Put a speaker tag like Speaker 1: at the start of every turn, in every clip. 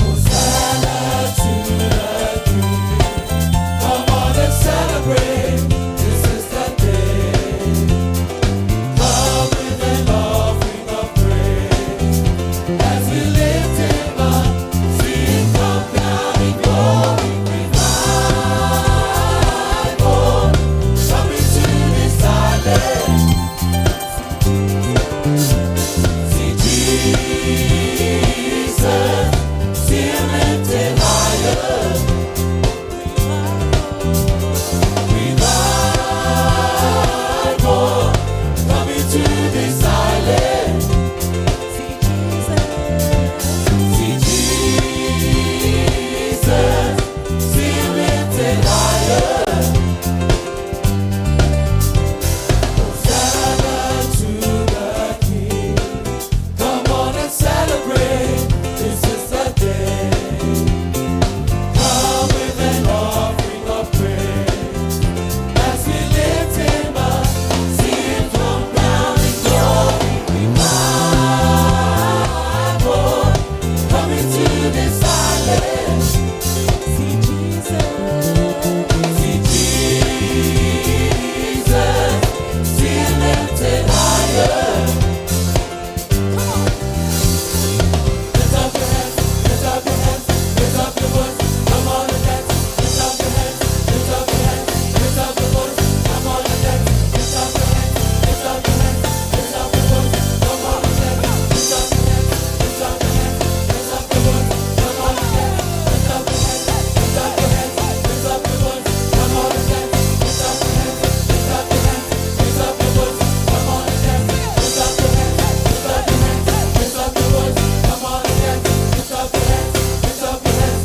Speaker 1: Hosanna to the King. Come on and celebrate. This is the day. Come with an offering of praise. As we lift him up, see him come down in glory. Revival coming to this island. See Jesus, see him lifted higher. Revival coming to this island.
Speaker 2: See Jesus.
Speaker 1: See Jesus, see him lifted higher. Hosanna to the King. Come on and celebrate. This is the day. Come with an offering of praise. As we lift him up, see him come down in glory. Revival coming to this island.
Speaker 2: See Jesus.
Speaker 1: See Jesus, see him lifted higher. Lift up your hands, lift up your hands, lift up your voice. Come on and dance. Lift up your hands, lift up your hands, lift up your voice. Come on and dance. Lift up your hands, lift up your hands, lift up your voice. Come on and dance. Lift up your hands, lift up your hands, lift up your voice. Come on and dance. Lift up your hands, lift up your hands, lift up your voice. Come on and dance. Lift up your hands, lift up your hands, lift up your voice. Come on and dance. Lift up your hands, lift up your hands, lift up your voice. Come on and dance. Lift up your hands, lift up your hands, lift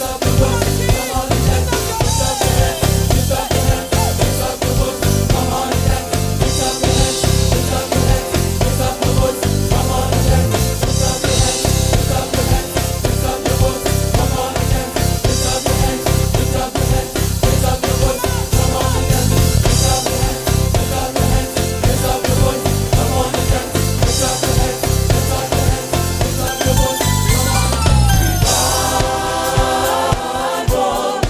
Speaker 1: up your voice. Come on and dance. Lift up your hands, lift up your hands, lift up your voice. Come on and dance. Lift up your hands, lift up your hands, lift up your voice. Come on and dance. Lift up your hands, lift up your hands, lift up your voice. Come on and dance. Lift up your hands, lift up your hands, lift up your voice. Come on and dance. Lift up your hands, lift up your hands, lift up your voice. Come on and dance. Lift up your hands, lift up your hands, lift up your voice. Come on and dance. Revival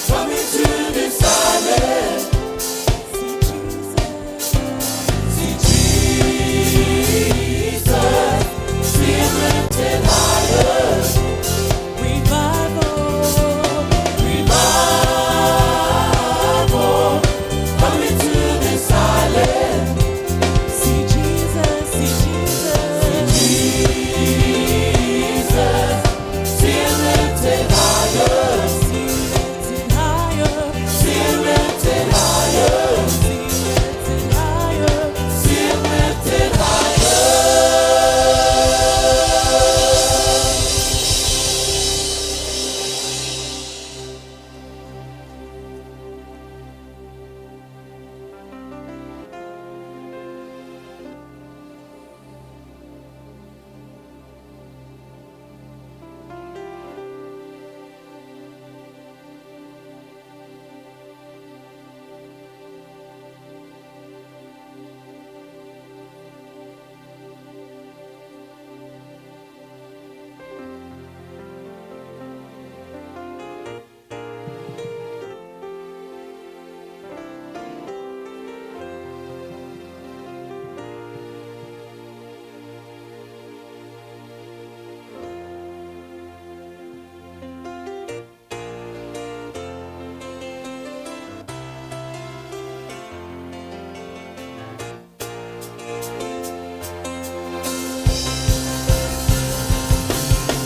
Speaker 1: coming to this island.
Speaker 2: See Jesus.
Speaker 1: See Jesus, see him lifted higher.
Speaker 2: Revival.
Speaker 1: Revival coming to this island.
Speaker 2: See Jesus. See Jesus.
Speaker 1: Jesus, see him lifted higher.
Speaker 2: See lifted higher.
Speaker 1: See him lifted higher.
Speaker 2: See lifted higher.
Speaker 1: See him lifted higher.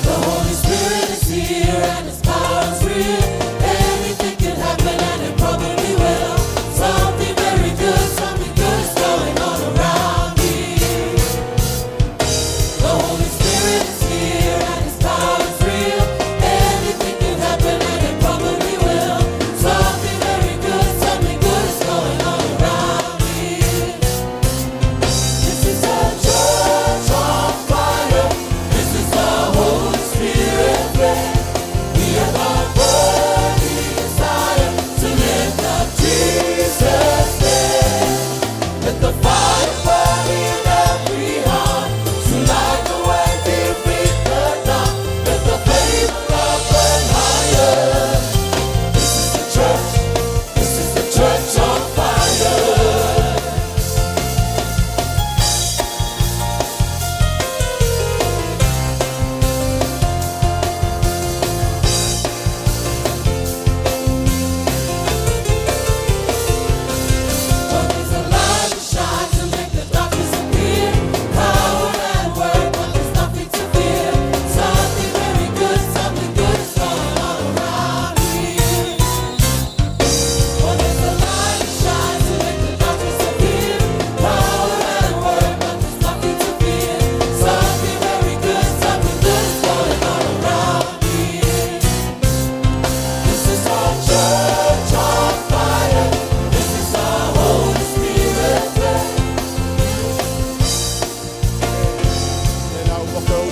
Speaker 1: The Holy Spirit is here and His power is real. Anything can happen and it probably will. Something very good, something good is going on around here. The Holy Spirit is here and His power is real. Anything can happen and it probably will. Something very good, something good is going on around here. This is a church on fire. This is the Holy Spirit flame. We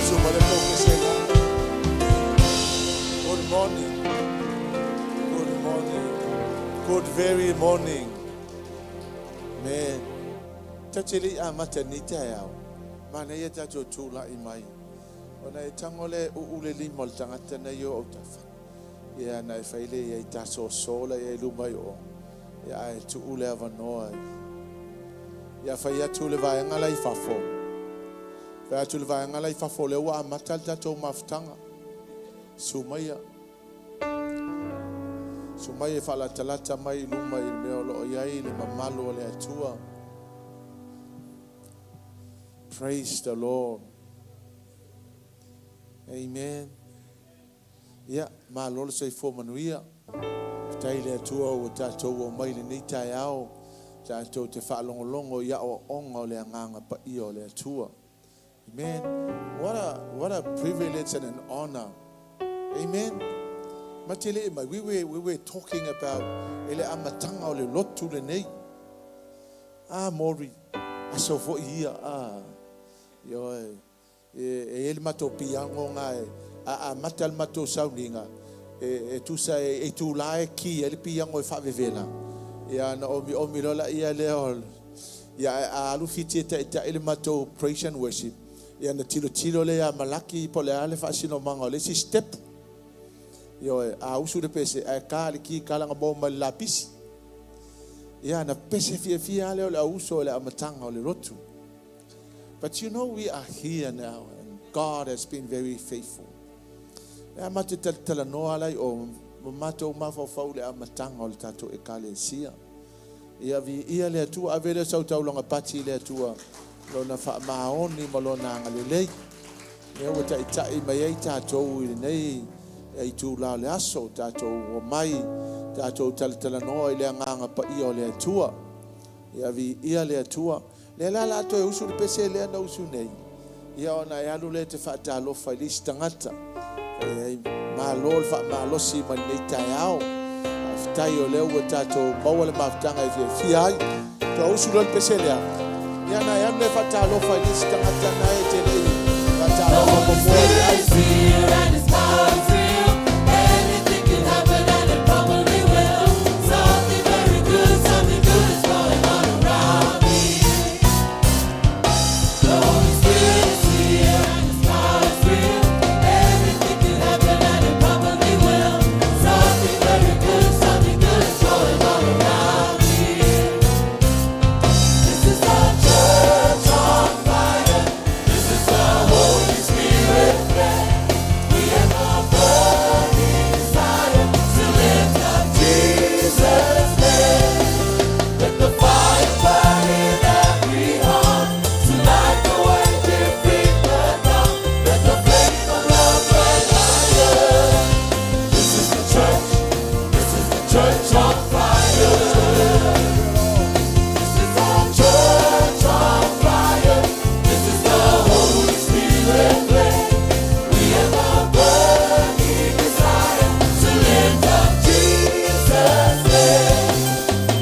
Speaker 3: Usu mai le tou pese i lalo. Good morning. Good morning. Good very morning. Man. Tatou te le i amata i lenei taeao, manaia tatou tulai mai. Ona e tago lea e uu le lima o le tagata na i ou autafa. Ia ona e fai lea i ai, ta soso la i ai i luma i o. Ia ae tuu le avanoa. Ia fai atu le vaega la i fafo. Fai atu le vaega la i fafo o lea ua amata le tatou mafutaga. Susu maia. Susu mai e faalatalata mai i luma i le mea o lo o i ai le mamalu o le Atua. Praise the Lord. Amen. Ia, malo le soifua manuia. Faafetai i le Atua ua tatou omai i lenei taeao tatou te faalogologo i aoaoga o le Agaga Paia o le Atua. Amen. What a privilege and an honor. Amen. Ma te le mai, we were talking about i le amataga o le lotu lenei. Ah, Mori, aso foi ia. Ah, ioe. E i ai le matou piango ga e a amata le matou sauniga e tusa e itulā e ki ai le piango e faavevela ia na omiomi loa laia lea o ia a alu fiti e taʻitaʻi le matou praise and worship ia na tilotilo lea ia Malaki po o le a le faasinomaga o le isi step. Ioe, a usu le pese ae ka le ki kalaga mo mai le lapisi ia na pese fiafia lea o le auso o le amataga o le lotu. But you know we are here now and God has been very faithful. E a matou talatalanoa lai o ma matou mafaufau i le amataga o le tatou ekalesia. Ia viia le Atua, ave lea o sau taulaga pati i le Atua, lona faamaoni ma lona agalelei. Lea ua taitai mai ai tatou i lenei itulā o le aso, tatou omai, tatou talatalanoa i le Agaga Paia o le Atua. Ia viia le Atua. Lea la o le a toe usu le pese lea na usu nei. Ia ona e alu lea e te faatalofa i le isi tagata. E malo le faamalosi mai lenei taeao. Faafetai o lea ua tatou maua le mafutaga e fiafia ai. Toe usu loa le pese lea. Ia ona e alu lea e faatalofa i le isi tagata na e te le i faatalofa muamua i ai.
Speaker 1: Is here and His power is real. Anything can happen and it probably will. Something very good, something good is going on around here. The Holy Spirit is here and His power is real. Anything can happen and it probably will. Something very good, something good is going on around here. This is the church on fire. This is the Holy Spirit led. We have a burning desire to lift up Jesus' name. Let the fire burn in every heart to light the way, defeat the dark. Let the flame of love burn higher. This is the church. This is the church on fire. This is the church on fire. This is the Holy Spirit led. We have a burning desire to lift up Jesus' name.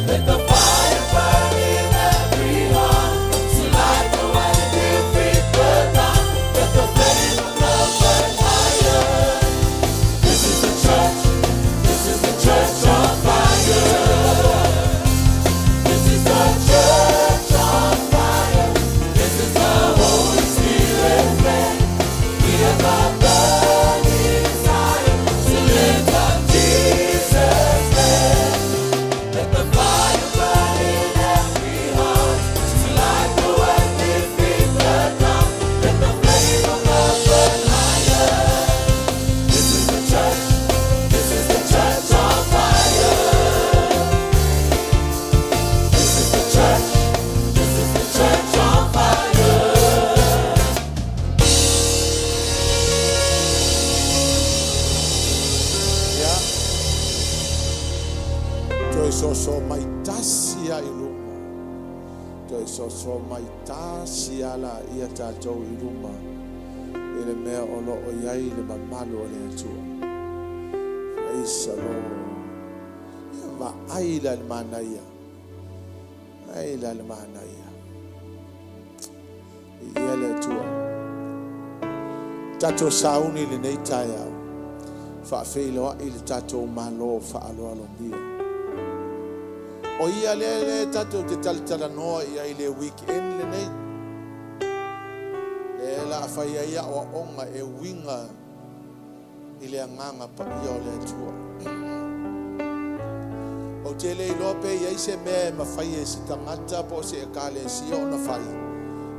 Speaker 1: Let the fire burn in every heart to light the way, defeat the dark. Let the flame of love burn higher. This is the church. This is the church on fire. This is the church on fire. This is the Holy Spirit led. We have a burning desire to lift up Jesus' name. Let the fire burn in every heart to light the way, defeat the dark. Let the flame of love burn higher. This is the church. This is the church on fire. This is the church. This is the church on fire.
Speaker 3: Ia toe soso mai tasi a i luma. Toe soso mai tasi a la ia tatou i luma. I le mea o lo o i ai le mamalu o le Atua. Praise the Lord. Ia vaai la le manaia. Ai la le manaia. Ia le Atua. Tatou sauni i lenei taeao, faafeiloai le tatou Malo faaaloalogia. O ia lea lea tatou te talatalanoa i ai i le weekend lenei. Lea o le a fai ai aoaoga e uiga i le agaga paia o le Atua. Ou te le iloa pe i ai se mea e mafai e se tagata po o se ekalesia ona fai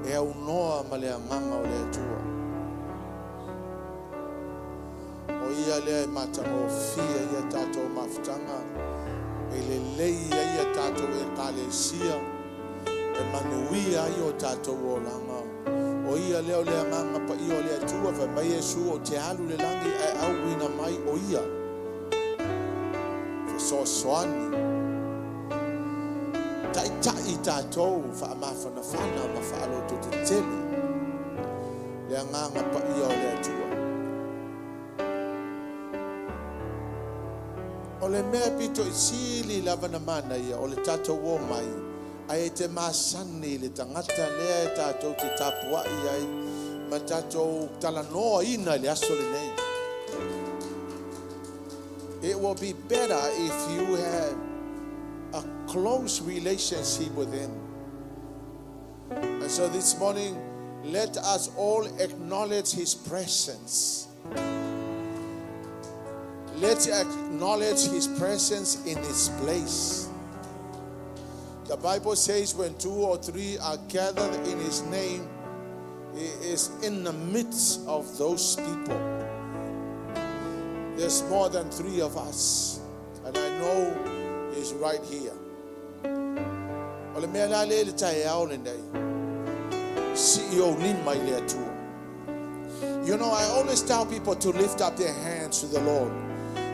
Speaker 3: e aunoa ma le agaga o le Atua. O ia lea e matagofie ai a tatou mafutaga, e lelei ai a tatou ekalesia, e manuia ai o tatou olaga. O ia lea o le agaga paia o le Atua. Fai mai Iesu, ou te alu i le lagi ae auina mai o ia. Fesoasoani. Taitai tatou faamafanafana ma faalototetele le agaga paia o le Atua. O le mea pito i sili lava na manaia o le tatou omai ae te masani i le tagata lea e tatou te tapuai ai ma tatou talanoaina i le aso lenei. It will be better if you have a close relationship with him. And so this morning, let us all acknowledge his presence. Let's acknowledge his presence in this place. The Bible says when two or three are gathered in his name, he is in the midst of those people. There's more than three of us, and I know he's right here. O le mea la le le taeao lenei, sii ou lima i le Atua. You know, I always tell people to lift up their hands to the Lord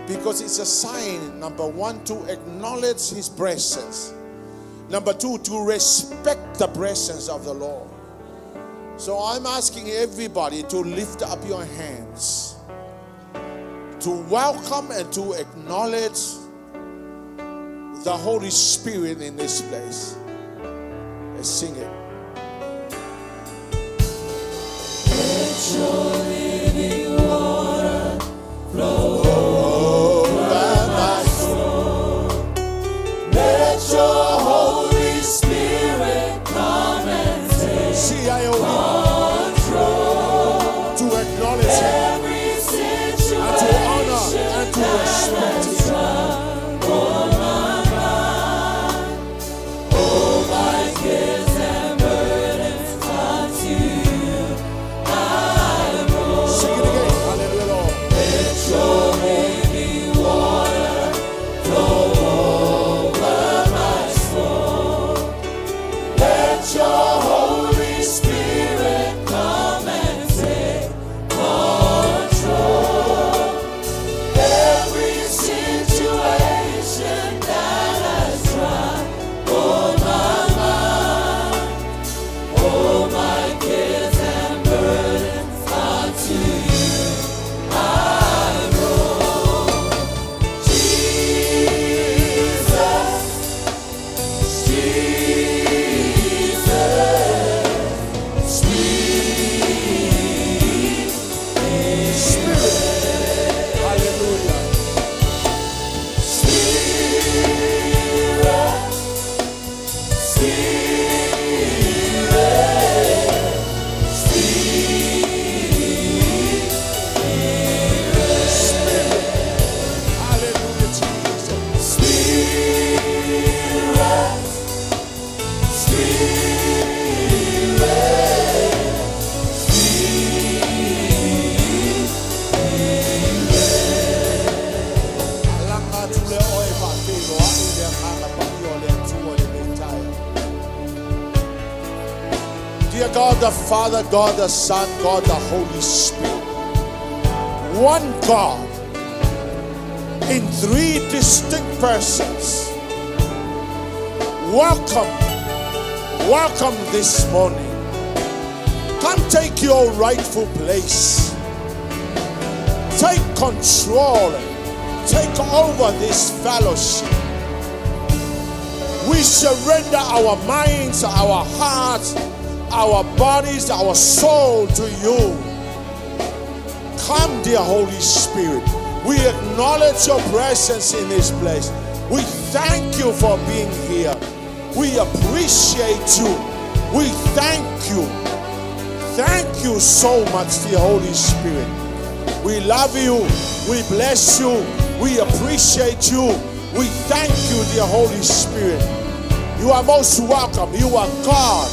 Speaker 3: because it's a sign, number one, to acknowledge his presence. Number two, to respect the presence of the Lord. So I'm asking everybody to lift up your hands, to welcome and to acknowledge the Holy Spirit in this place. Let's sing it.
Speaker 1: Let your living water flow over my soul. Let your Holy Spirit come and take
Speaker 3: See, I owe
Speaker 1: control.
Speaker 3: to acknowledge him
Speaker 1: Every
Speaker 3: and to honor
Speaker 1: situation
Speaker 3: and to respect him.
Speaker 1: troubled my mind. All my cares and burdens unto you I roll.
Speaker 3: Sing it again. Hallelujah, Lord.
Speaker 1: Let your living water flow over my soul. Let your Holy Spirit come and take control. Every situation that has troubled my mind, all my cares and burdens unto you I roll. Jesus, Jesus, Spirit,
Speaker 3: Spirit. Hallelujah.
Speaker 1: Spirit, Spirit, Spirit,
Speaker 3: Hallelujah, Jesus.
Speaker 1: Spirit, Spirit,
Speaker 3: Alanga atu le oe faafeiloai le agaga paia o le Atua lenei taeao. Dear God the Father, God the Son, God the Holy Spirit. One God in three distinct persons. Welcome, welcome this morning. Come take your rightful place. Take control. Take over this fellowship. We surrender our minds, our hearts, our bodies, our soul to you. Come, dear Holy Spirit. We acknowledge your presence in this place. We thank you for being here. We appreciate you. We thank you. Thank you so much, dear Holy Spirit. We love you. We bless you. We appreciate you. We thank you, dear Holy Spirit. You are most welcome. You are God.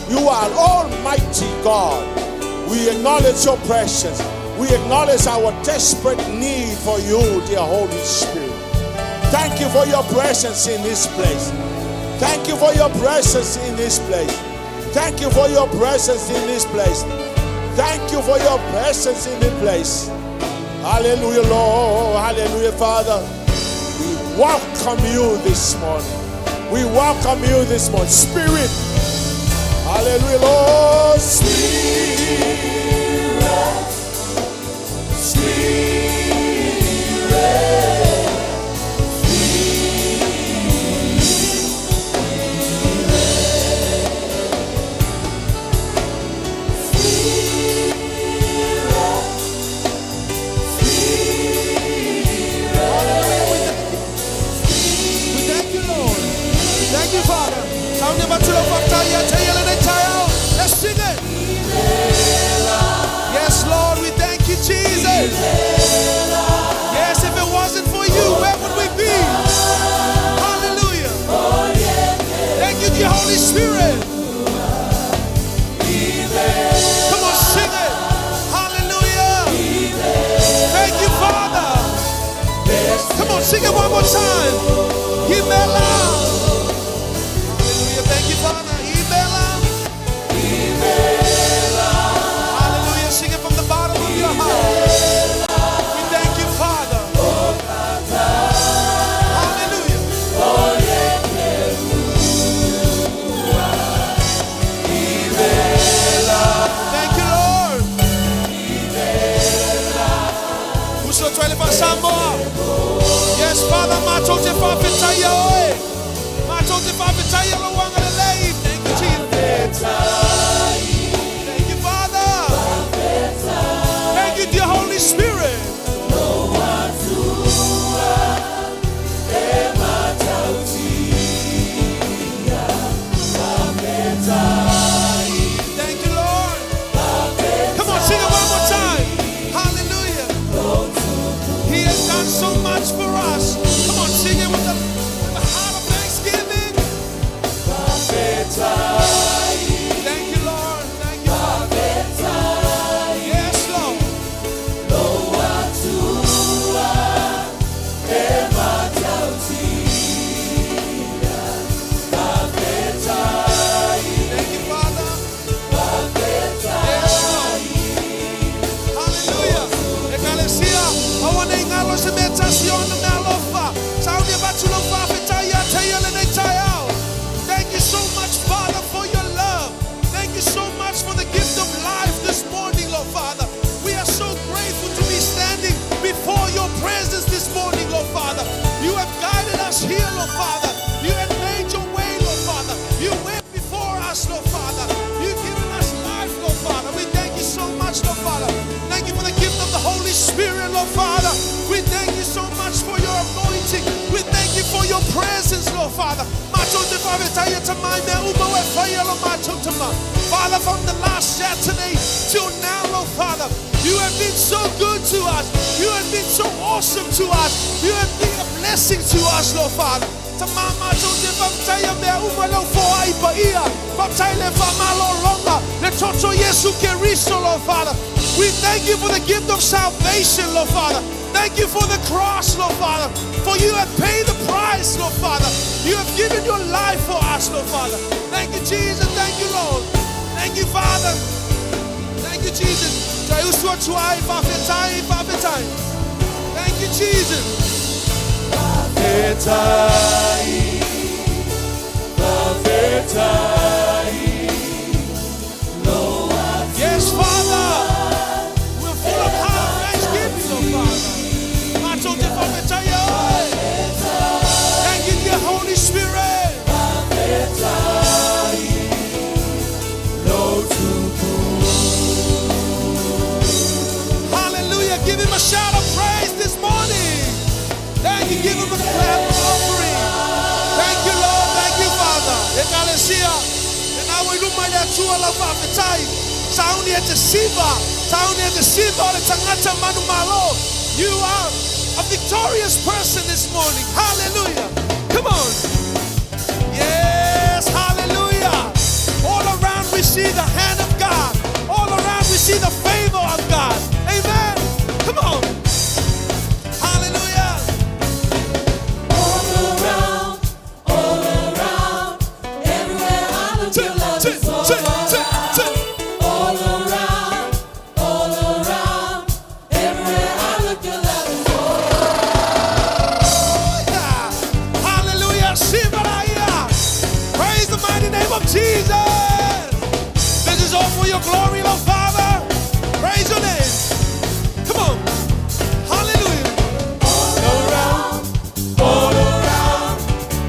Speaker 3: You are Almighty God. We acknowledge your presence. We acknowledge our desperate need for you, dear Holy Spirit. Thank you for your presence in this place. Thank you for your presence in this place. Thank you for your presence in this place. Thank you for your presence in this place. Hallelujah, Lord. Hallelujah, Father. We welcome you this morning. We welcome you this morning. Spirit. Hallelujah, Lord. Spirit. Spirit.
Speaker 4: We thank you, Lord. Thank you, Father. Let's sing it. Yes, Lord, we thank you, Jesus. Yes, if it wasn't for you, where would we be? Hallelujah. Thank you, dear Holy Spirit. Come on, sing it. Hallelujah. Thank you, Father. Come on, sing it one more time. Imela. Hallelujah. Thank you, Father. Imela. Hallelujah. Sing it from the bottom of your heart. We thank you, Father. Hallelujah. Thank you, Lord. Uso twele pa Samoa. Yes, Father, mato te whawhitaia oe. Mato te whawhitaia lo wanga le lei. Thank you, Jesus. Thank you, Father. Thank you, dear Holy Spirit. Thank you, Lord. Come on, sing it one more time. Hallelujah. He has done so much for us. Come on, sing it with the heart of thanksgiving. Thank you, Lord. Thank you, Father. Yes, Lord. Thank you, Father. Yes, Lord. Hallelujah. Ekalesia, awane ingalo se meta siona me alofa. Saudi batulo fa fetaya taya le ne tayao. Thank you so much, Father, for your love. Thank you so much for the gift of life this morning, Lord Father. We are so grateful to be standing before your presence this morning, Lord Father. You have guided us here, Lord Father. You have made your way, Lord Father. You went before us, Lord Father. You've given us life, Lord Father. We thank you so much, Lord Father. Thank you for the gift of the Holy Spirit, Lord Father. We thank you so much for your anointing. We thank you for your presence, Lord Father. Father, from the last Saturday till now, Lord Father, you have been so good to us. You have been so awesome to us. You have been a blessing to us, Lord Father. Lord Father. We thank you for the gift of salvation, Lord Father. Thank you for the cross, Lord Father. For you have paid the price, Lord Father. You have given your life for us, Lord Father. Thank you, Jesus. Thank you, Lord. Thank you, Father. Thank you, Jesus. Thank you, Jesus. Yes, Father. We're full of heart of thanksgiving, Lord Father. Thank you, dear Holy Spirit. Hallelujah. Give him a shout of praise this morning. Thank you. Give him a clap of offering. Thank you, Lord. Thank you, Father. Ekalesia. E na ua iluma i le Atua lau faafetai. Sauni e te siva. Sauni e te siva o le tagata manumalo. You are a victorious person this morning. Hallelujah. Come on. Yes, hallelujah. All around we see the hand of God. All around we see the favor of God. Amen. Come on. Hallelujah.
Speaker 1: All around, everywhere I look, your love is all around. All around, everywhere I look, your love is all
Speaker 4: Hallelujah. Hallelujah. Shivaraya. Praise the mighty name of Jesus. This is all for your glory, Lord Father. Praise your name. Come on. Hallelujah.
Speaker 1: all around, all around,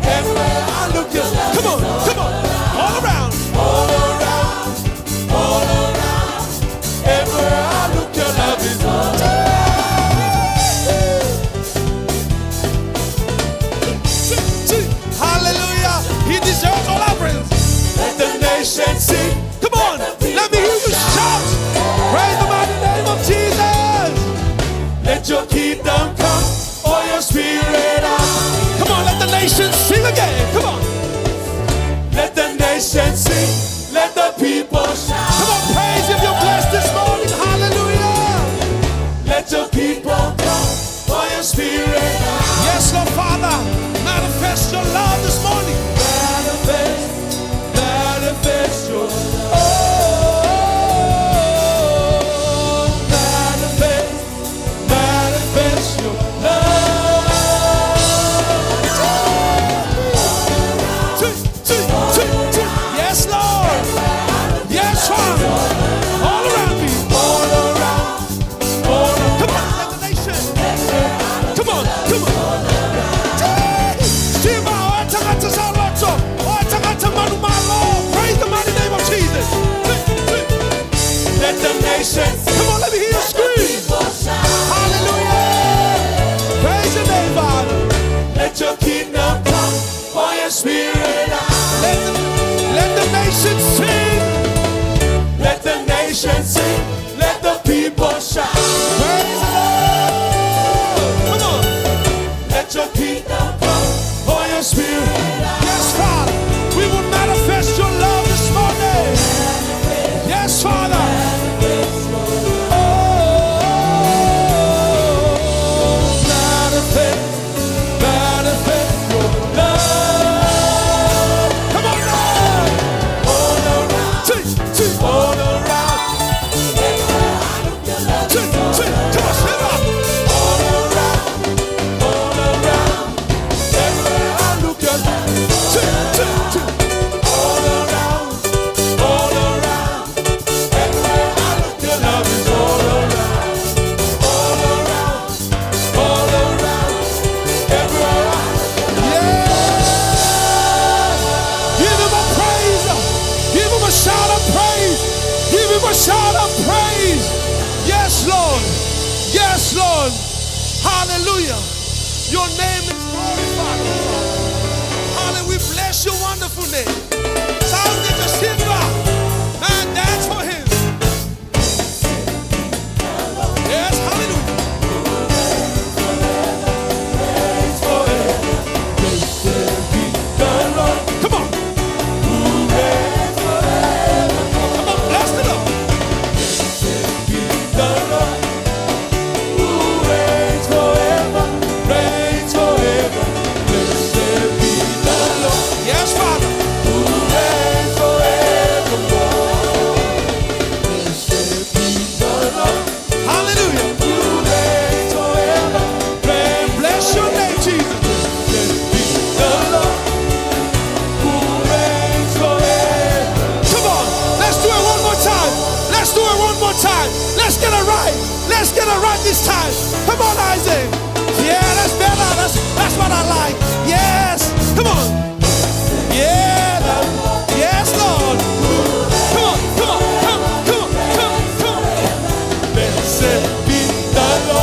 Speaker 1: everywhere I look, your love
Speaker 4: Come on. Come on. All around.
Speaker 1: all around, all around, everywhere I look, your love is all
Speaker 4: Hallelujah. He deserves all our praise.
Speaker 1: Let the nation sing.
Speaker 4: Come on. Let me hear you shout. Praise the mighty name of Jesus.
Speaker 1: Let your kingdom come, or your spirit out.
Speaker 4: Come on. Let the nation sing again. Come on.
Speaker 1: Let the nation sing. Let the people shout.
Speaker 4: Come on. Praise if you're blessed this morning. Hallelujah.
Speaker 1: Let your people come, or your spirit out.
Speaker 4: Yes, Lord Father, manifest your love this morning.
Speaker 1: Manifest, manifest your love. Oh, manifest, manifest your love.
Speaker 4: Two, two, two, two. Yes, Lord. Yes, Father. All around me.
Speaker 1: All around, all around.
Speaker 4: Come on, let the nation. Come on, come on. Shiva, oe tangata sa loto, oe tangata manu malo. Praise the mighty name of Jesus. Two, two.
Speaker 1: Let the nation
Speaker 4: Come on, let me hear you scream. Hallelujah. Praise your name, Father.
Speaker 1: Let your kingdom come, or your spirit out.
Speaker 4: Let the nation sing.
Speaker 1: Let the nation sing, let the people shout.
Speaker 4: Praise the Lord. Come on.
Speaker 1: Let your kingdom come, or your spirit out.
Speaker 4: Yes, Father. We will manifest your love this morning. Yes, Father.
Speaker 1: Oh, manifest, manifest your love.
Speaker 4: Come on now.
Speaker 1: All around,
Speaker 4: Two, two,
Speaker 1: all around,
Speaker 4: two, two. Come on, step up.
Speaker 1: all around, all around. Everywhere I look, your love.
Speaker 4: Two, two, two.
Speaker 1: All around, all around. Everywhere I look, your love is all around. All around, all around. Everywhere I
Speaker 4: Yeah. Give him a praise. Give him a shout of praise. Give him a shout of praise. Yes, Lord. Yes, Lord. Hallelujah. Your name is glorified. O God. Hallelujah. We bless your wonderful name. Sound it to Simba. Man, dance for him. Yes, hallelujah. Come on. Come on, bless the Lord. Yes, Father. Hallelujah. Bless your name, Jesus. Come on. Let's do it one more time. Let's do it one more time. Let's get it right. Let's get it right this time. Come on, Isaac. Yeah, that's better. That's what I like. Yes. Come on. Yeah. Yes, Lord. Come on. Come on. Come on. Come on. Come on. Come on.
Speaker 1: Blessed be the Lord.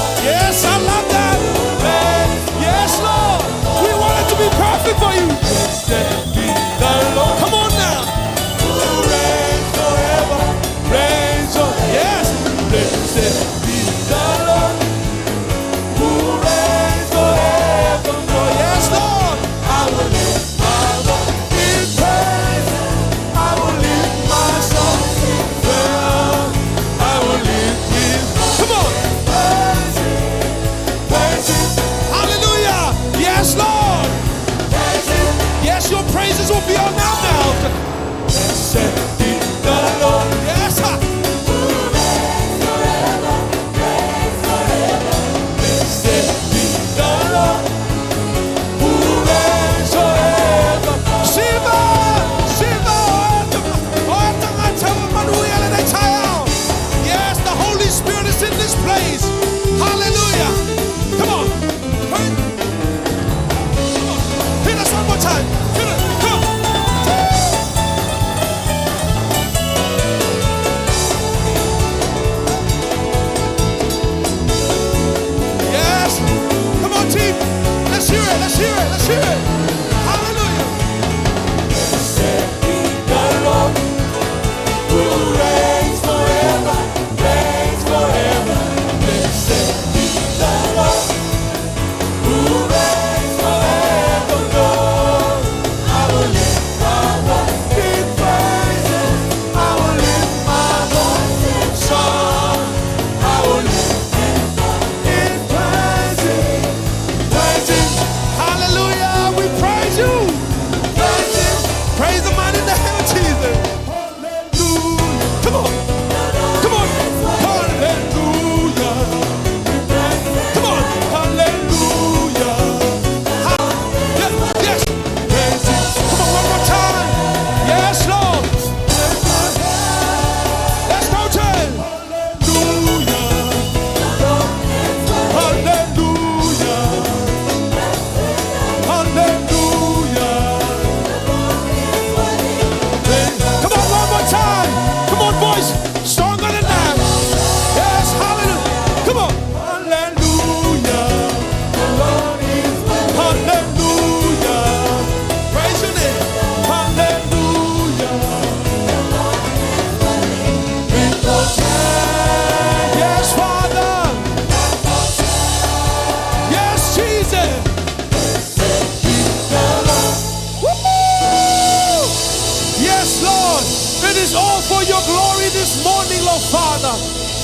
Speaker 4: Lord Father.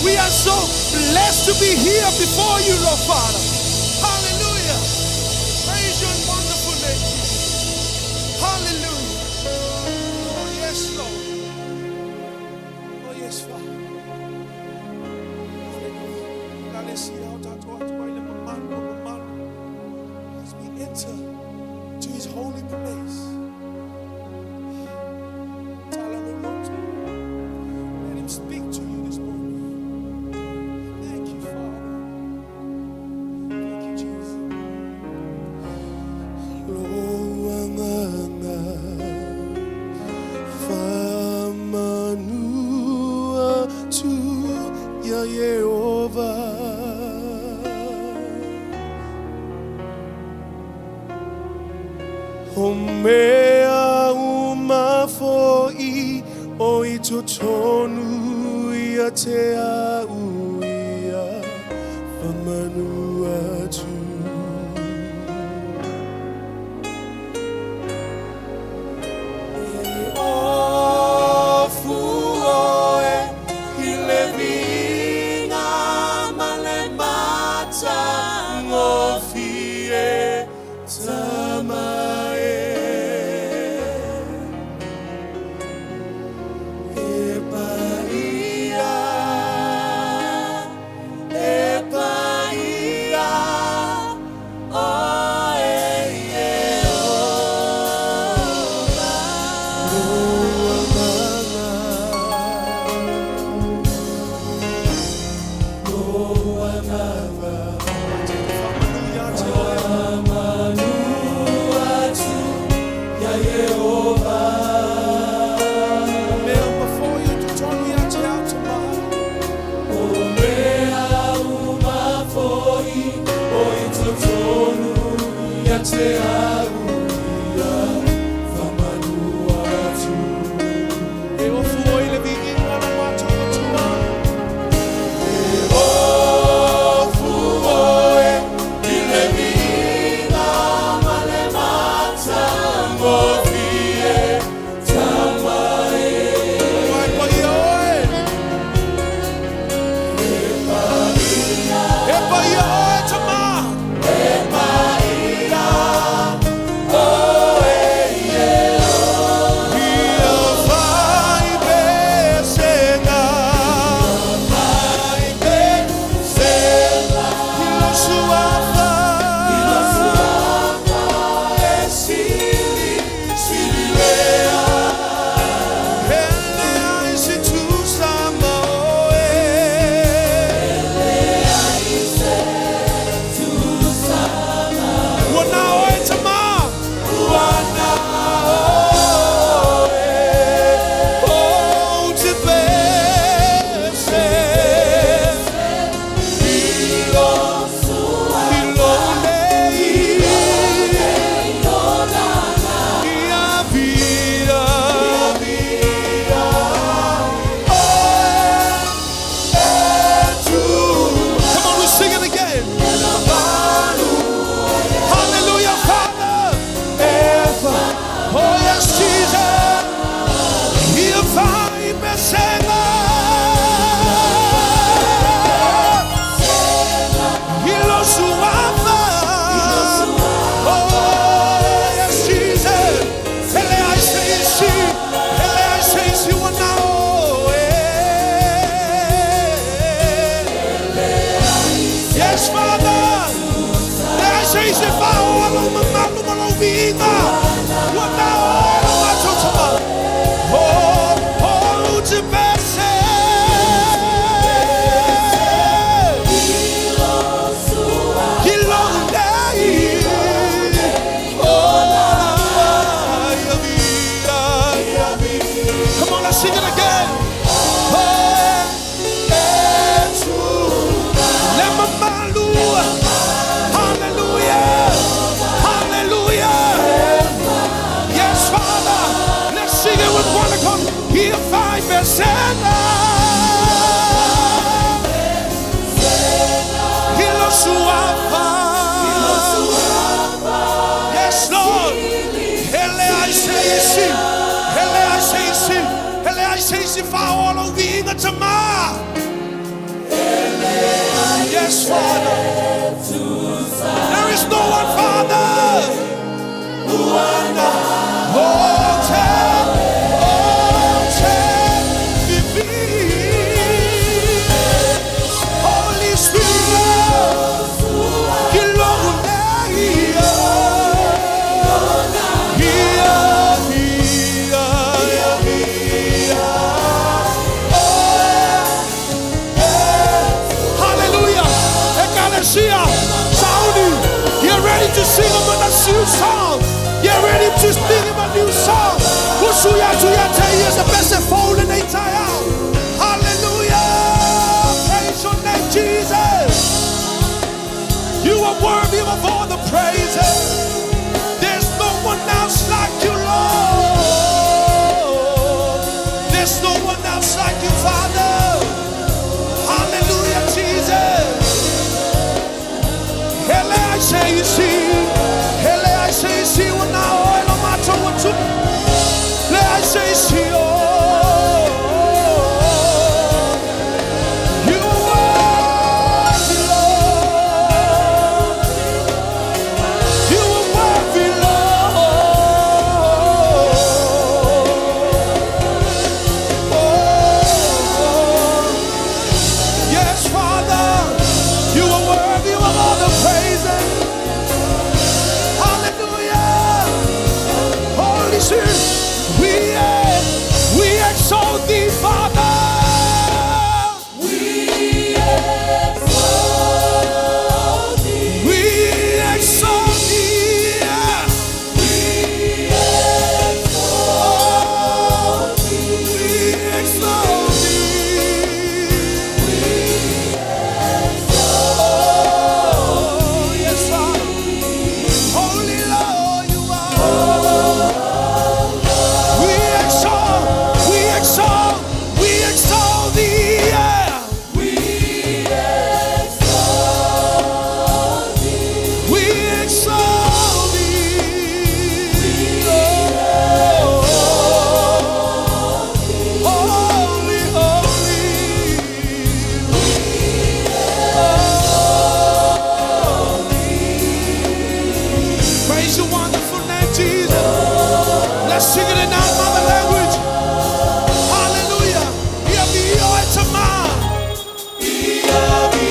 Speaker 4: We are so blessed to be here before you, Lord Father. Hallelujah. Praise your wonderful name, Jesus. Hallelujah. Oh, yes, Lord. Oh, yes, Father. Hallelujah. As we enter to his holy place, let him speak to you this morning. Thank you, Father. Thank you, Jesus.
Speaker 5: O mea umafoi o i totonu ia te au ia whamanu atu. E ofu oe i le viga ma le matagofie tama e. E paia, e paia, o e Ieova. Lo agaga,
Speaker 4: Mea before you to turn me out tomorrow. E ofu oi le viiga na mātou atua.
Speaker 5: E ofu oe i le viiga ma le matagofie tama e.
Speaker 4: Mai paia oe. E paia oe tama.
Speaker 5: E paia, oe Ieova.
Speaker 4: Ia vai besenga.
Speaker 5: Vai besenga.
Speaker 4: Ilo suafa.
Speaker 5: Ilo suafa e sili, sili lea.
Speaker 4: Hele ai se tu sama oe. Ua na oe tama.
Speaker 5: Ua na oe
Speaker 4: O te pese.
Speaker 5: Ilo
Speaker 4: Ilo nei. Ia vira.
Speaker 5: vira oe e tu.
Speaker 4: Come on, we'll sing it again. Hallelujah, Father. Oh, yes, Jesus. Ia vai besenga. Ilo suafa. Oh, yes, Jesus. Ele ai se isi. Ele ai se isi ua na oe. Yes, Father. Le ai se isi fa o alo mamalu ma lau viiga. Ua na oe lo matou tama. Oh, oh, te pese. Ilo nei. Oh, ia vira. Come on, let's sing it again. Oh, le mamalu. Hallelujah. Hallelujah. se isi faaoa lou viiga tamā. Yes, Father. There is no one, Father. Oh, take, oh, take me. Holy Spirit, Hallelujah. Ekalesia, Saudi, you're ready to sing him a new song. You're ready to sing him a new song. Usuya tuya te is the best fold in Hallelujah. Praise your name, Jesus. You are worthy of all the praises. There's no one else like you, Lord. There's no one else like you, Father. Hallelujah, Jesus. Hele I say you see. Hele I say you see. When I oil on my toe, what to? Le I say you see. Oh, you are worthy, Lord. You are worthy, Lord. Oh, yes, Father, you are worthy of all the praises. Hallelujah. Holy Spirit, we exalt thee, Father. We exalt thee. We exalt thee. Oh, yes, Father. Holy Lord, you are. We exalt, we exalt, we exalt thee. Yeah. We exalt thee. Oh, holy, holy. Praise your wonderful name, Jesus. Let's sing it in our mother language. Hallelujah. Ia mi oe tama. Ia mi.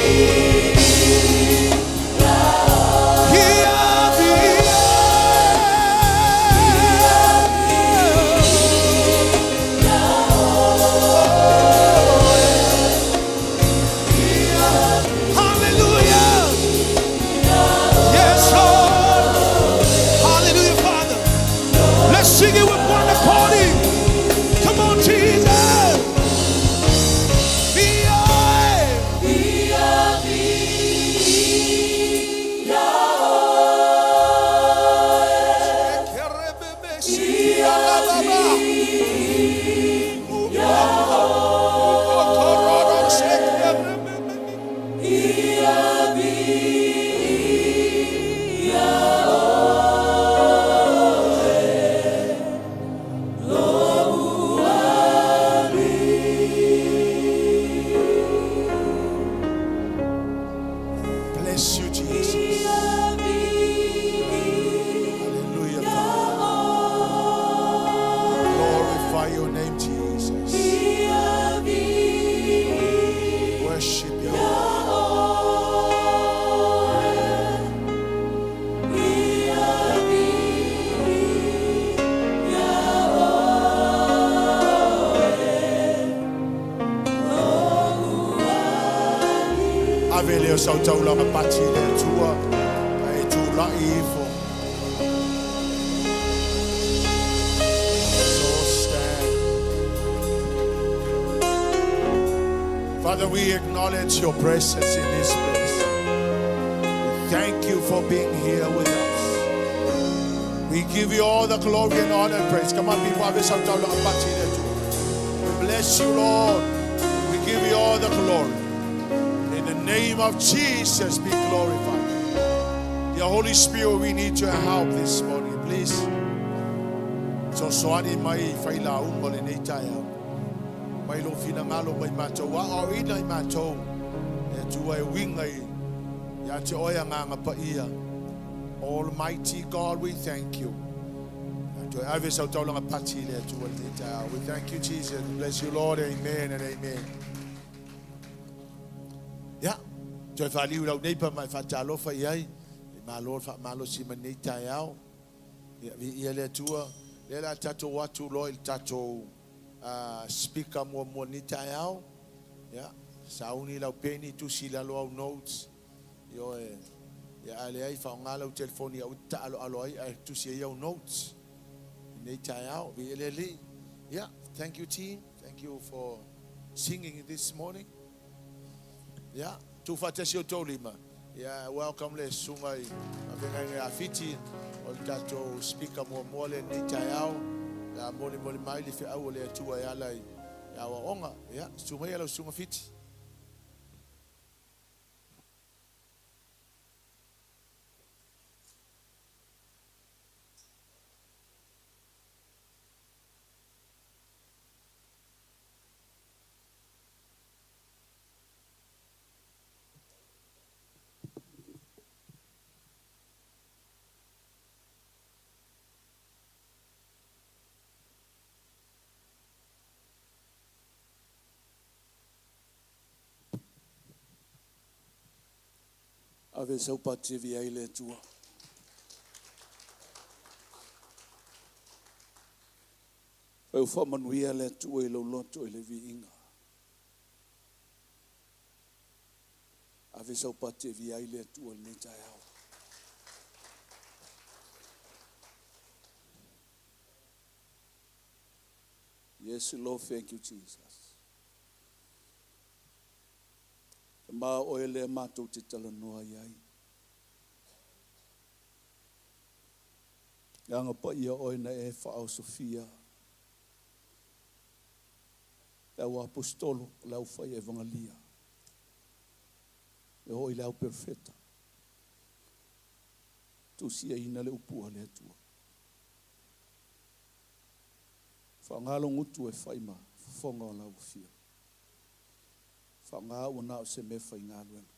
Speaker 4: Hallelujah. Yes, Lord. Hallelujah, Father. Let's sing it with one accord. Come on, Jesus. Be I.
Speaker 3: Bless you, Jesus. Hallelujah, Father. Glorify your name, Jesus. Worship you. Ave leo sau taulaga pati le Atua, e tula'i ifo. So stand. Father, we acknowledge your presence in this place. We thank you for being here with us. We give you all the glory and honor and praise. Come on, people. Ave sau taulaga pati le Atua. We bless you, Lord. We give you all the glory. In the name of Jesus, be glorified. Dear Holy Spirit, we need your help this morning. Please. Fesoasoani mai fai lauga o lenei taeao. Mai lou finagalo ma i matou, aoaoina i matou, le Atua e uiga i ia te oe Agaga Paia. Almighty God, we thank you. Toe ave sau taulaga pati i le Atua i lenei taeao. We thank you, Jesus. Bless you, Lord. Amen and amen. Ia, toe faaliu i lau neighbor ma e faatalofa i ai. E malo le faamalosi mai lenei taeao. Ia, viia le Atua. Lea o le a tatou o atu loa i le tatou speaker muamua i lenei taeao. Ia, sauni lau peni, tusi i lalo au notes. Ioe. Ia, a leai, faaaoga lau telefoni aua e te taaloalo ai ae tusi ai au notes i lenei taeao. Viia le Alii. Ia, thank you team. Thank you for singing this morning. Ia, tuufaatasi outou lima. Ia, welcome le susuga i Faafeagaiga ia Fiti, o le tatou speaker muamua lea i lenei taeao. O le a molimoli mai le feau a le Atua e ala i aoaoga. Ia, susu maia lau susuga Fiti.
Speaker 6: Ave sau pati e viia ai le Atua. Fai ua faamanuia le Atua i lou loto i le viiga. Ave sau pati e viia ai le Atua i lenei taeao. Yes, Lord, thank you, Jesus. Tama o oe lea matou te talanoa i ai. Agaga Paia oe na e faaosofia le au aposetolo, le au fai evangelia, e oo i le au perofeta, tusiaina le upu a le Atua. Faaaoga lou gutu e fai ma fofoga o lau afio. Faaaoga ua na o se mea faigaluega.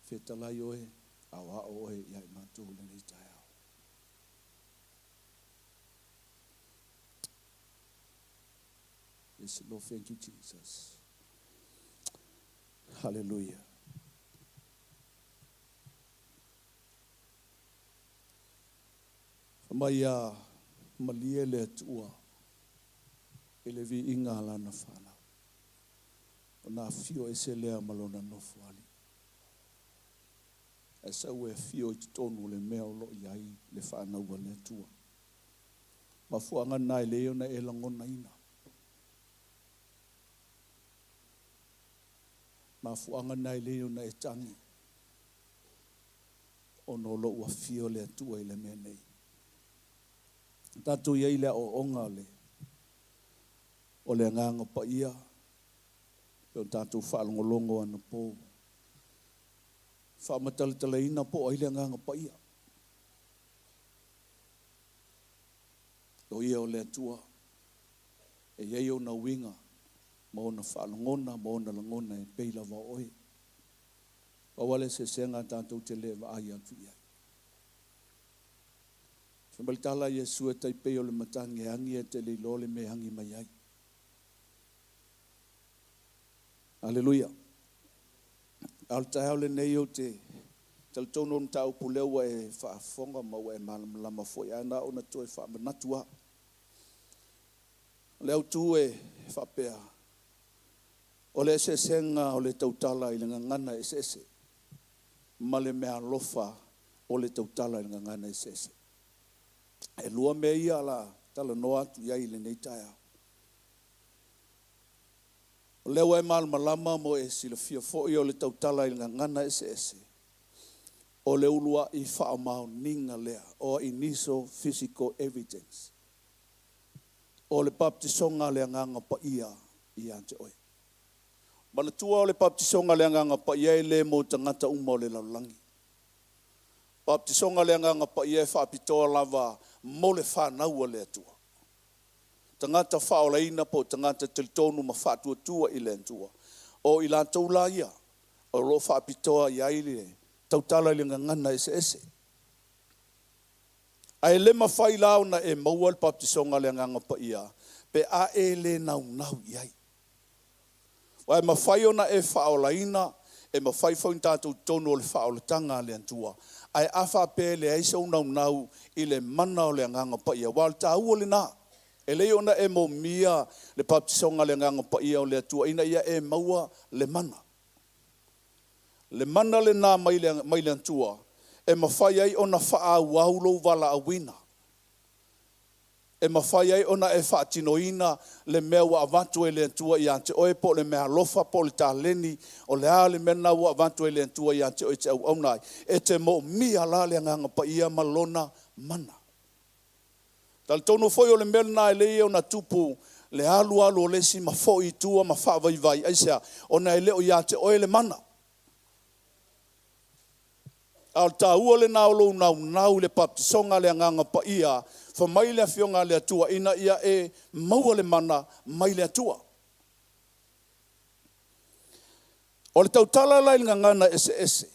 Speaker 6: Fetalai oe, aoao oe ia i matou i lenei taeao. Yes, Lord, thank you, Jesus. Hallelujah. Fai mai a malie le Atua i le viiga a lana fanau, ona afio ese lea ma lona nofoalii. Ae sau e afio i totonu o le mea o lo o i ai le fanau a le Atua. Mafuaaga lena e leai ona e lagonaina. Mafuaaga lena e leai ona e tagi, ona o lo o ua afio le Atua i le mea nei. Tatou i ai i le aoaoga o le o le Agaga Paia, pei ona tatou faalogologo anapo, faamatalatalaina po o ai le Agaga Paia. O ia o le Atua, e i ai ona uiga ma ona faalogona ma ona lagona e pei lava o oe. Pau lava le eseesega tatou te le vaai atu i ai. Fai mai le tala a Iesu e tai pei o le matagi e agi ae te le iloa le mea e agi mai ai. Aleluia. A o le taeao lenei ou te talitonu o le mataupu lea ua e faafofoga ma ua e malamalama foi, ae na ona toe faamanatu lava. O le autu e faapea, o le eseesega o le tautala i le gagana eseese ma le meaalofa o le tautala i le gagana eseese. E lua mea ia o le a talanoa atu i ai i lenei taeao. O lea ua e malamalama ma ua e silafia foi o le tautala i le gagana eseese, o le uluai faamaoniga lea, or initial physical evidence, o le papatisoga a le Agaga Paia ia te oe. Manatua o le papatisoga a le Agaga Paia e le mo tagata uma o le lalolagi. Papatisoga a le Agaga Paia e faapitoa lava mo le fanau a le Atua. Tagata faaolaina po o tagata talitonu ma faatuatua i le Atua. O i latou la ia, o loo faapitoa i ai le tautala i le gagana eseese. Ae le mafai la ona e maua le papatisoga a le Agaga Paia pe a e le naunau i ai. Aua e mafai ona e faaolaina, e mafai foi ona tatou totonu o le faaolataga a le Atua. Ae a faapea e leai sou naunau i le mana o le Agaga Paia, aua o le taua lena. E lelei ona e momia le papatisoga a le Agaga Paia o le Atua ina ia e maua le mana. Le mana lena mai le Atua e mafai ai ona faaauau lou valaauina. E mafai ai ona e faatinoina le mea ua avatu e le Atua ia te oe, po o le meaalofa, po o le taleni, o le a le mea lena ua avatu e le Atua ia te oe e te auauna ai. E te moomia la le Agaga Paia ma lona mana. Talitonu foi o le mea lena e lelei ona tupu le alu alu o le isi ma foi i tua ma faavaivai. Aisea? Ona e le o ia te oe le mana. A o le taua lena o lou naunau i le papatisoga a le Agaga Paia, fa mai le afioga a le Atua ina ia e maua le mana mai le Atua. O le tautala la i le gagana eseese,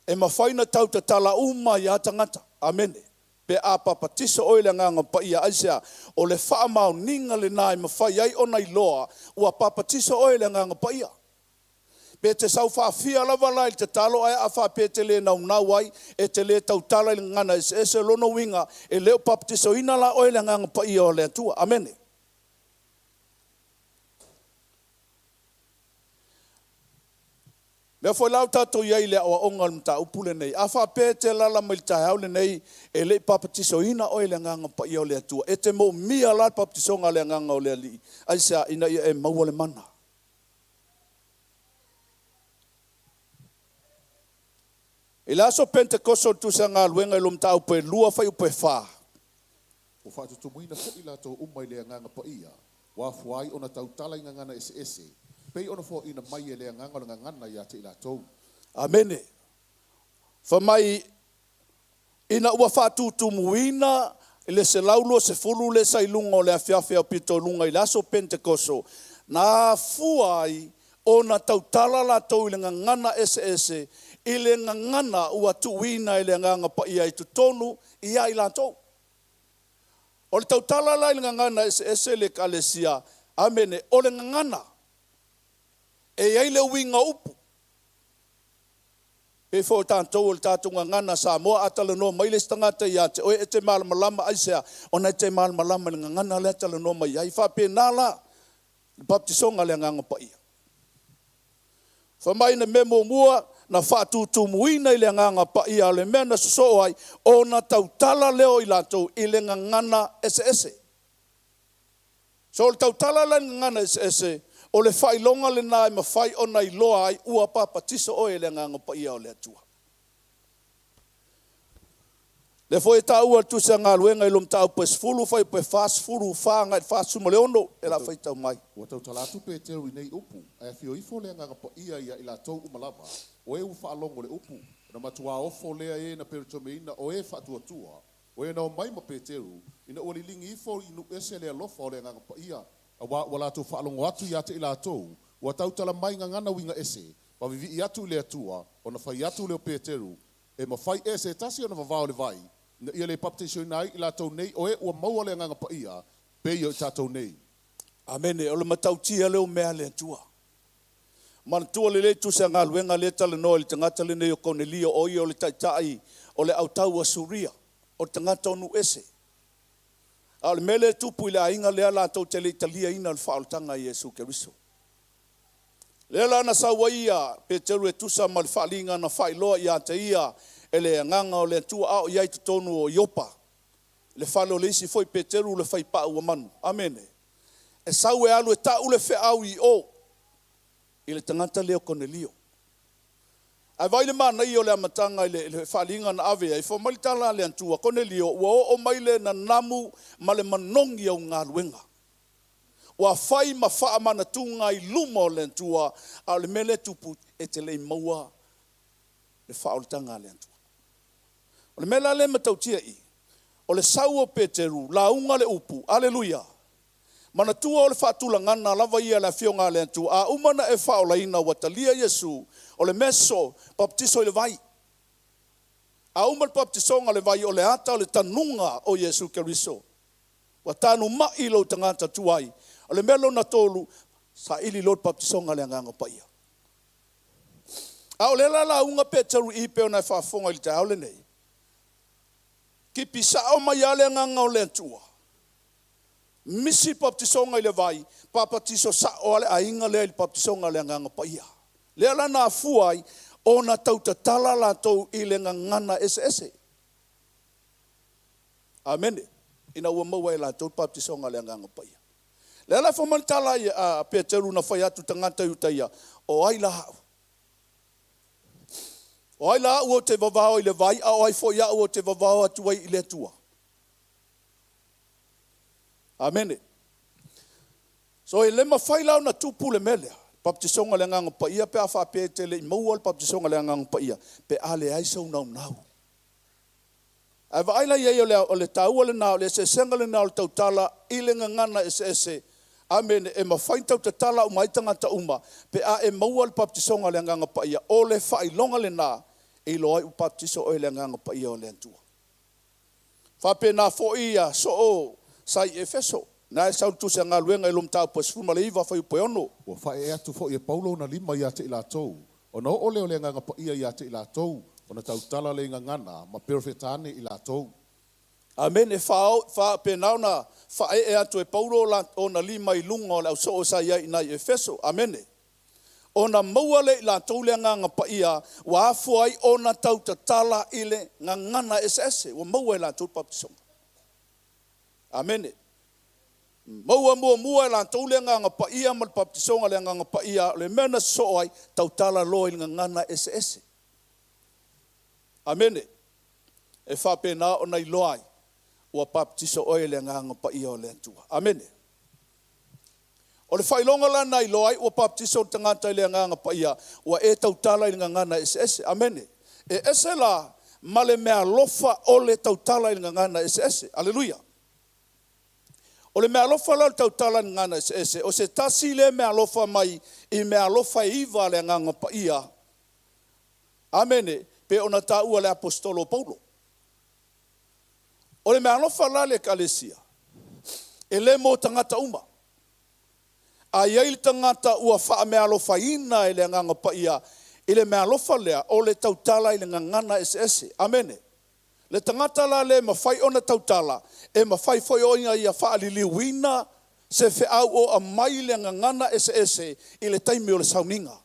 Speaker 6: e mafai ona tautatala uma ia tagata. Amene. Pe a papatiso oe i le Agaga Paia, aisea? O le faamaoniga lena e mafai ai ona iloa ua papatiso oe i le Agaga Paia. Pe te sau faafia lava la i le tatalo, ae a faapea e te le naunau ai, e te le tautala i le gagana eseese, o lona uiga, e le o papatisoina la oe i le Agaga Paia o le Atua. Amene. Mea foi la o tatou i ai i le aoaoga o le mataupu lenei, a faapea e te lala mai le taeao lenei, e le i papatisoina oe i le Agaga Paia o le Atua, e te moomia la le papatisoga a le Agaga o le Alii, aisea? Ina ia e maua le mana. I le aso Pentekoso o le tusa galuega i lo mataupu e 2 fuaiupu e 4.
Speaker 7: Ua faatutumuina foi latou uma i le Agaga Paia, ua afua ai ona tautala i gagana eseese, pei ona foaina mai e le Agaga o le gagana ia te i latou.
Speaker 6: Amene. Fa mai ina ua faatutumuina i le 120 le sailuga o le afiafi au pito luga i le aso Pentekoso, na afua ai ona tautala latou i le gagana eseese, i le gagana ua tuuina e le Agaga Paia i totonu ia i latou. O le tautala la i le gagana eseese le ekalesia, amene, o le gagana e i ai le uiga upu. Pe fo tatou o le tatou gagana Samoa a talanoa mai le isi tagata ia te oe e te malamalama aisea, ona e te malamalama i le gagana lea talanoa mai ai. Faapena la le baptisoga le Agaga Paia. Fa mai na mea muamua na faatutumuina i le Agaga Paia o le mea na sosoo ai, ona tautala leo i latou i le gagana eseese. So o le tautala la i le gagana eseese, o le faailoga lena e mafai ona iloa ai ua papatiso oe i le Agaga Paia o le Atua. Le foi e taua le tusi a galuega i lo mataupu e 10 fuaiupu e 44 agai i le 46 e la faitau mai.
Speaker 7: Ua tautala atu Peteru i nei upu, ae afio ifo le Agaga Paia ia i latou uma lava, o e ua faalogo le upu, na matua ofo lea e na peretomeina o e faatuatua, o e na omai ma Peteru, ina ua liligi ifo i nuu ese le alofa o le Agaga Paia, auā ua latou faalogo atu ia te i latou, ua tautala mai gagana uiga ese, ma vivii atu i le Atua, ona fai atu lea o Peteru, e mafai e se tasi ona vavao le vai, ina ia le baptisoina ai i latou nei o e ua maua le Agaga Paia, pei o i tatou nei.
Speaker 6: Amene. O le matautia leo mea le Atua. Manatua lelei tusi a galuega le talanoa i le tagata lenei o Konelio, o ia o le taitai o le autau a Suria, o le tagata o nuu ese. A o le mea lea tupu i le aiga lea latou te le i taliaina le faaolataga a Iesu Keriso. Lea la na sau ai ia Peteru e tusa ma le faaliga na faailoa ia te ia e le Agaga o le Atua a o i ai totonu o Iopa, le fale o le isi foi Peteru le faipau o manu. Amene. E sau e alu e tau le feau i o i le tagata lea o Konelio. Ae vai le manaia o le amataga i le faaliga na ave ai, fai mai le tala a le Atua, Konelio, ua oo mai le nanamu ma le manogi au galuega. Ua fai ma faamanatuga i luma o le Atua, a o le mea lea tupu e te le i maua le faaolataga a le Atua. O le mea la lea matautia i, O le sau o Peteru, lauga le upu, aleluia. Manatua o le faatulagana lava ia le afioga a le Atua. A uma na e faaolaina ua talia Iesu, o le mea sosoo, papatiso i le vai. A uma le papatisoga o le vai, o le ata o le tanuga o Iesu Keriso. Ua tanu mai lou tagata tuai. O le mea lona tolu, saili loa le papatisoga a le Agaga Paia. A o lea la lauga Peteru i i pei ona e faafofoga i le taeao lenei, kipi sao mai lava le Agaga o le Atua. Misi le papatisoga i le vai, papatiso sao lava le aiga lea i le papatisoga a le Agaga Paia. Lea la na afua ai ona tautatala latou i le gagana eseese. Amene. Ina ua maua e latou le papatisoga a le Agaga Paia. Lea la fai mai le tala a Peteru na fai atu tagata Iutaia, o ai la au? O ai la au ou te vavao i le vai, a o ai foi au ou te vavao atu ai i le Atua? Amene. So e le mafai la ona tupu le mea lea, baptisoga le Agaga Paia pe a faapea e te le i maua le baptisoga le Agaga Paia, pe a leai sou naunau. Ae vaai la i ai o le taua lena, o le eseesega lena o le tautala i le gagana eseese. Amene. E mafai ona tautatala uma ai tagata uma pe a e maua le baptisoga le Agaga Paia. O le faailoga lena e iloa ai ua baptiso oe i le Agaga Paia o le Atua. Faapena foi ia soo sa i Efeso. Na e sau tusi a galuega i lo mataupu e 19 fuaiupu e 6.
Speaker 7: Ua faaee atu foi e Paulo ona lima ia te i latou, ona oo lea o le Agaga Paia ia te i latou, ona tautala lea i gagana ma perofeta ane i latou.
Speaker 6: Amene. Faapena ona faaee atu e Paulo ona lima i luga o le ausoo sa i ai i nai Efeso. Amene. Ona maua le i latou le Agaga Paia, ua afua ai ona tautatala i le gagana eseese. Ua maua e latou le baptisoga. Amene. Maua muamua e latou le Agaga Paia ma le baptisoga le Agaga Paia, o le mea na sosoo ai, tautala loa i le gagana eseese. Amene. E faapena ona iloa ai, ua baptiso oe i le Agaga Paia o le Atua. Amene. O le faailoga la na iloa ai ua baptiso le tagata i le Agaga Paia, ua e tautala i le gagana eseese. Amene. E ese la ma le meaalofa o le tautala i le gagana eseese. Aleluia. O le meaalofa la o le tautala i le gagana eseese, o se tasi le meaalofa mai i meaalofa e iva le Agaga Paia. Amene. Pe ona taua le apostolo Paulo. O le meaalofa la le ekalesia, e le mo tagata uma. A i ai le tagata ua faamealofaina e le Agaga Paia i le meaalofa lea, o le tautala i le gagana eseese. Amene. Le tagata la le mafai ona tautala, e mafai foi ona ia faaliliuina se feau o aumai le gagana eseese i le taimi o le sauniga,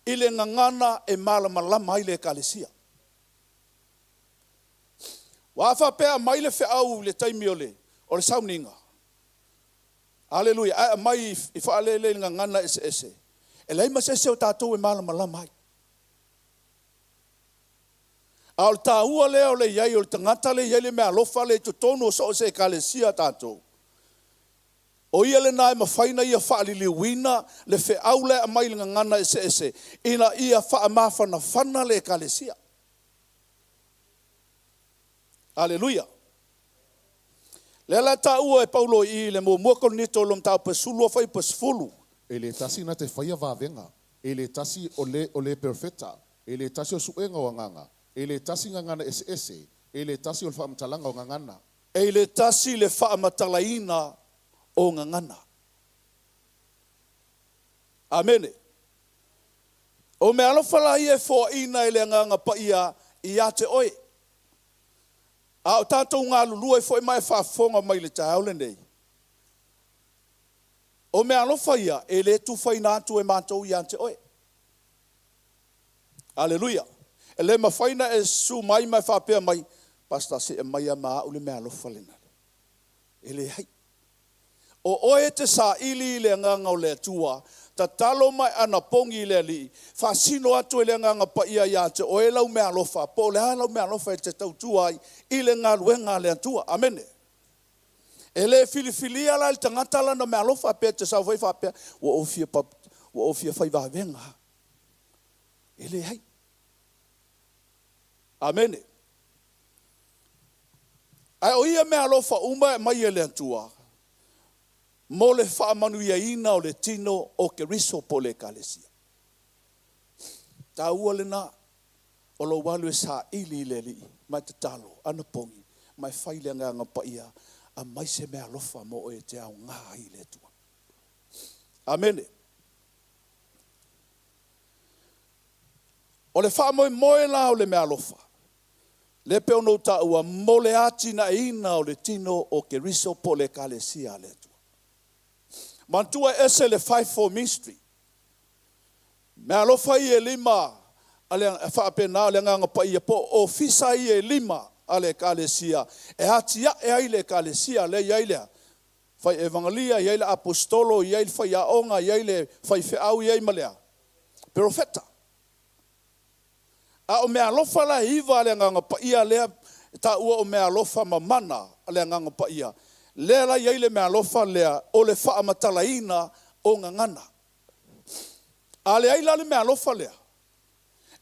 Speaker 6: i le gagana e malamalama ai le ekalesia. Ua a faapea mai le feau i le taimi o le sauniga. Aleluia. Ae aumai i faalele i le gagana eseese. E leai ma se isi o tatou e malamalama ai. A o le taua lea o le i ai o le tagata le i ai le meaalofa le i totonu o so o se ekalesia tatou. O ia lena e mafai na ia faaliliuina le feau lea aumai i le gagana eseese ina ia faamafanafana le ekalesia. Aleluia. Lea la taua e Paulo i le muamua Korinito o lo mataupu e 12 fuaiupu e 10.
Speaker 7: E le tasi na te faia vavega, e le tasi o le perfeta, e le tasi o suega o agaga, e le tasi gagana eseese, e le tasi o le faamatalaga o gagana.
Speaker 6: E le tasi le faamatalaina o gagana. Amene. O meaalofa la ia e foaina e le Agaga Paia ia te oe. A o tatou galulue foi ma e faafofoga mai le taeao lenei. O meaalofa ia e le tufaina atu e matou ia te oe. Aleluia. E le mafai na e susu mai ma e faapea mai, Pastor, se e mai a ma au le meaalofa lena. E leai. O oe te saili i le Agaga o le Atua, tatalo mai anapogi i le Alii, faasino atu e le Agaga Paia ia te oe lau meaalofa, po o le a lau meaalofa e te tautua ai i le galuega a le Atua. Amene. E le filifilia la le tagata lana meaalofa pe te sau foi faapea, ua ou fia fai vavega. E leai. Amene. Ae o ia meaalofa uma e aumai e le Atua, mo le faamanuiaina o le tino o Keriso po o le Ekalesia. Taua lena o lou alu e saili i le Alii ma e tatalo anapogi ma e fai le Agaga Paia aumai se meaalofa mo oe e te aoga ai i le Atua. Amene. O le faamoemoe la o le meaalofa, lea pei ona ou taua, mo le atinaeina o le tino o Keriso po o le Ekalesia a le Atua. Manatua e ese le fivefold ministry. Meaalofa ia e lima a le faapena o le Agaga Paia po o ofisa ia e lima a le Ekalesia e atiae ai le Ekalesia lea e i ai le fai evagalia, i ai le aposetolo, i ai le faiaoga, i ai le faifeau, i ai ma le perofeta. A o meaalofa la e iva a le Agaga Paia lea e taua o meaalofa mamana a le Agaga Paia, lea la e i ai le meaalofa lea o le faamatalaina o gagana. A leai la le meaalofa lea,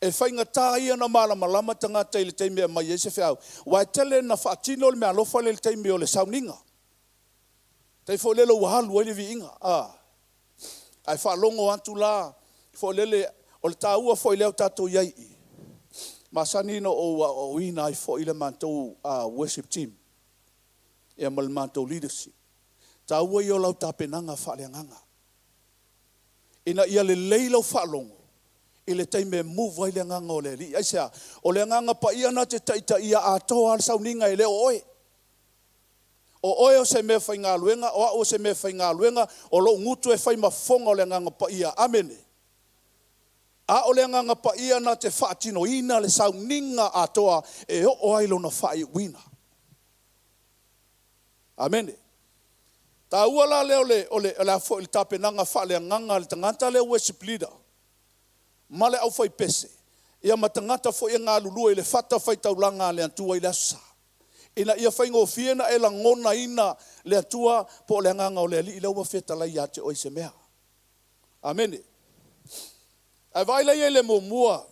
Speaker 6: e faigata ia ona malamalama tagata i le taimi e aumai ai se feau, aua e tele ina faatino le meaalofa lea i le taimi o le sauniga. Tai foi lele ua alu ai le viiga. Ae faalogo atu la, foi lele, o le taua foi lea o tatou i ai i i. Masani ona ou aoaoina ai foi le matou worship team ia ma le matou leadership. Taua ia o lau tapenaga faaleagaga. Ina ia lelei lau faalogo i le taimi e move ai le agaga o le Alii. Aisea? O le Agaga Paia na te taitaia atoa le sauniga e le o oe. O oe o se mea faigaluega, o au o se mea faigaluega, o lou gutu e fai ma fofoga o le Agaga Paia. Amene. A o le Agaga Paia na te faatinoina le sauniga atoa e oo ai lona faaiuina. Amene. Taua la lea o le, o le, o le, a foi, le tapenaga faaleagaga a le tagata lea worship leader ma le aufaipese, ia ma tagata foi e galulue i le fata faitaulaga a le Atua i le Aso Sa, ina ia faigofie ona e lagonaina le Atua po o le Agaga o le Alii lea ua fetalai ia te oe i se mea. Amene. Ae vaai laia i le muamua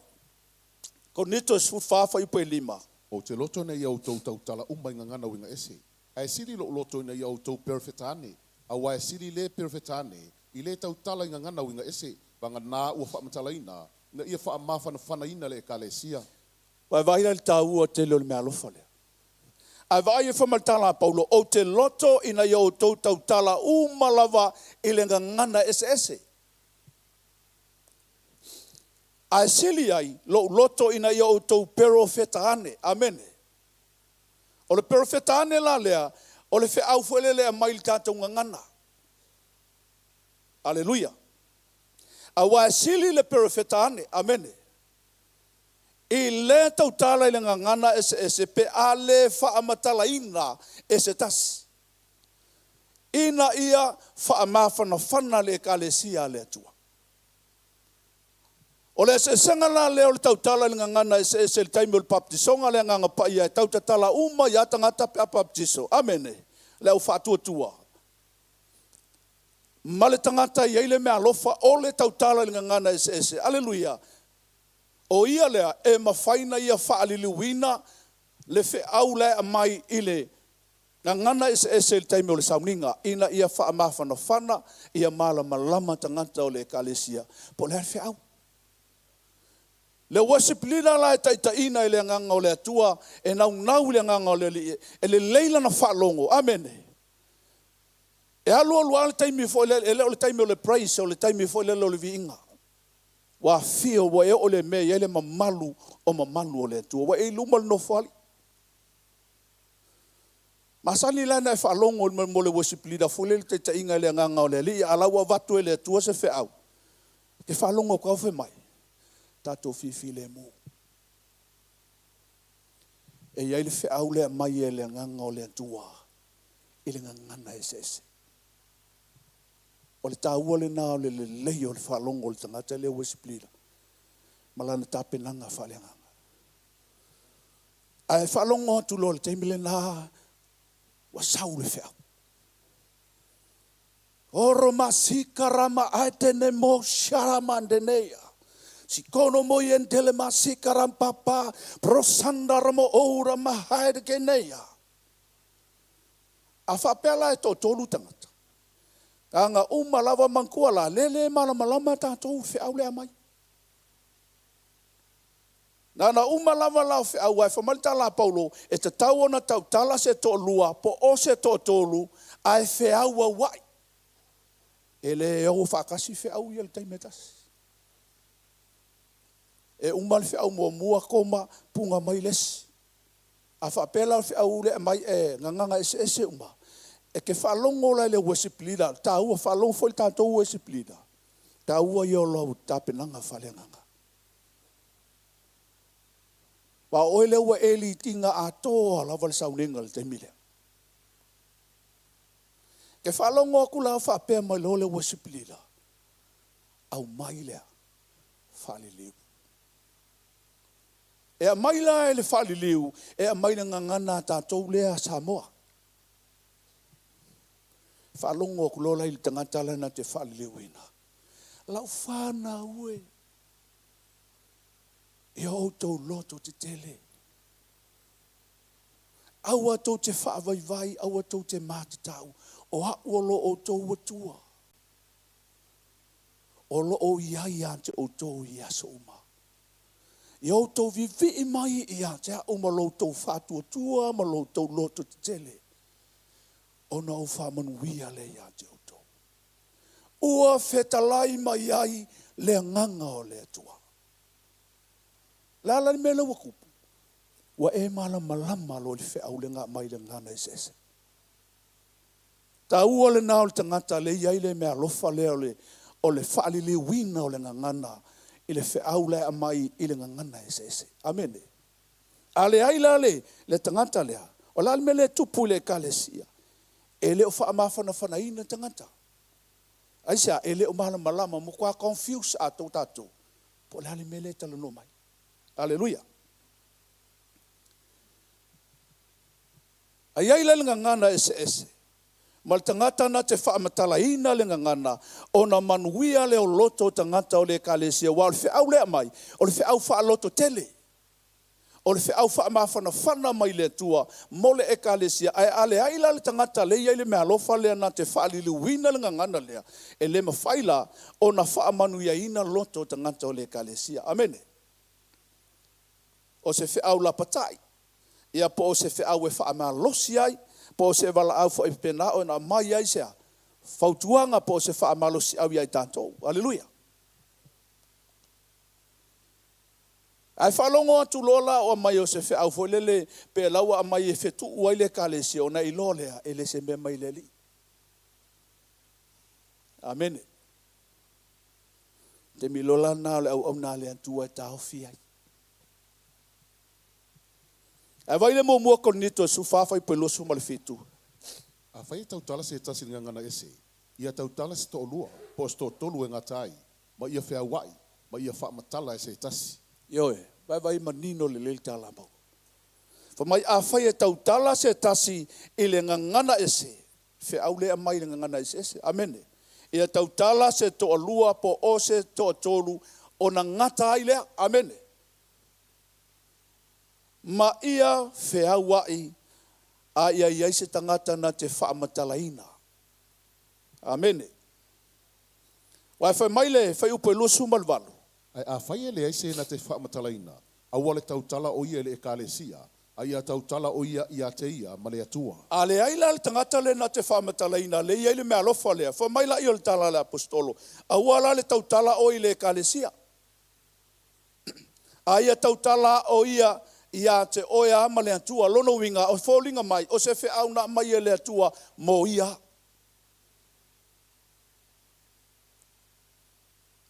Speaker 6: Korinito 14 fuaiupu e 5.
Speaker 7: Ou te loto ina ia outou tautala uma i gagana uiga ese, ae sili lou loto ina ia outou perofeta ane, auā e sili le perofeta ane i le tautala i gagana uiga ese, vagana ua faamatalaina ina ia faamafanafanaina le ekalesia.
Speaker 6: Ae vaai la i le taua tele o le meaalofa lea. Ae vaai e fai mai le tala a Paulo, ou te loto ina ia outou tautala uma lava i le gagana eseese. Ae sili ai lou loto ina ia outou perofeta ane. Amene. O le perofeta ane la lea, o le feau foi lele e aumai i le tatou gagana. Aleluia. Aua e sili le perofeta ane. Amene. I le tautala i le gagana eseese pe a le faamatalaina e se tasi, ina ia faamafanafana le Ekalesia a le Atua. O le eseesega la lea o le tautala i le gagana eseese i le taimi o le baptisoga le Agaga Paia e tautatala uma ia tagata pe a baptiso. Amene. Le au faatuatua ma le tagata e i ai le meaalofa o le tautala i le gagana eseese. Aleluia. O ia lea e mafai ona ia faaliliuina le feau la e aumai i le gagana eseese i le taimi o le sauniga, ina ia faamafanafana, ia malamalama tagata o le Ekalesia po o le a le feau. Le worship leader la e taitaiina i le Agaga o le Atua, e naunau i le Agaga o le Alii, e lelei lana faalogo. Amene. E alu alu lava le taimi foi lele, e le o le taimi o le praise, o le taimi foi lele o le viiga. Ua afio, ua e oo i le mea e i ai le mamalu o mamalu o le Atua. Ua e i luma o le Nofoalii. Masani la ona e faalogo i le mo le worship leader foi lele taitaiga i le Agaga o le Alii, a la ua avatu e le Atua se feau, e te faalogo atu lava fai mai, tatou fifilemu. E i ai le feau lea e aumai e le Agaga o le Atua i le gagana eseese. O le taua lena o le lelei o le faalogo o le tagata lea worship leader ma lana tapenaga faaleagaga. Ae faalogo atu loa i le taimi lena ua sau le feau. Oro masika rama aetene mo sharamandeneia. Sikono mo yentele masika rampapa prosanda ramo oura mahaedekeneia. A faapea la e toatolu tagata, aga uma lava manatua la, lea e le malamalama tatou i feau lea e aumai. Na ona uma lava la o feau, aua e fai mai le tala a Paulo, e tatau ona tautala se toalua po o se toatolu ae feauauai. E le o faatasi feau ia i le taimi e tasi. E uma le feau muamua koma puna mai le isi. A faapea la o le feau lea e aumai e gagana eseese uma, e te faalogo la i le worship leader, taua, faalogo foi le tatou worship leader, taua ia o lau tapenaga faaleagaga. Aua o oe lea ua e lead ina atoa lava le sauniga i le taimi lea. E te faalogo atu la o faapea mai loa le worship leader, aumai lea faaliliu. E aumai la e le faaliliu, e aumai le gagana a tatou lea Samoa. Faalogo atu loa la i le tagata lea na te faaliliuina. Lau fanau e, ia outou loto tetele. Aua tou te faavaivai, aua tou te matatau, o au o lo outou Atua, o lo o i ai ia te outou i aso uma. Ia outou vivii mai ia te au ma lo outou faatuatua ma lo outou loto tetele, ona ou faamanuia lea ia te outou. Ua fetalai mai ai le agaga o le Atua. O le a la le mea lea ua tupu? Ua e malamalama loa i le feau lea na aumai i le gagana eseese. Taua lena o le tagata lea e i ai le meaalofa lea o le faaliliuina o le gagana i le feau la e aumai i le gagana eseese. Amene. A leai la le tagata lea, o le a le mea lea e tupu i le ekalesia? E le o faamafanafanaina tagata. Aisea? E le o malamalama, matua confuse atoa tatou. Po o le a le mea lea e talanoa mai. Aleluia. A i ai la le gagana eseese, ma le tagata na te faamatalaina le gagana, ona manuia lea o loto o tagata o le ekalesia, aua o le feau lea e aumai, o le feau faalototele, o le feau faamafanafana mai le Atua mo le ekalesia. Ae a leai la le tagata lea e i ai le meaalofa lea na te faaliliuina le gagana lea, e le mafai la ona faamanuiaina loto o tagata o le ekalesia. Amene. O se feau lapatai, ia po o se feau e faamalosi ai, po o se valaau foi pena ona aumai ai sea fautuaga po o se faamalosiau ia i tatou. Aleluia. Ae faalogo atu loa la o aumai o se feau foi lele pe lau ua aumai e fetuu ai le ekalesia, ona iloa lea e le se mea mai le Alii. Amene. Taimi loa la lena o le auauna a le Atua e taofi ai. Ae vai le muamua Korinito e 14 fuaiupu 27.
Speaker 7: Afai e tautala se tasi i le gagana ese, ia tautala se toalua, po o se toatolu e gata ai, ma ia feauai, ma ia faamatala e se tasi.
Speaker 6: Ioe, vaivai manino lelei le tala a Paulo. Fai mai, afai e tautala se tasi i le gagana ese, feau lea aumai i le gagana eseese. Amene. Ia tautala se toalua po o se toatolu ona gata ai lea. Amene. Ma ia feauai a ia i ai se tagata na te faamatalaina. Amene. Aua e fai mai le fuaiupu e 28.
Speaker 7: Ae afai e leai se na te faamatalaina, aua le tautala o ia i le ekalesia, a ia tautala o ia ia te ia ma le Atua.
Speaker 6: A leai la le tagata lea na te faamatalaina, lea e i ai le meaalofa lea, fai mai laia o le tala a le aposetolo, aua la le tautala oe i le ekalesia. A ia tautala o ia ia te oe lava ma le Atua. Lona uiga, o foliga mai, o se feau na aumai e le Atua mo ia.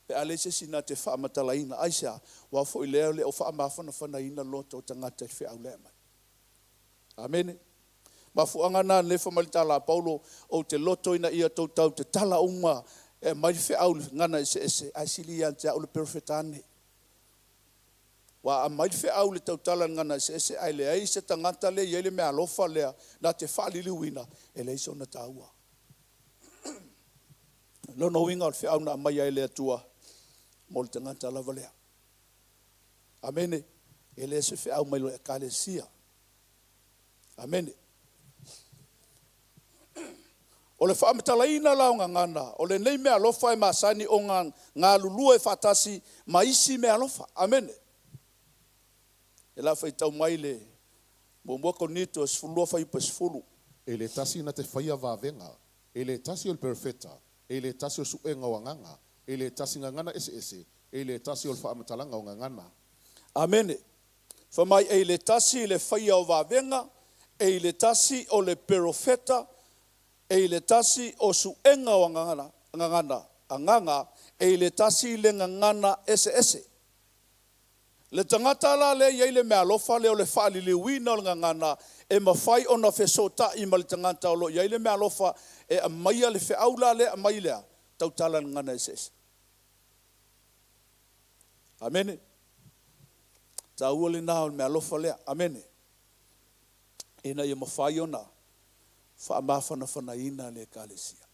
Speaker 6: Pe a leai se isi na te faamatalaina, aisea? Aua foi lea e le o faamafanafanaina loto o tagata i le feau lea e aumai. Amene. Mafuaaga na lea fai mai le tala a Paulo, ou te loto ina ia tou tau tatala uma e aumai le feau i le gagana eseese, ae sili ia te au le perofetane. Ua aumai le feau i le tautala i le gagana eseese, ae leai se tagata lea e i ai le meaalofa lea na te faaliliuina, e leai sona taua. Lona uiga o le feau na aumai ai le Atua mo le tagata lava lea. Amene. E le se feau mai le ekalesia. Amene. O le faamatalaina la o gagana, o lenei meaalofa e masani ona galulue faatasi ma isi meaalofa. Amene. E la faitau mai le 1 Korinito 12 fuaiupu e 10.
Speaker 7: E le tasi na te faia vavega, e le tasi o le perofeta, e le tasi o suega o agaga, e le tasi gagana eseese, e le tasi o le faamatalaga o gagana.
Speaker 6: Amene. Fai mai e i le tasi le faia o vavega, e i le tasi o le perofeta, e i le tasi o suega o gagana, gagana, agaga, e i le tasi le gagana eseese. Le tagata la lea e i ai le meaalofa lea o le faaliliuina o le gagana e mafai ona fesootai ma le tagata o lo o i ai le meaalofa e aumaia le feau la lea e aumai lea, tautala i le gagana eseese. Amene. Taua lena o le meaalofa lea. Amene. Ina ia mafai ona faamafanafanaina le Ekalesia.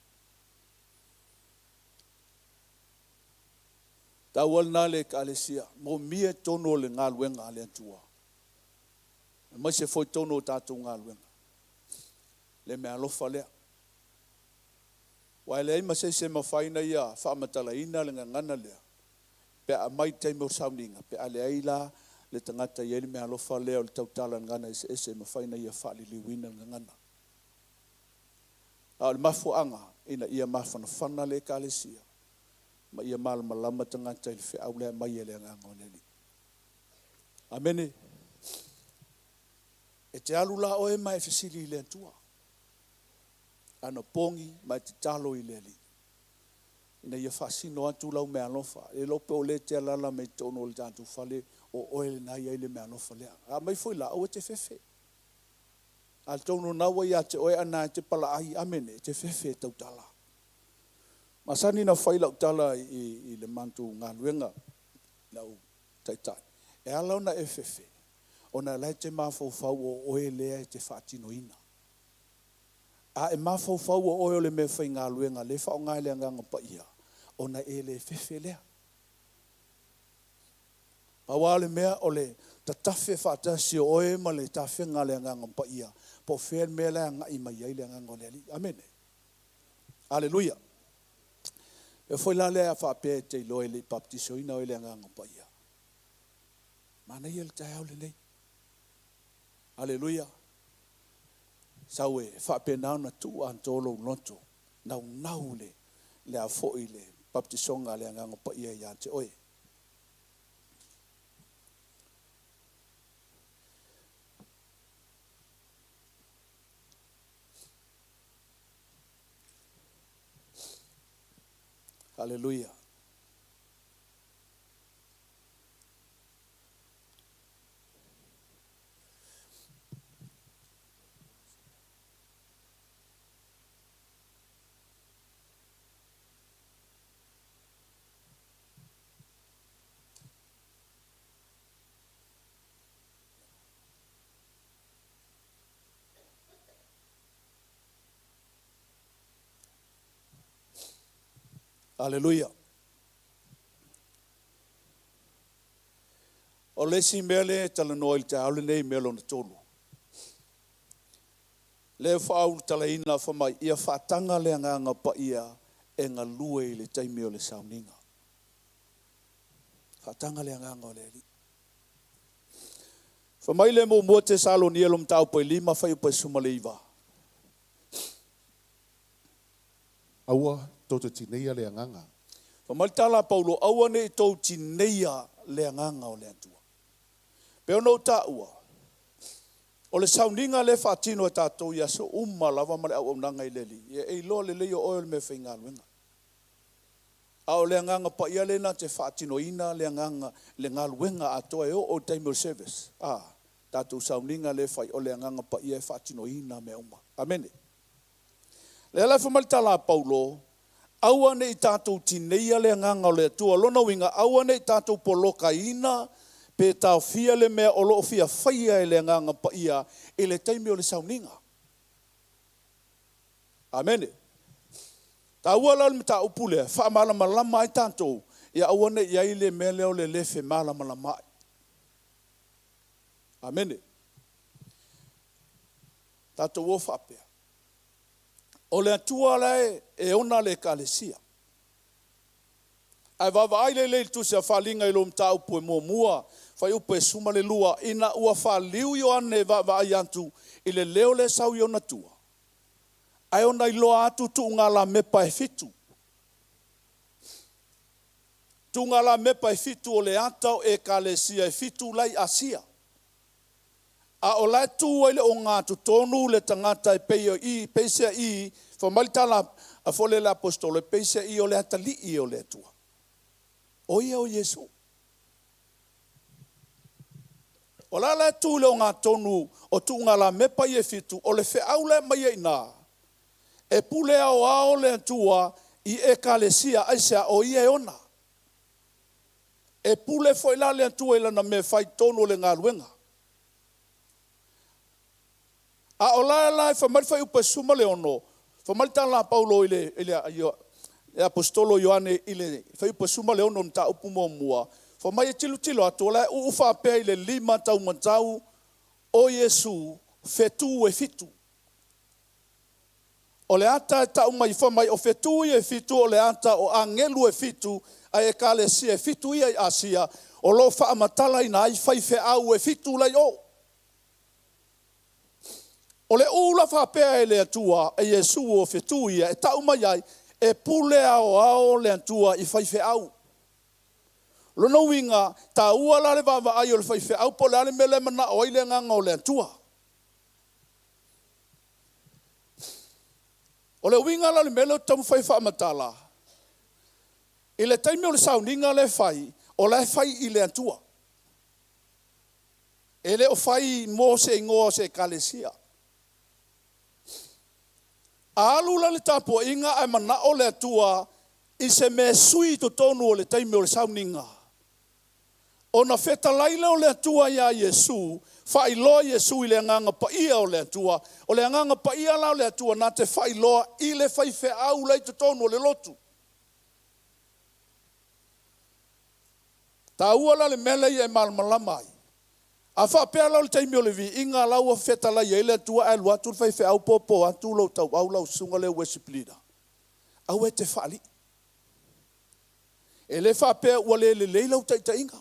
Speaker 6: Taua lena le Ekalesia, moomia i totonu o le galuega a le Atua, aemaise foi totonu o tatou galuega, le meaalofa lea. Aua e leai ma se isi e mafai ona ia faamatalaina le gagana lea, pe a aumai i le taimi o le sauniga, pe a leai la le tagata e i ai le meaalofa lea o le tautala i le gagana eseese e mafai ona ia faaliliuina le gagana. A o le mafuaaga, ina ia mafanafana le Ekalesia, ma ia malamalama tagata i le feau lea e aumai e le Agaga o le Alii. Amene. E te alu la oe ma e fesili i le Atua, anapogi ma e tatalo i le Alii, ina ia faasino atu lau meaalofa. E le iloa pe o lea e te alaala mai totonu o le tatou fale, o oe lena e i ai le meaalofa lea. A aumai foi la, aua e te fefe. Atonu o lena ua ia te oe a na e te palaai, amene, e te fefe e tautala. Masani na fai lau tala i le matou galuega, lau taitai, e ala ona e fefe, ona o la e te mafaufau o oe lea e te faatinoina. A e mafaufau o oe o le meafaigaluega lea e faaaoga e le Agaga Paia, ona e le fefe lea. Pau lava o le mea o le tatafe faatasi o oe ma le tafega a le Agaga Paia, po o fea le mea la e agai mai ai le Agaga o le Alii. Amene. Aleluia. E foi la lea a faapea e te iloa e le i baptisoina oe i le Agaga Paia. Manaia le taeao lenei. Aleluia. Sau e faapena ona tuu atoa lou loto, naunau le, le a foi le baptisoga a le Agaga Paia ia te oe. Aleluia. Aleluia. O le isi mea lea e talanoa i le taeao lenei, mea lona tolu. Lea e faaulutalaina fai mai, ia faataga le Agaga Paia e galue i le taimi o le sauniga. Faataga le Agaga o le Alii. Fai mai le 1 Tesalonia lo mataupu e 5 fuaiupu e 19.
Speaker 7: Aua tou te tineia le Agaga.
Speaker 6: Fai mai le tala a Paulo, aua ne i tou tineia le Agaga o le Atua. Pei ona ou taua, o le sauniga lea e faatino e tatou i aso uma lava ma le auaunaga i le Alii, ia e iloa lelei o oe o le meafaigaluega. A o le Agaga Paia lea na te faatinoina le agaga, le galuega atoa e oo i le taimi o le service. A, tatou sauniga lea e fai, o le Agaga Paia e faatinoina mea uma. Amene. Lea la e fai mai le tala a Paulo, aua ne i tatou tineia le Agaga o le Atua. Lona uiga, aua ne i tatou polokaina pe taofia le mea o lo o fia faia e le Agaga Paia i le taimi o le sauniga. Amene. Taua la le mataupu lea, faamalamalama ai tatou, ia aua ne i i ai le mea lea o le le femalamalamaai. Amene. Tatou o faapea. O le Atua lae e ona le ekalesia. Ae vaavaai lelei i le tusi a Faaliga i lou mataupu e muamua, fuaiupu e 12, ina ua faaliu Ioane e vaavaai atu i le leo lea e sau i ona tua, ae ona iloa atu tuugalamepa e fitu. Tuugalamepa e fitu o le ata o ekalesia e fitu la e i Asia. A o la e tu ai le ogatotonu le tagata e pei o i, peiseai, fai mai le tala a foi lea le aposetolo, peiseai o le atalii o le Atua. O ia o Iesu. O la la e tu le ogatotonu o tuugalamepa ia e fitu, o le feau la e aumai ai i ina, e pule aoao le Atua i ekalesia, aisea? O ia e ona. E pule foi la le Atua i lana mea e fai i totonu o le galuega. A o la la e fai mai le fuaiupu e 16, fai mai le tala a Paulo i le aposetolo Ioane i le fuaiupu e 16 o le mataupu muamua, fai mai e tilotilo atu, o la e uu faapea i le lima taumatau o Iesu fetu e fitu. O le ata e tau mai fai mai o fetu ia e fitu o le ata o agelu e fitu a ekalesia e fitu ia i Asia, o lo o faamatalaina ai faifeau e fitu lai o. O le ula faapea e le Atua e Iesu o fetu ia e tau mai ai, e pule aoao le Atua i faifeau. Lona uiga, taua la le vaavaai o le faifeau po o le a le mea lea e manao ai le agaga o le Atua. O le uiga la o le mea lea ou te taumafai e faamatala, i le taimi o le sauniga lea e fai, o la e fai i le Atua. E le o fai mo se igoa o se ekalesia. A alu la le tapuaiga ae manao le Atua i se mea sui i totonu o le taimi o le sauniga, ona fetalai lea o le Atua ia Iesu, faailoa Iesu i le agaga paia o le Atua. O le agaga paia la o le Atua na te faailoa i le faifeau la i totonu o le lotu. Taua la le mea lea ia e malamalama ai. A faapea la o le taimi o le viiga la ua fetalai ai le Atua ae alu atu le faifeau popo atu lou tauau lau susuga lea worship leader, aua e te faalii. E le faapea ua le lelei lau taitaiga.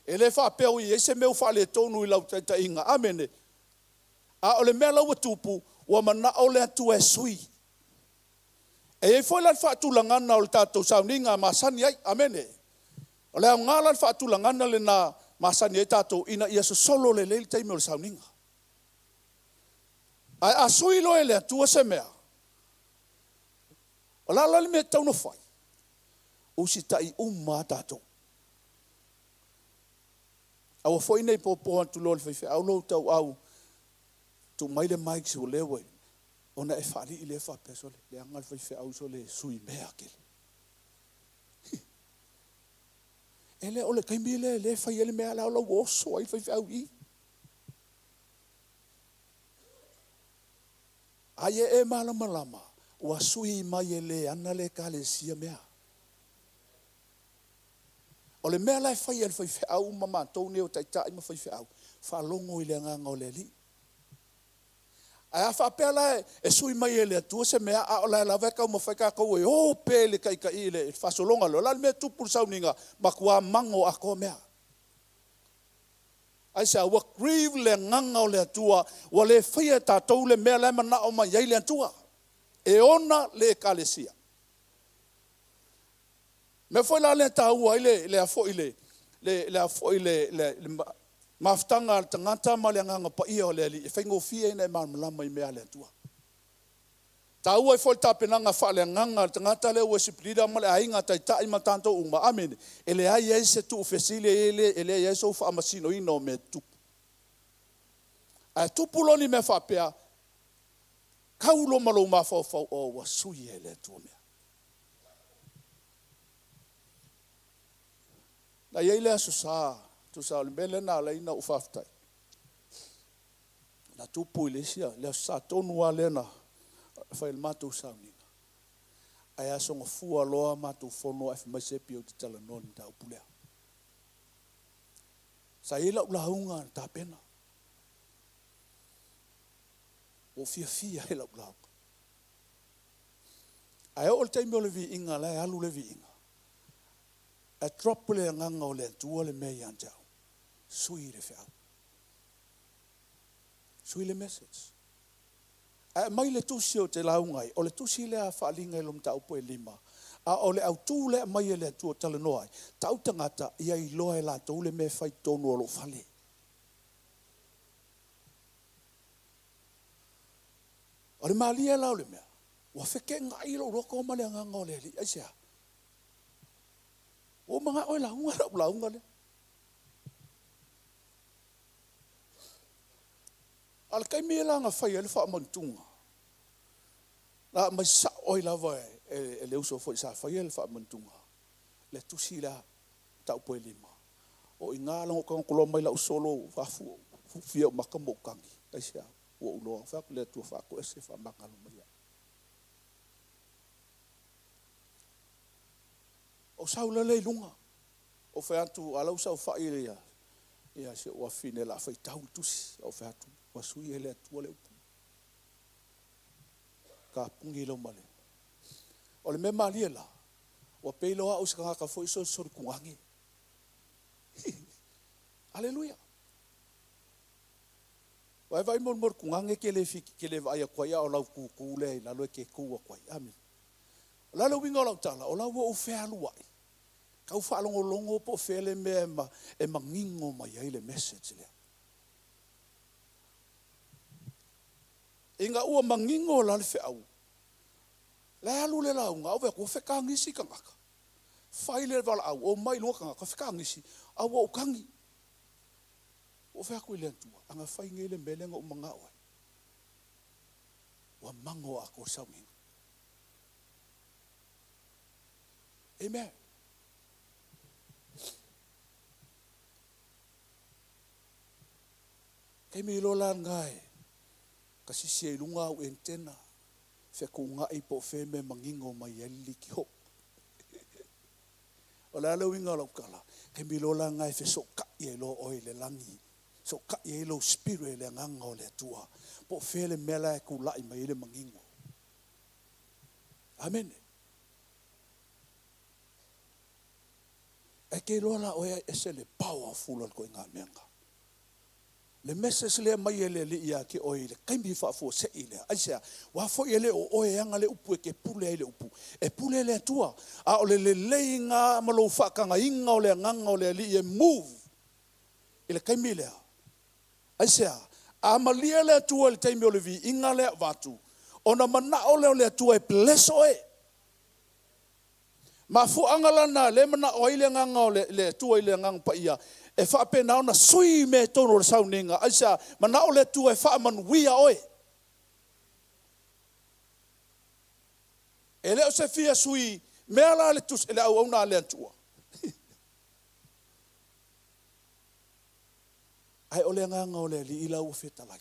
Speaker 6: E le faapea ua i ai se mea ua faaletonu i lau taitaiga. Amene. A o le mea la ua tupu, ua manao le Atua e sui. E i ai foi la le faatulagana o le tatou sauniga masani ai. Amene. O le aoga la le faatulagana lena masani ai tatou ina ia sosolo lelei le taimi o le sauniga. Ae a sui loa e le Atua se mea, o le a la le mea e tatau ona fai? Usitai uma lava tatou. Aua foi ne i popo atu loa i le faifeau lou tauau, tuu mai le mic ua lea ua ona e faalii lea faapea sole, leaga le faifeau sole sui mea tele. E le o le taimi lea le fai ai le mea la o lau oso ai le faifeau i. Ai e malamalama, ua sui mai e le ana le ekalesia mea. O le mea la e fai e le faifeau ma matou nei o taitai ma faifeau, faalogo i le agaga o le Alii. Ae a faapea la e sui mai e le Atua se mea, a o la e lava e taumafai tatou e o pea i le taitai i le faasologa lea. O le a le mea e tupu i le sauniga, matua mago atoa mea. Aisea, ua grieve le agaga o le Atua, ua le faia e tatou le mea la e manao mai ai le Atua. E ona le ekalesia. Mea foi la lea taua ai le mafutaga a le tagata ma le agaga paia o le Alii, e faigofie ina e malamalama i mea a le Atua. Taua ai foi le tapenaga faaleagaga a le tagata lea worship leader ma le aiga taitai ma tatou uma. Amene. E leai ai se tuufesili, e leai ai sou faamasinoina o mea tutupu. Ae tupu loa ni mea faapea, kau loa ma lou mafaufau, o ua sui e le Atua mea. Na i ai le aso sa, tusa o le mea lea na ala ai na ou faafetai. Na tupu i le isi, le aso sa tonu lava lea na fai le matou sauniga. Ae aso gafua loa matou fono ae fai mai se pia ou te talanoa i le mataupu lea. Sa i ai lau lauga na tapena. Ua ou fiafia ai i lau lauga. Ae oo i le taimi o le viiga, la e alu le viiga, ae drop le agaga o le Atua le mea ia te au, sui le feau. Sui le message. Ae aumai le tusi ou te lauga ai, o le tusi lea a Faaaliga i lona mataupu e 5, a o le autu lea e aumai e le Atua e talanoa ai, tau tagata ia iloa e latou le mea e fai i totonu o lou fale. O le malie la o le mea, ua feteenai lou loto ma le agaga o le Alii. Aisea? Ua ou manao e lauga lau lauga lea. A o le taimi la na fai ai le faamanutuga, na aumai sao ai lava e le uso foi sa faia le faamanutuga, le tusi lea, mataupu e 5. O i ina na ou tago atu loa mai lau solo afu fia ou mata ma ou tagi. Aisea? Ua ou iloa, fai atu le Atua faatoese faamagalo mai au. Ou sau lea i luga, ou fai atu, a la ua saofai ia, ia si ou afafine o le a faitau le tusi. Ou fai atu, ua sui e le Atua le upu. Tapuni lau male. O le mea malie la, ua pei loa au i se tagata foi solisoli tugage. Aleluia. Ua e vaai mo le tugage ke le fiki, ke le vaai atu ai, a o lau tutu lea i lalo e te tu atu ai. Amene. O le a le uiga o lau tala, o la ua ou fealuai, tau faalogologo po o fea le mea e manino mai ai le message lea. Ina ua manino la le feau, la e alu le lauga, au ua fekagisi tagata. Fai le valaau, o mai luga tagata, fekagisi, a ua ou tagi. Ua fai atu i le Atua, aga fai nei le mea lea na ou manao ai. Ua mago atoa le sauniga. Amen. Taimi loa la lena e kasisi ai i luga au antenna, fetuunai po o fea mea manino mai ai le liki ho. O le a le uiga o lau tala, taimi loa la lena e fesootai ai loa oe i le lagi, fesootai ai lou spirit i le agaga o le Atua, po o fea le mea la e tulai mai ai le manino. Amene. E te iloa la oe e ese le powerful o le koiga mea. Le message lea mai e le Alii ia te oe i le taimi faafuasei lea. Aisea, ua foi e le o oe aga le upu e te pule ai le upu. E pule le Atua. A o le lelei ngā ma lou whaakangaiga o le agaga o le Alii e move i le taimi lea. Aisea, a malia le Atua i le taimi o le viiga lea avatu, ona manao lea o le Atua e bless oe. Mafuaaga lana le manao ai le agaga o le Atua i le agaga paia, e faapena ona sui mea tonu o le sauniga. Aisea, manao le Atua e faamanuia oe. E le o se fia sui mea la le tusi, le auauna a le Atua. Ai o le agaga o le Alii la ua fetalai.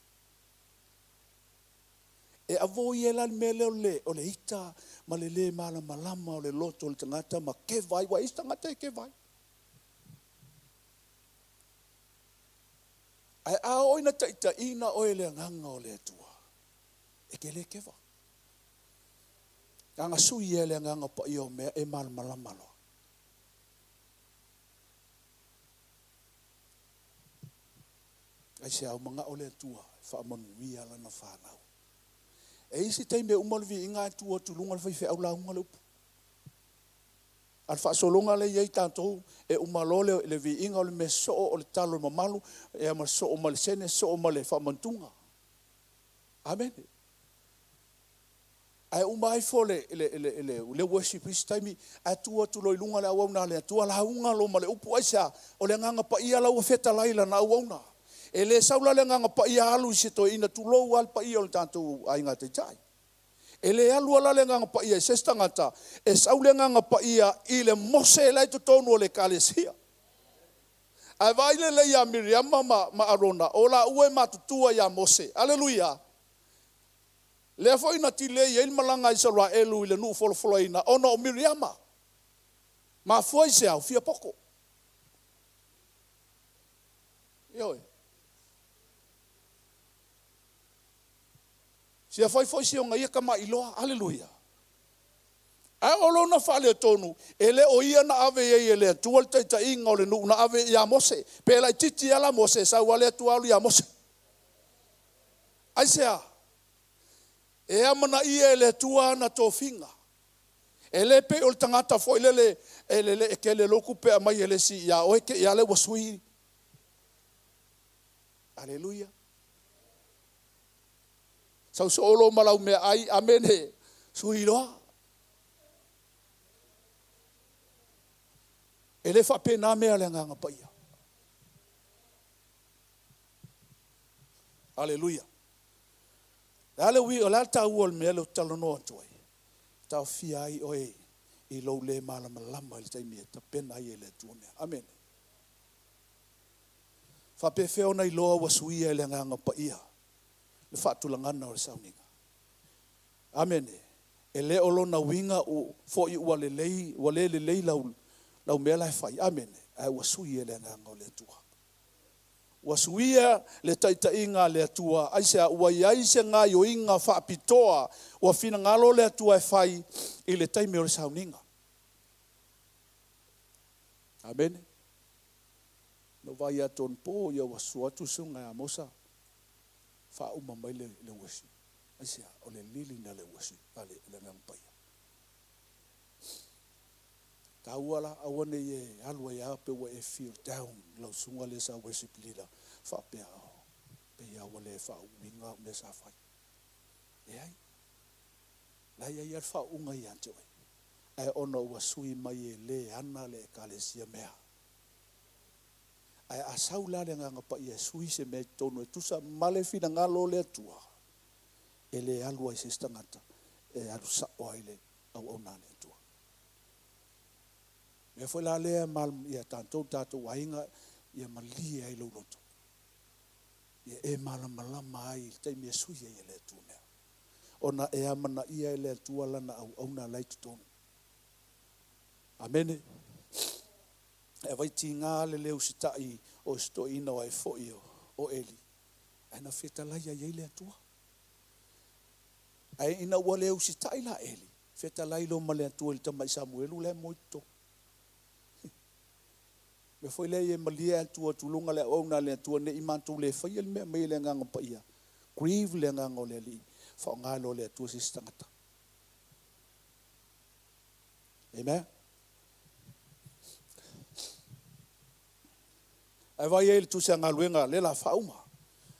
Speaker 6: E avoi e la le mea lea o le ita ma le le malamalama o le loto o le tagata ma ke vai, ua isi tagata e ke vai. Ai a o ina taitaiina oe le agaga o le Atua, e ke le kewa. Aga sui e le agaga paia o mea e malamalama loa. Ai se au manga o le Atua, faamanuia lana whanau. E isi taimi e uma le viiga e tua tulunga le whaiwheau launga le upu. A le faasolonga le iai tātou, e uma loa le viiga o le mea soo o le talo o le mamalu, e ama soo ma le sene, soo ma le faamantuga. Amen. Ae uma ai fo le worship isi taimi, ae tua atu loa i luga le auauna le Atua, lauga lo ma le upu aisea, o le agaga paia lau ua fetalai lana auauna. E le saula le agaga paia alu i se toeaina tulou a le paia o le tātou aiga taitai. E le alu ala le agaga paia i se isi tagata, e sau le agaga paia i le Mose la i totonu o le ekalesia. Ae vaai lelei ia Miriama ma Arona, o la ua e matutua ia Mose. Aleluia. Lea foi na tilei ai le malaga a Isaraelu i le nuu folafolaina, ona o Miriama. Mafua i se au, fia poko. Ioe. Sia fai foi si onga ia kama iloa. Hallelujah. A o lona whaale tonu, e le o ia na ave ia e le atua le taita inga o le nuu na ave ia Mose. Pe lai titi ala Mose, sau ale atua alu ia Mose. Aisea, e amana ia e le atua na tofinga. E le pe o le tangata foi lele, e lele e kele loku pe a mai e le si ia oe ke ia le wasui. Hallelujah. Sau so olo malau mea ai, amene, sui loa. E le whape nā mea le nganga paia. Hallelujah. Le ui o le alta ua le mea le talanoa atu ai. Tau fia ai oe i lou le malamalama i le taimi e tapena ai e le Atua mea. Amen. Whapewhea ona i loa ua suia i le nganga paia. Le whaatulangana o le sauniga. Amen. E le o lona winga o fo i ua le lei, ua le le lei lau, lau mea la e whai. Amen. Ai ua suia le nganga o le Atua. Ua suia le taitainga le Atua. Ai se ua iai se ngā ioinga whaapitoa. Ua whinangalo le Atua e whai i le taimi o le sauniga. Amen. No vai a ton pō ia ua suatu sunga a mosa. Whauma mai le worship. Ai se o le lili na le worship. Ale le nganga paia. Tāua la, aua nei e alua ia pe ua e feel down lau sunga le sa worship leader. Whapea o, pe ia ua le whauinga me sa whai. E ai, la ia ia whaunga ia te oe. Ai ona ua sui mai e le ana le ekalesia mea. Ai a sau la le nganga pa ia sui se mea tonu e tusa male whina ngalo le atua. E le alua i se stangata e alu sa oa i le au au nā le atua. Mea foi la lea mal ia tātou tātou ainga ia malie ai lau loto. Ia e malamalama ai i taimi e sui ai e le Atua mea. Ona e amana ia e le Atua lana au au nā lai totonu. Amene. E vai ti ngā le leu sitai o sito ina o ai foi o Eli. Ai na whitalai ai ai le Atua. Ai ina ua leu sitai la Eli. Whitalai lo ma le Atua i le tamai Samuelu le moi totonu. Me foi le e malia atua tulunga le au na le atua ne i mātou le whai le mea mai le nganga paia. Grieve le nganga o le ali. Whaongalo le atua se tangata. Amen. Ai vai e le tusi a ngaluenga le la whauma.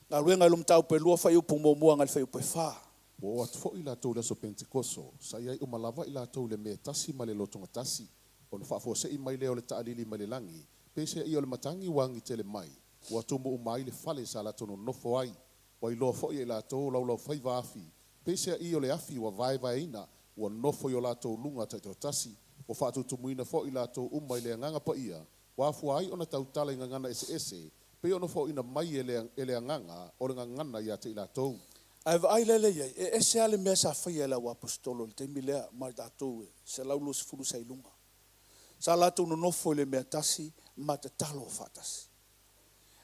Speaker 6: Ngaluenga i lumtau pe lua whai upu mua ngai whai upu e wha.
Speaker 7: Ua o atu foi i latou le aso Pentekoso, sa iai uma lava i latou le mea tasi ma le lotoga tasi, ona faafuase'i mai lea o le ta'alili mai le lagi, pese ia o le matangi uagi tele mai, ua tumu uma ai le fale sa latou nonofo ai, ua iloa fo'i e i latou laulau faiva afi, pese ia o le afi ua vaevaeina, ua nofo i o latou luga ta'itoatasi, ua fa'atutumuina fo'i latou uma i le agaga pa'ia, ua afua ai ona tautala i gagana eseese, pei ona fo'uina mai e le agaga o le gagana iā te i latou.
Speaker 6: Ai vaai lele iai, e ese ale mea sa whaia le au apostolo le taimi lea mai tātou e, se laulo sefulu sa i lunga. Sa latou nonofo i le mea tasi, ma te talo whaatasi.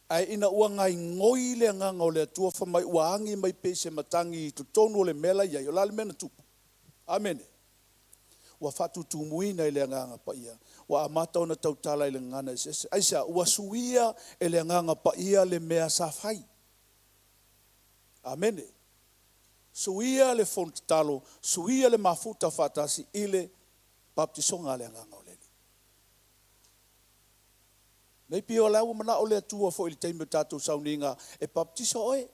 Speaker 6: Ai ina ua ngai ngoi le nganga o le Atua wha mai ua angi mai pe se matangi i totonu o le mea iai, o la le mea na tupu. Amene. Ua whaatutumuina i le nganga paia. Ua amata ona tautala i le ngana esese. Aisa, ua suia e le nganga paia le mea sa whai. Amene. Suia le fontalo, suia le mafuta whaatasi i le baptisonga le nganga o leli. Nei pio lau mana o le Atua fo i le taimi o tātou sauninga e baptiso oe.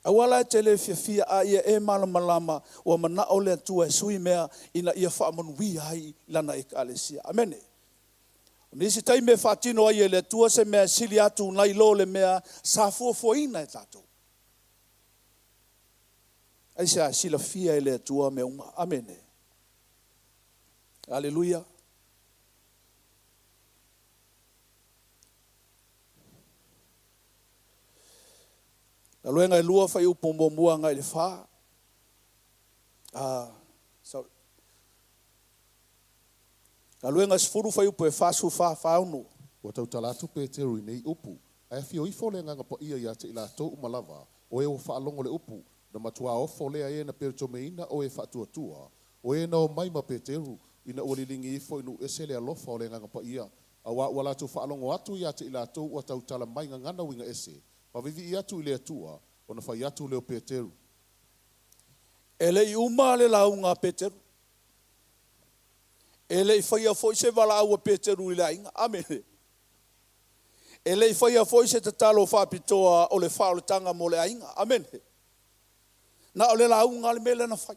Speaker 6: Awala e te le fiafia a ia e malamalama ua mana o le Atua e sui mea ina ia whaamanuia ai lana e kalesia. Amene. O nisi taimi e whaatino ai e le Atua se mea sili atu nai lo le mea sa fuafuaina e tātou. Ai se a sila fia e le Atua me uma. Amene. Aleluia. Galuega e lua whai upu mua ngai le wha. Sorry. Galuega sefulu whai upu e whasu wha whaunu.
Speaker 7: Ua tautala atu Peteru i nei upu, ae afio ifo le agaga paia iā te i latou uma lava, o e ua faalogo le upu, na matuā ofo lea e na peretomeina o e faatuatua, o e na omai ma Peteru, ina ua liligi ifo i nuu ese le alofa o le Agaga Paia, auā ua latou faalogo atu ia te i latou ua tautala mai i gagana uiga ese, ma viivii atu i le Atua, ona fai atu lea o Peteru.
Speaker 6: E le i uma le lauga a Peteru. E le i faia foi se valaau a Peteru i le aiga. Amene. E le i faia foi se tatalo faapitoa o le faaolataga mo le aiga. Amene. Na o le lauga le mea lea na fai.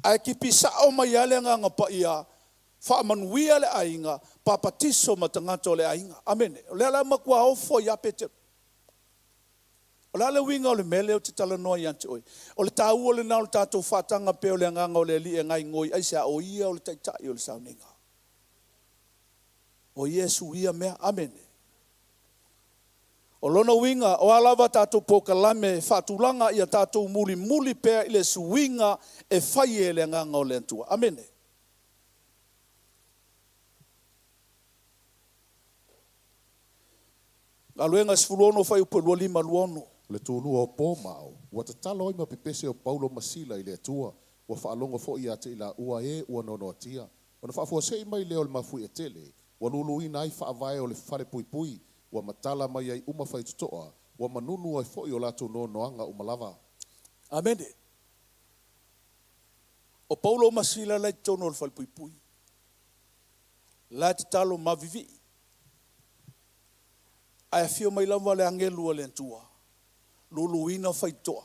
Speaker 6: Ae kipi sao mai lava le Agaga Paia, faamanuia le aiga, papatiso ma tagata o le aiga. Amene. O lea la matua ofo ai lava Peteru. O le a le uiga o le mea lea ou te talanoa ia te oe? O le taua lena o le tatou faataga pea o le Agaga o le Alii e gaigoi aisea? O Ia o le Taitai o le sauniga. O Ia e suia mea. Amene. O lona uiga, o a lava tatou polokalame faatulaga ia tatou mulimuli pea i le suiga e fai e le Agaga o le Atua. Amene. Galuega 16 fuaiupu e 25, 26.
Speaker 7: O le tulua o po ma ao, ua tatalo ai ma pepese o Paulo ma Sila i le Atua, ua faalogo foi ia te i laua e ua noanoatia. Ona faafuasei mai lea o le mafuie tele, ua luluina ai faavae o le falepuipui, ua matala mai ai uma faitotoa, ua manunu ai foi o latou noanoaga uma lava.
Speaker 6: Amene. O Paulo ma Sila la i totonu o le falepuipui. La e tatalo mavivii. Ae afio mai lava le agelu a le Atua, luluina faitotoa,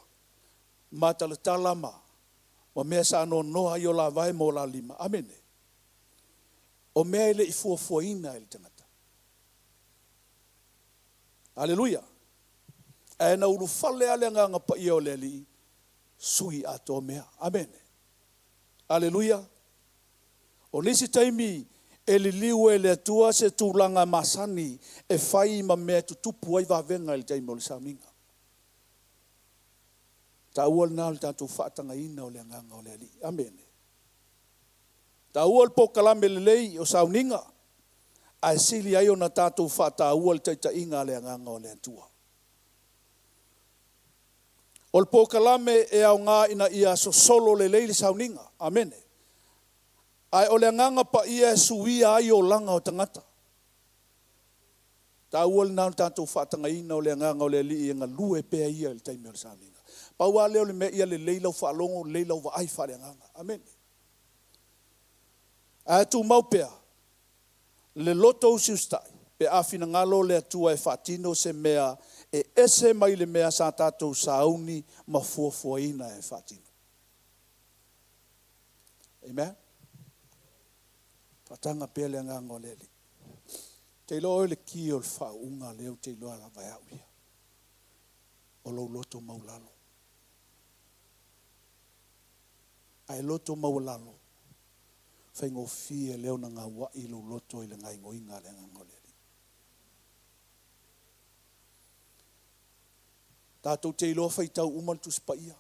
Speaker 6: matalatala ma mea sa noanoa ai o la vae ma o la lima. Amene. O mea e le i fuafuaina e le tagata. Aleluia. Ae na ulufale lava le Agaga Paia o le Alii, sui atoa mea. Amene. Aleluia. O nisi taimi e liliu e le Atua se tulaga masani e fai ma mea e tutupu ai vavega i le taimi o le sauniga. Taua lena o le tatou faatagaina o le Agaga o le Alii. Amene. Taua le polokalame lelei o sauniga, ae sili ai ona tatou faataua le taitaiga a le Agaga o le Atua. O le polokalame e aoga ina ia sosolo lelei le sauniga. Amene. Ae o le Agaga Paia e suia ai olaga o tagata. Taua lena o le tatou faatagaina o le Agaga o le Alii e galue pea ia i le taimi o le sauniga. Pau lava lea o le mea ia lelei lau faalogo, lelei lau vaai faaleagaga. Amene. Ae tumau pea le loto usiusitai pe a finagalo le Atua e faatino se mea e ese mai le mea sa tatou sauni ma fuafuaina e faatino. Amen. Faataga pea le Agaga o le Alii. Te iloa oe le ki o le faauuga lea ou te iloa lava e au ia. O lou loto maualalo. Ae loto maualalo, faigofie lea ona gauai lou loto i le gaoioiga a le Agaga o le Alii. Tatou te iloa faitau uma le Tusi Paia.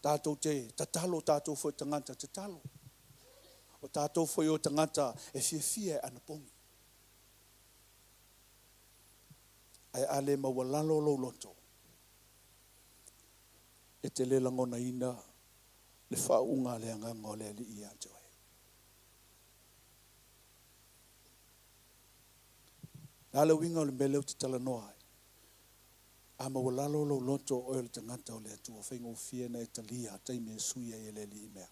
Speaker 6: Tatou te tatalo tatou foi tagata tatalo. O tatou foi o tagata e fiafia e anapogi. Ae a le maualalo lou loto, e te le lagonaina le faauuga a le Agaga o le Alii ia te oe. O le a le uiga o le mea lea ou te talanoa ai? A maualalo lou loto o oe o le tagata o le Atua, faigofie ona e talia taimi e sui ai e le Alii mea.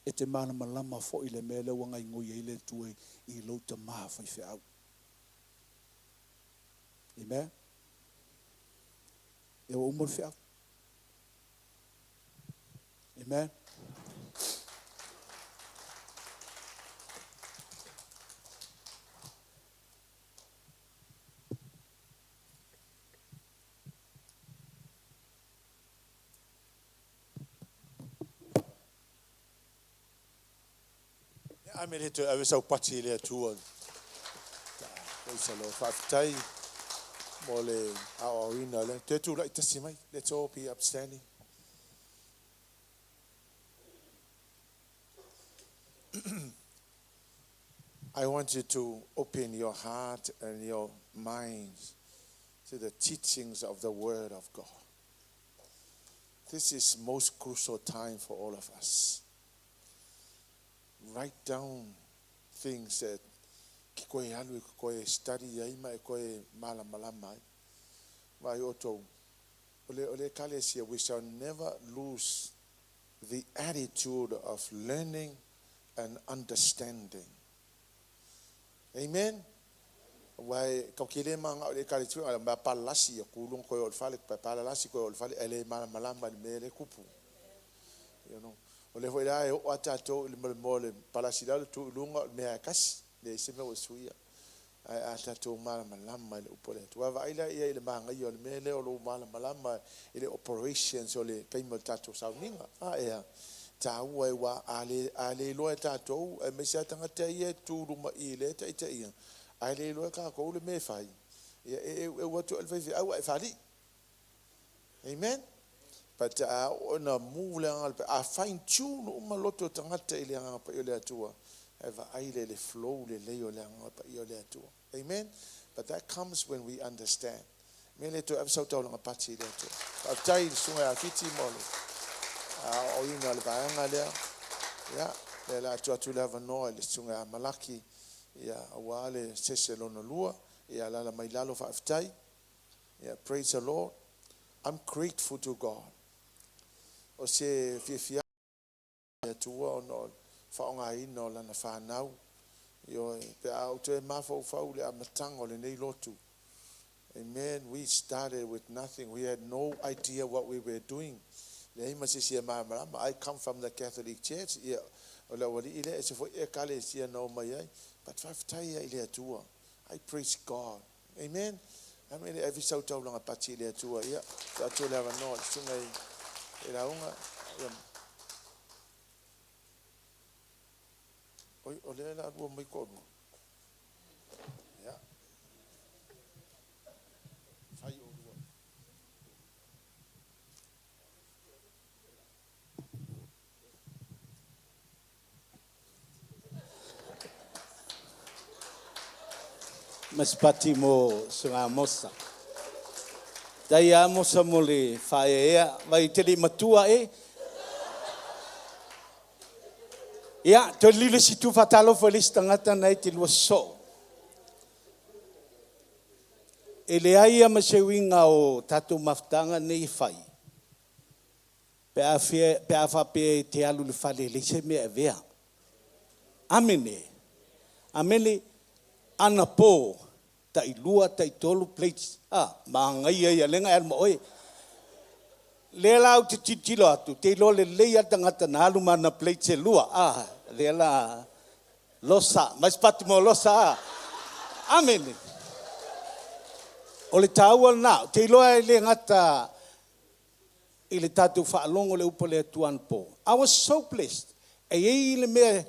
Speaker 6: E te malamalama foi i le mea lea ua gaigoi ai le Atua i lou tama faifeau. Amen. Ia ua uma le feau. Amen.
Speaker 3: A mea le toe ave sau pati i le Atua. Praise the Lord. Faafetai mo le aoaoina lea. Toe tulai tasi mai. Let's all be upstanding. I want you to open your heart and your minds to the teachings of the Word of God. This is most crucial time for all of us. Write down things that ki koe alu i koe study ai ma e koe malamalama ai. Vai o tau, o le ekalesia, we shall never lose the attitude of learning and understanding. Amen? Wai, kau ke le manga o le ekalesia, ala mea palalasi, ia kulunga koe o le fale, palalasi koe o le fale, ele malamalama le mea le kupu. You know? O le foi la e o a tātou i le mo le palasi la le tu lunga o le mea e kasi, le se mea o suia. Ai a tātou malamalama i le upu o le Atua. Vaai la ia i le māngai o le mea lea o lou malamalama i le operations o le taimi o le tātou sauniga. A ea, tāua e wā a le, a le iloa e tātou, e me se tagata ia e tūluma i le taitaia. A le iloa e kākou le mea e fai. Ia, e, e, e ua atu e le whaiwhi, au e whali. Amen? But ona move le anga a fine tune uma loto o tagata i le agaga paia o le Atua. E vaai le le flow le lei o le agaga paia o le Atua. Amen? But that comes when we understand. Me le toe ave sau taulaga pati i le Atua. Faafetai i le susuga ia Fiti mo le aoaoina o le vaega lea. Ia, lea la atu atu le avanoa i le susuga ia Malaki, ia, aua le sese lona lua. Ia, alaala mai lalo faafetai. Ia, praise the Lord. I'm grateful to God. O se fiafia le Atua ona o le faaaogaina o lana fanau. Ioe, pe a ou toe mafaufau i le amataga o lenei lotu. Amen. We started with nothing. We had no idea what we were doing. Leai ma se isi e malamalama. I come from the Catholic Church. Ia, o le aualii lea, ese foi ekalesia na omai ai. But faafetai ia i le Atua. I praise God. Amen. Amen. E ave sau taulaga pati i le Atua. Ia, tuu atu le avanoa i le susuga i lauga. Ia. Oi, o lea la lua mai koʻu. Ia. Fai o lua.
Speaker 6: Ma se pati mo Susuga Amosa. Tai ia Amosa mo le faaeaea, vai te le i matua e. Ia, toe lilo si tu faatalofa i le isi tagata na e te lua sosoo. E leai ia ma se uiga o tatou mafutaga nei e fai, pe a, pe a faapea e te alu i le fale e leai se mea e avea. Amene. Amene. Anapo, tai lua, tai tolu plates. Ah, manaia ia lea na e alu ma oe. Lea la ou te tilotilo atu, te iloa lelei lava le tagata na alu ma ana plates e lua. Ah, lea la losa, mai se pati mo losa, ah. Amene. O le taua lena, ou te iloa e le gata i le tatou faalogo i le upu a le Atua anapo. I was so blessed. E i ai le mea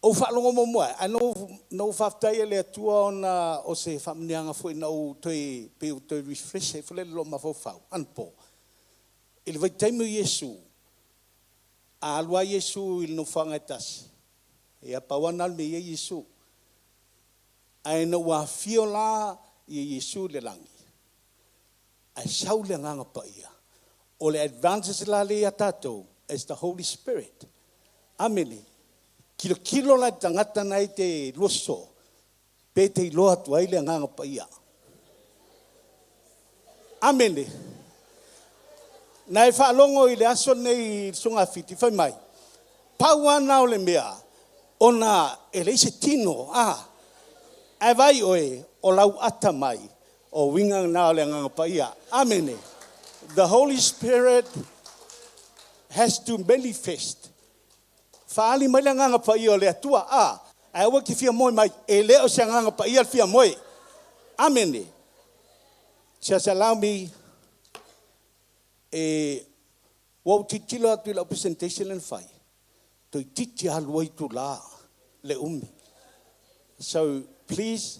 Speaker 6: ou faalogo muamua ai, ae na ou, na ou faafetai i le Atua ona o se faamanuiaga foi na ou toe, pei ua toe refresh ai foi lele lou mafaufau anapo. I le vaitaimi o Iesu, a alu lava Iesu i le nofoaga e tasi, ia pau lava na o le mea e i ai Iesu. Ae ina ua afio la ia Iesu i le lagi, ae sau le Agaga Paia, o le advantage la lea ia tatou is the Holy Spirit. Amene. Tilotilo la i le tagata na e te lua sosoo, pe te iloa atu ai le Agaga Paia. Amene. Na e faalogo i le aso lenei i le Susuga Fiti, fai mai, pau lava na o le mea, ona e leai se tino, a, ae vaai oe, o lau ata mai, o uiga na o le Agaga Paia. Amene. The Holy Spirit has to manifest. Faaali mai le Agaga Paia o le Atua, a, ae aua e te fia moe mai, e le o se Agaga Paia le fia moe. Amene. Just allow me e ua ou tilotilo atu i lau presentation lea na fai, toeitiiti lava lua itula le umi. So please,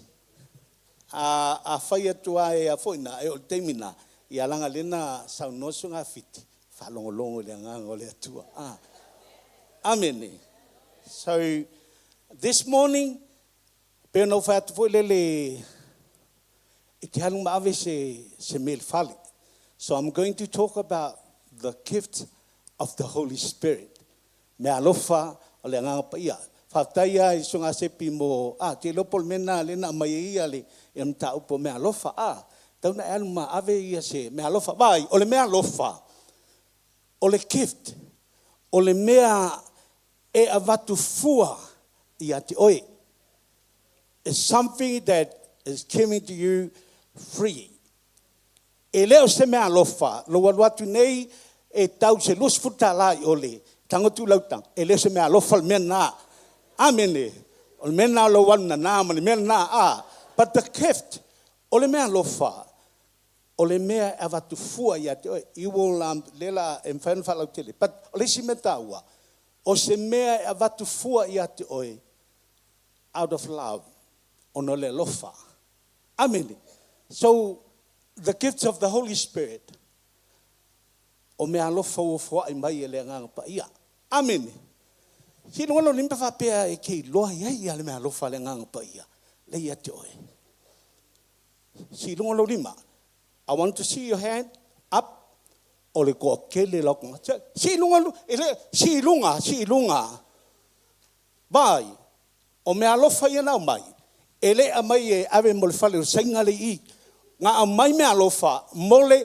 Speaker 6: a, afai atu lava e a foi ina, e oo i le taimi lena, ia leaga lea na saunoa le Susuga Fiti, faalogologo i le Agaga o le Atua. Ah. Amene. So, this morning, pei ona ou fai atu foi lele, E te alu ma ave se mea i le fale. So I'm going to talk about the gift of the Holy Spirit. Mea alofa o le Agaga Paia. Faafetai lava i le Susuga Sepi mo, a, te iloa po o le mea lena lea na aumai ai ia le mataupu o mea alofa, a, tau na e alu ma ave ia se mea alofa. Vaai, o le mea alofa, o le gift, o le mea e avatu fua ia te oe. It's something that is given to you free. E le o se mea alofa lou alu atu nei e tau se 20 tala i o le tago atu lau taga, e le o se mea alofa le mea lena. Amene. O le mea lena o lou alu nana ma le mea lena, a. But the gift, o le mea alofa, o le mea e avatu fua ia te oe. You will, lea la e mafai ona faalautele. But o le isi mea taua, o se mea e avatu fua ia te oe out of love, ona o le alofa. Amene. So, the gifts of the Holy Spirit, o mea alofa ua foai mai e le Agaga Paia. Amene. Seiloga lou lima faapea e te iloa i ai ia le mea alofa a le Agaga Paia lea ia te oe. Seiloga lou lima. I want to see your hand up. O le toatele la tagata. Seiloga, e le, seiloga, seiloga. Vai, o mea alofa ia na aumai, e le aumai e ave mo le fale o le saina le i. Na aumai mea alofa mo le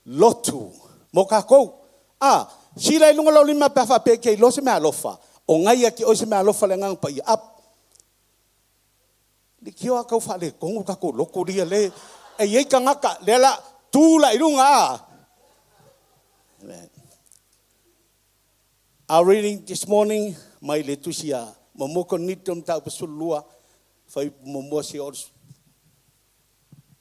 Speaker 6: lotu, mo kakou. A, sila i luga lou lima pe a faapea e te iloa se mea alofa, o ngai ia te oe se mea alofa le Agaga Paia. Up. Leitioa tau faaletonu tatou lotu lia le e i ai tagata lea la tu la i luga a. Amen. Our reading this morning mai le tusi a Muamua Korinito mataupu 12 fai muamua seia oo i le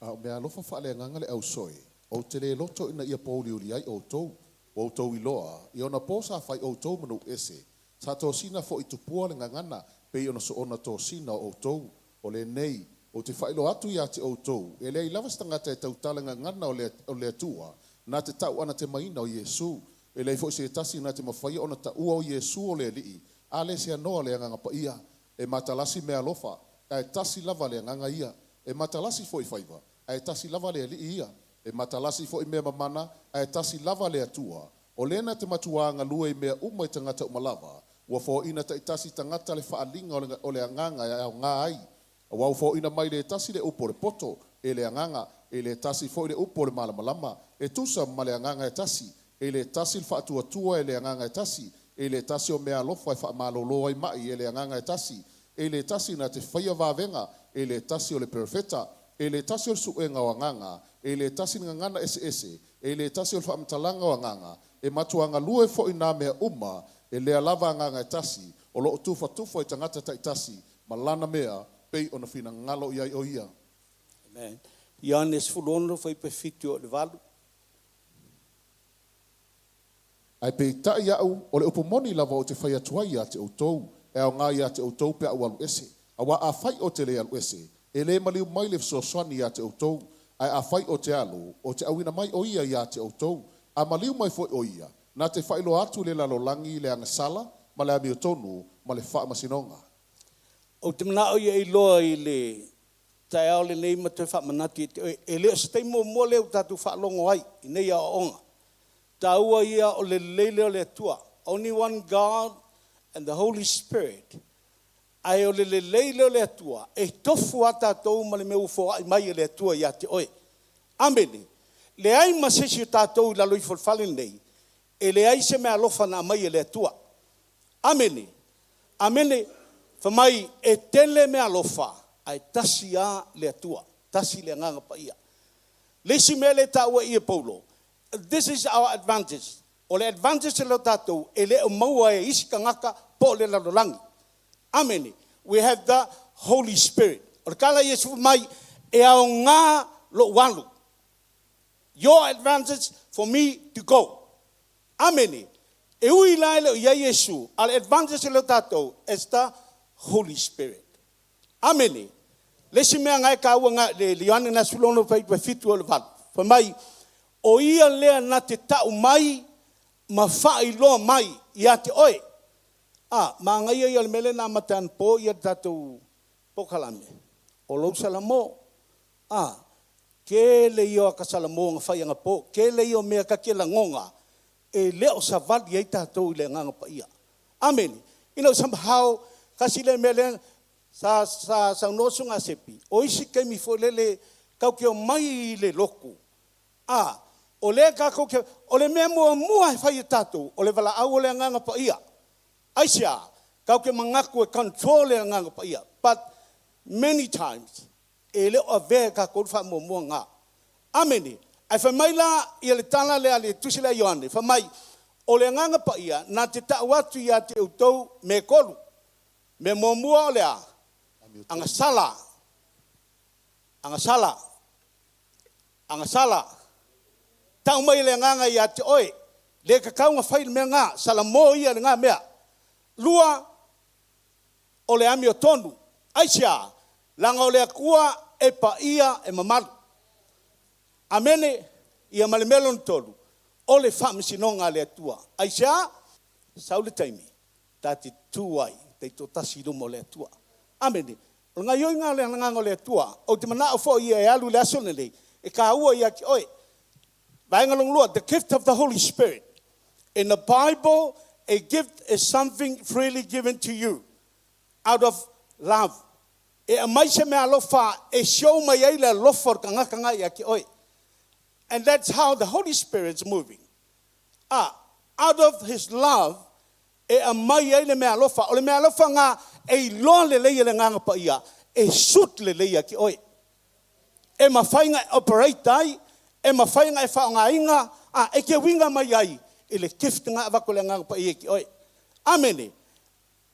Speaker 7: A o mea alofa faaleagaga le ausoe, ou te le loto ina ia pōuliuli ai outou, ua outou iloa, i ona po sa fai outou ma nuu ese, sa tosina foi i tupua le gagana, pei ona soona tosina o outou. O lenei, ou te faailoa atu ia te outou, e leai lava se tagata e tautala gagana o le o le Atua, na te tau anatemaina o Iesu. E leai foi se tasi na te mafaia ona taua o Iesu o le Alii, a le se anoa le Agaga Paia. E matalasi meaalofa, ae tasi lava le Agaga ia. E matalasi foi faiva, ae tasi lava le Alii ia. E matalasi foi mea mamana, ae tasi lava le Atua. O le na te matuā galue i mea uma i tagata uma lava, ua foaina taitasi tagata le faaaliga o le o le Agaga e aoga ai. Auā ua foaina mai le tasi le upu o le poto, e le Agaga, e le tasi foi le upu o le malamalama, e tusa ma le Agaga e tasi, e le tasi le faatuatua e le Agaga e tasi, e le tasi o meaalofa e faamalōlō ai maʻi e le Agaga e tasi, e le tasi na te faia vavega, e le tasi o le perofeta, e le tasi o le suega o agaga, e le tasi le gagana eseese, e le tasi o le faamatalaga o agaga, e matuā galue foi nā mea uma, e lea lava Agaga e tasi, o loo tufatufa i tagata taitasi ma lana mea pei ona finagalo i ai o ia.
Speaker 6: Amen. Ioane 16 fuaiupu 7 oo i le 8.
Speaker 7: Ae peitai au, o le upu moni lava ou te fai atu ai ia te outou, e aoga ia te outou pe a ou alu ese. Auā afai ou te le alu ese, e le maliu mai le Fesoasoani ia te outou, ae afai ou te alu, ou te auina mai o ia ia te outou. A maliu mai foi o ia, na te faailoa atu i le lalolagi le agasala, ma le amiotonu, ma le faamasinoga.
Speaker 6: Ou te manao ia iloa i le taeao lenei ma toe faamanatu ia te oe, e le o se taimi muamua lea ua tatou faalogo ai i nei aoaoga. Taua ia o le lelei lea o le Atua, only one God and the Holy Spirit, ae o le lelei lea o le Atua, e tofu lava tatou ma le mea ua foai mai e le Atua ia te oe. Amene. Leai ma se isi o tatou i lalo ifo o le fale lenei e leai se meaalofa na aumai e le Atua. Amene. Amene. Fai mai, e tele meaalofa, ae tasi lava le Atua, tasi le Agaga Paia. Le isi mea lea e taua i i e Paulo, this is our advantage, o le advantage lea o tatou e le o maua e isi tagata po o le lalolagi. Amene. We have the Holy Spirit. O le tala a Iesu fai mai, e aoga lou alu. Your advantage for me to go. Amene. E ui la e le o i ai Iesu, a o le advantage lea o tatou is the Holy Spirit. Amene. Le isi mea na e taua na le Ioane na 16 fuaiupu 7 oo i le 8, fai mai, o ia lea na te tau mai ma faailoa mai ia te oe. A, manaia ia o le mea lea na amata anapo ia le tatou polokalame, o lou salamo. A, Tele ia o aka salamo ga fai agapo, tele ia o mea ka te lagoga, e lē o savali ai tatou i le agaga paia. Amene. Somehow, kasi le mea lea, sa sa saunoa suga sepi, o isi taimi foi lele, kau ke o mai i le lotu. A, o lea kākou ke, o le mea muamua e fai e tātou, o le valaau o le agaga paia. Aisea, kau ke manatu e control le agaga paia. But many times, e le o avea e kākou le faamuamua gā. Amene. Ae fai mai la ia le tala lea le tusi lea Ioane, fai mai, o le agaga paia, na te ta'u atu ia te outou mea e tolu. Mea muamua o le a? Agasala. Agasala. Agasala. Tau mai le agaga ia te oe. Le kakau nga fai le mea ngā. Salamo ia le ngā mea. Lua, o le amiotonu. Aisea, laga o le Atua e paia e mamalu. Amene, ia ma le mea lona tolu, o le faamasinoga a le Atua. Aisea, sau le taimi, ta te tu ai, taitoatasi i luma o le Atua. Amene. O le gaioiga le agaga o le Atua. Ou te manao foi ia e alu le aso lenei, e kāua ia te oe. Vaega lona lua, the gift of the Holy Spirit. In the Bible, a gift is something freely given to you out of love. E aumai se mea alofa e show mai ai le alofa o le tagata nga ia te oe. And that's how the Holy Spirit's moving. Ah, out of his love, e aumai ai le mea alofa. O le mea alofa ngā e iloa lelei e le agaga paia, e suit lelei ia te oe. E mafai ona e operate ai, e mafai ona e faaaogaina, a, e te uiga mai ai i le gift nga avatu e le agaga paia i te oe. Amene.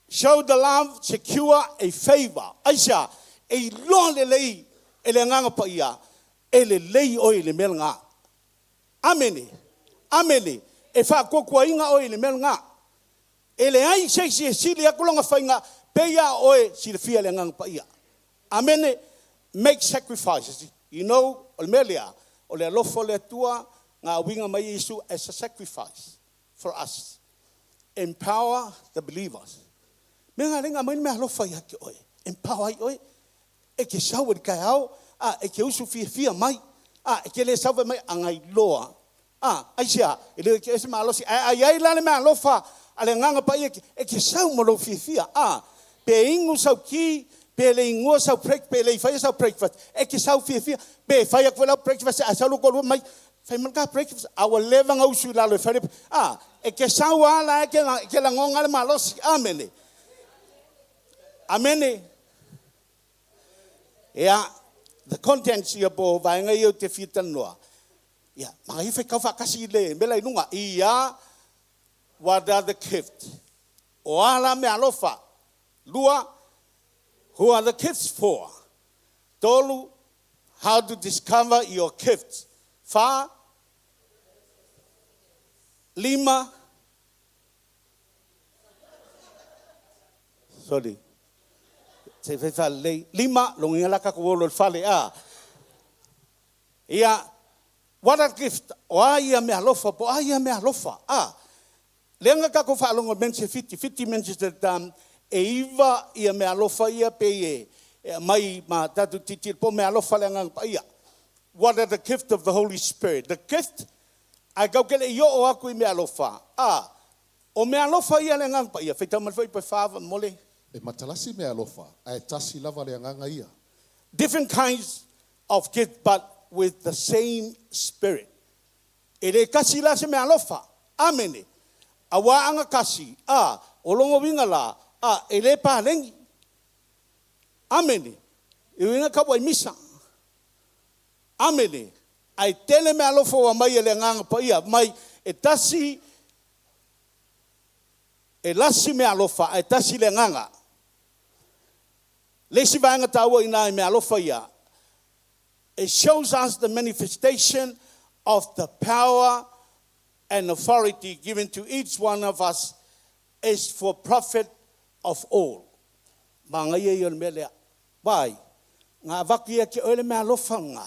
Speaker 6: Show the love, secure a favor. Aisea, e iloa lelei e le agaga paia, e lelei oe i le mea lena. Amene. Amene. E faakuakuaina oe i le mea lena. E leai se isi e sili atu lona faiga, pe ia oe silafia le agaga paia. Amene. Make sacrifices. O le mea lea, o le alofa o le Atua, ngā uiga mai Iesu as a sacrifice for us. Empower the believers. Mea ngā lenga mai le mea alofa ia te oe. Empower ai oe. E ke sau e le kai ao, a, e ke usu fia fia mai. A, e ke le sau mai a ngai loa. A, aisea, e le ke ese malosi, ai ai ai la le mea alofa, a le agaga paia e ke sau ma lou fiafia. A, pe inu sau ti, pe le ingua sau break, pe le i sau breakfast, e ke sau fiafia, pe fai aku lau breakfast, a sau loko lua mai, fai mai ka breakfast, a ua leva nga usu i lalo e fai le, a, e ke sau ala e ke lagonga le malosi. Amene. Amene. Ia, the contents ia po vaega ia o te fia talanoa. Ia, maga ia fai kau faakasi i le mela i luga. Ia, what are the gift? O a la mea alofa. Lua, who are the gifts for? Tolu, how to discover your gifts. Fa, lima, sorry. Se fai fa lei. Lima, longa la ka ko le fale a. Ia, what a gift. O a ia mea alofa, po a ia mea alofa. A, leaga ka ko whaalongo mense fiti, fiti mense te tam, e iwa ia mea alofa ia pe e, e mai ma tatu titi po mea alofa le agaga paia. What are the gift of the Holy Spirit? The gift, ai kau kele i o aku i mea alofa. A, o mea alofa ia le agaga paia. Whaitau mai foi pe whawa mole.
Speaker 7: E matalasi mea alofa, ae tasi lava le agaga ia.
Speaker 6: Different kinds of gift, but with the same spirit. E le kasi la se mea alofa. Amene. A wā anga kasi, a, o longo winga la, a, e le pālengi. Amene. E winga ka wai misa. Amene. Ai tele mea alofa wa mai e le agaga paia, mai e tasi, e lasi mea alofa, ai tasi le agaga. Le isi vaega taua ina i mea alofa ia. It shows us the manifestation of the power and authority given to each one of us is for profit of all. Manga ia ia o le mea lea. Vai, ngā waki ia ke oe le mea alofa ngā,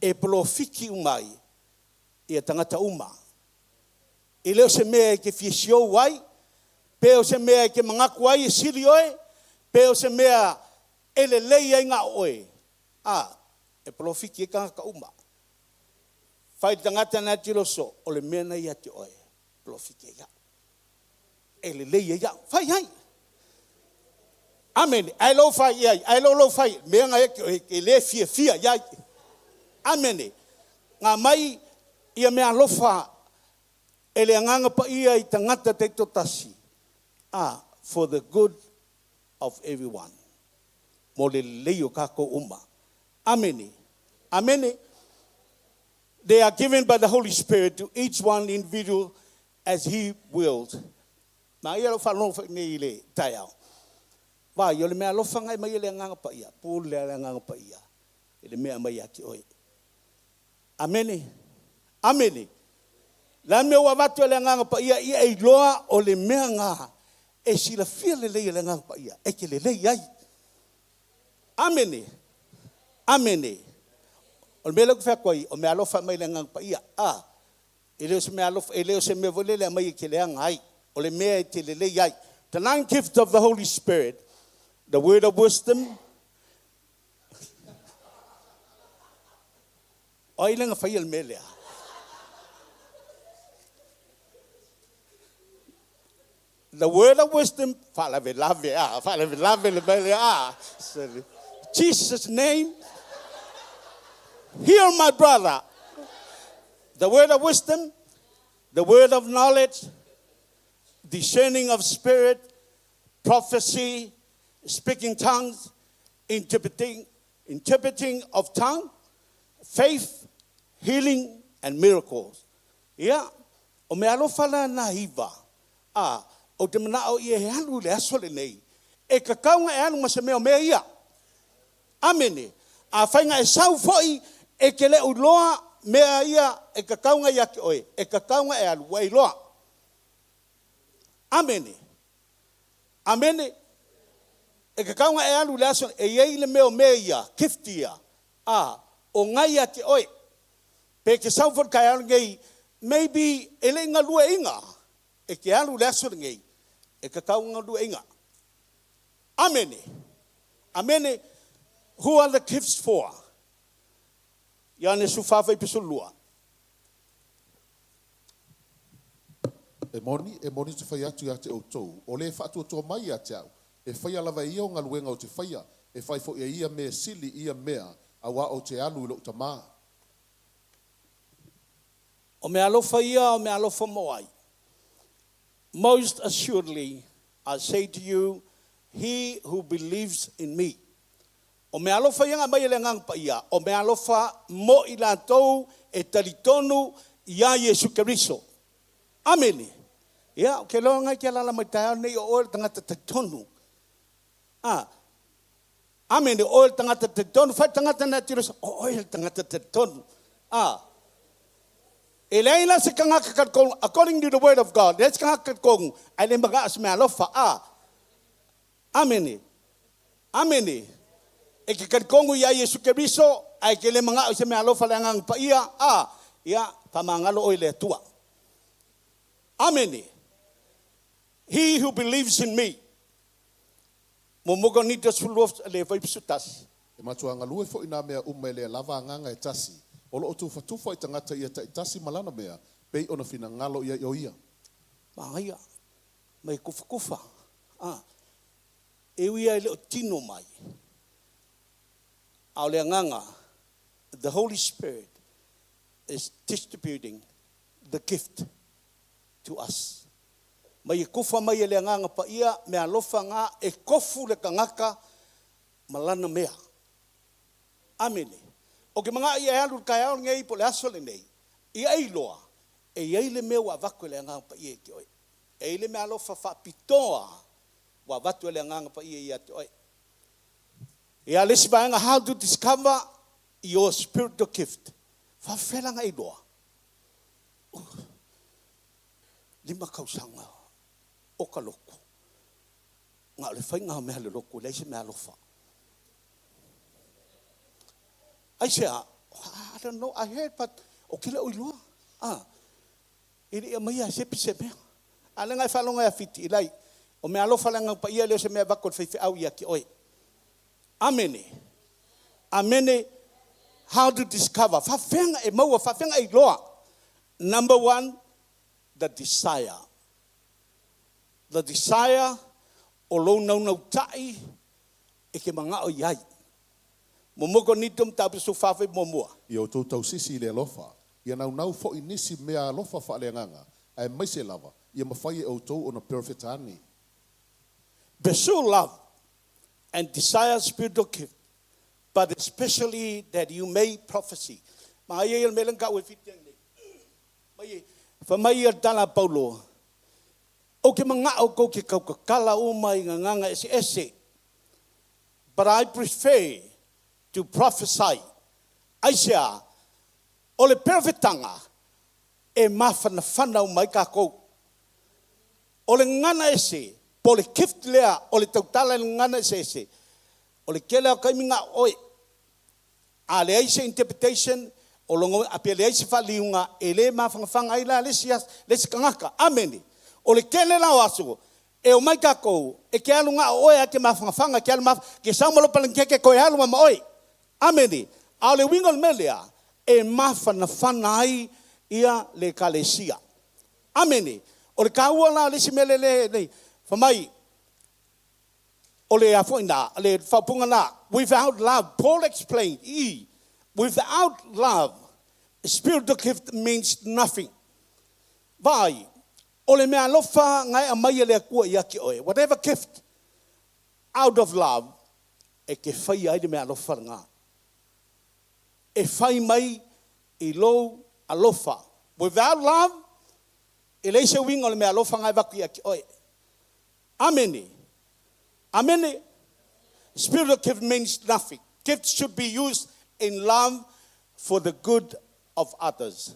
Speaker 6: e polofiki umai, ia tangata uma. E leo se mea e ke fiasio ai, pe o se mea e ke mangaku ai e sili oe, pe o se mea e le lei ai ngā oe. A, E polofiki ai tagata uma. Fai le tagata na te loso, o le mea na ia te oe, polofiki ai au. E lelei ai au. Fai ai. Amene. Ai lou fai i ai, ai lou lou fai, mea nga e ke oe, ke le fia fia iai. Amene. Ngā mai ia mea alofa e le agaga paia i tagata taitoatasi, a for the good of everyone. Mo le lelei o kākou uma. Amene. Amene. They are given by the Holy Spirit to each one individual as he wills. Ma ia lau faalogo foi nei i le taeao. Vai, o le mea alofa ngai mai e le agaga paia, pule le agaga paia i le mea mai ia te oe. Amene. Amene. La mea ua avatu e le agaga paia ia e iloa o le mea ngā e silafia lelei e le agaga paia, e te lelei ai. Amene. Amene. O le mea lea ou te fai atu ai, o mea alofa e aumai e le agaga paia. A, e le o se mea alofa, e le o se mea foi lele e aumai e te leaga ai. O le mea e te lelei ai. The nine gifts of the Holy Spirit, the word of wisdom. O ai le na faia le mea lea? The word of wisdom, faalavelave a, faalavelave le mea lea a. Jesus name. Hear my brother. The word of wisdom, the word of knowledge, discerning of spirit, prophecy, speaking tongues, interpreting, interpreting of tongue, faith, healing, and miracles. Ia, o mea alofa la na iva, a, ou te manao ia e alu i le aso lenei, e tatau ona e alu ma se mea o mea ia. Amene. Afai na e sau foi, e te le o iloa mea ia e tatau ona ia te oe, e tatau ona e alu, ua e iloa. Amene. Amene. E tatau ona e alu i le aso, e i ai le mea o mea ia, gift ia, a, o na ia te oe. Pe te sau foi i le taeao lenei, maybe e le i galueaiina, e te alu i le aso lenei, e tatau ona galueaiina. Amene. Amene. Who are the gifts for? Ioane 14 fuaiupu 12.
Speaker 7: E moni, e moni ou te fai atu ia te outou, o le e faatuatua mai ia te au, e faia lava e ia o galuega ou te faia, e fai foi e ia mea sili i ia mea, auā ou te alu i lou Tamā.
Speaker 6: O mea alofa ia, o mea alofa mo ai. Most assuredly, I say to you, he who believes in me. O mea alofa ia na aumai e le Agaga Paia, o mea alofa mo i latou e talitonu iā Iesu Keriso. Amene. Ia, ou te iloa ngai te alaala mai taeao lenei o oe le tagata talitonu. A, amene, o oe le tagata talitonu. Fai le tagata na tiro, o oe le tagata talitonu. A, e leai la se tagata talitonu, according to the word of God, leai se tagata talitonu, ae le manao se mea alofa. A, amene, amene. E te talitonu iā Iesu Keriso, ae te le manao i se mea alofa le Agaga Paia, a, ia, faamagalo oe i le Atua. Amene. He who believes in me. Muamua Korinito 12 le fuaiupu 11.
Speaker 7: E matua galue foi nā mea uma e lea lava agaga e tasi, o loo tufatufa i tagata ia taitasi ma lana mea, pei ona finagalo i ai o ia.
Speaker 6: Manaia, mai kufakufa, a, e ui lava e le o tino mai, a o le agaga, the Holy Spirit is distributing the gift to us. Mai e kufa mai e le Agaga Paia meaalofa nga e kofu le tagata ma lana mea. Amene. O ke manao ia e alu i le taeao lenei po o le aso lenei, ia e iloa, e i ai le mea ua avatu e le Agaga Paia ia te oe. E i ai le meaalofa faapitoa ua avatu e le Agaga Paia ia te oe. Ia le isi vaega, how to discover your spiritual gift. Faafefea la ona e iloa? 5 tausaga o ka lotu. Na o le faiga o mea a le lotu, e leai se mea alofa. Aisea? I don't know, I heard but ou te le o iloa. Ah, e le i aumaia e sepi se mea. A o lea na e faalogo ia Fiti, elai, o mea alofa le Agaga Paia, e le o se mea e avatu e le faifeau ia te oe. Amene. Amene. How to discover. Faafeaga e maua, faafeaga e iloa. Number one, the desire. The desire o lou naunautaʻi e ke magaʻo i ai. Muamua Korinito mataupu 14 fuaiupu muamua.
Speaker 7: Ia outou tausisi i le alofa, ia naunau foʻi nisi mea alofa faaleagaga, aemaise lava, ia mafai e outou ona perofeta ane.
Speaker 6: Pursue love and desire spiritual gift, but especially that you may prophesy. Magaia ia le mea lea na taua e Fiti nei. Mai, fai mai ia le tala a Paulo, Ou te manao tou te tautatala uma i gagana eseese, but I prefer to prophesy. Aisea? O le perofetaga e mafanafana uma ai tatou. O le gagana ese, po o le gift lea o le tautala i le gagana eseese, o le tele lava o taimi na o oe. A leai se interpretation, o lona uiga, a pe leai se faaliuga, e le mafanafana ai la le isi, le isi tagata. Amene. O le tele la o aso, e omai tatou, e te alu na o oe ae te mafanafana, e te alu maf, te sau ma lou palanikeke toe alu lava ma oe. Amene. A o le uiga o le mea lea, e mafanafana ai ia le Ekalesia. Amene. O le taua la o le isi mea lea, lea, fai mai, O le a foi nā, le faaupuga nā, without love, Paul explained, ii, without love, spiritual gift means nothing. Vaai, o le mea alofa na e aumai e le Atua ia te oe, whatever gift, out of love, e te faia ai le mea alofa lena. E fai mai i lou alofa. Without love, e leai se uiga o le mea alofa na e avatu ia te oe. Amene. Amene. Spiritual gift means nothing. Gifts should be used in love for the good of others.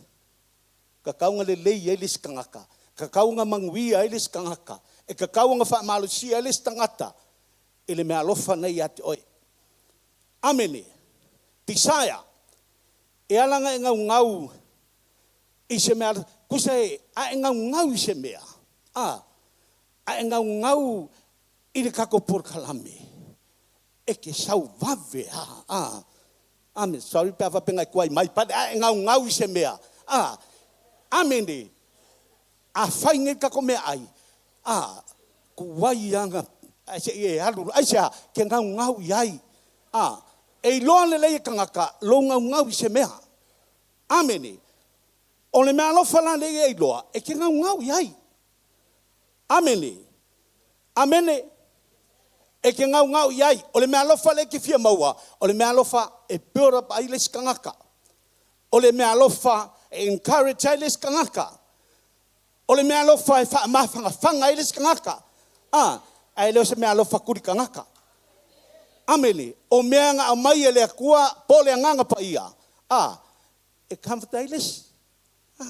Speaker 6: Tatau ona lelei ai le isi tagata. Tatau ona manuia ai le isi tagata. E tatau ona faamalosia ai le isi tagata i le meaalofa nei ia te oe. Amene. Desire. E ala ona e naunau i se mea, tusa e, a e naunau i se mea, a, a e naunau i le tatou polokalame, e te sau vave a, a, Amene. Sorry pe a faapea na e tuai mai, but a e naunau i se mea, a, amene. A fai nei le tatou meaai, a, tuai lava ae se i e alu, aisea? Ke naunau i ai. A, e iloa lelei e tagata lou naunau i se mea. Amene. O le mea alofa la lea e iloa, e te naunau i ai. Amene. Amene. E te naunau i ai. O le mea alofa lea e te fia maua, o le mea alofa e build up ai le isi tagata. O le mea alofa e encourage ai le isi tagata. O le mea alofa e faamafanafana ai le isi tagata. A, ae le o se mea alofa tuli tagata. Amene. O mea na aumai e le Atua po o le Agaga Paia, a, e comfort ai le isi. A,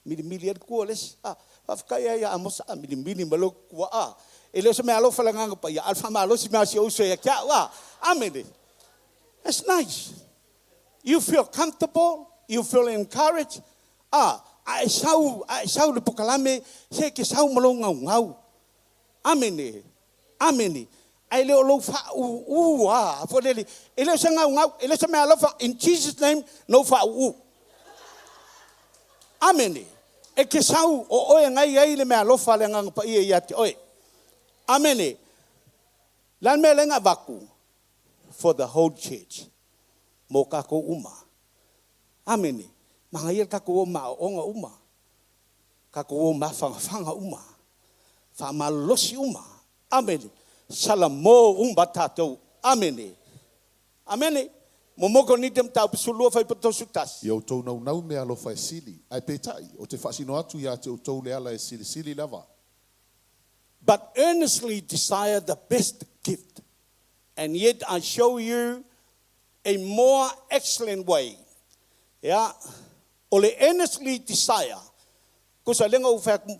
Speaker 6: milimili ai le kua o le isi. A, faafetai ai ia Amosa, a, milimili ma lou kua. A, e le o se mea alofa le Agaga Paia, a o le faamalosi mea o si ou uso ia te au. A, amene. That's nice. You feel comfortable, you feel encouraged. A, a e sau, a e sau i le pokalame, se e te sau ma lou gaugau. Amene. Amene. Ae le o lou faaūū a, foi lele, e le o se gaugau, e le o se mea alofa, in Jesus name, no faaūū. Amene. E te sau, o oe e gai ai le mea alofa a le Agaga Paia ia te oe. Amene. O le a le mea lea na avatu? For the whole church. Mo tatou uma. Amene. Manaia le tatou o ma aoaoga uma. Tatou o mafanafana uma. Faamalolosi uma. Amene. Salamo uma tatou. Amene. Amene. Muamua Korinite mataupu 12 fuaiupu 31.
Speaker 7: Ia outou naunau mea alofa e sili, ae peitai, ou te faasino atu ia te outou le ala e silisili lava.
Speaker 6: But earnestly desire the best gift, and yet I show you a more excellent way. Ia, o le earnestly desire, kosa lea na ou fai atu,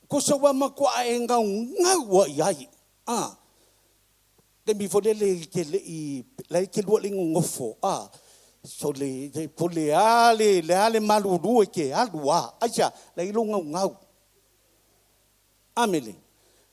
Speaker 6: kosa ua matuaa e gaugau ai ai. A, taimi foi lele i te lei, la e te lua le nonofo, a, so le, po le a le, le a le malulu e te alu a, aisea, la e i lou gaugau. Amene.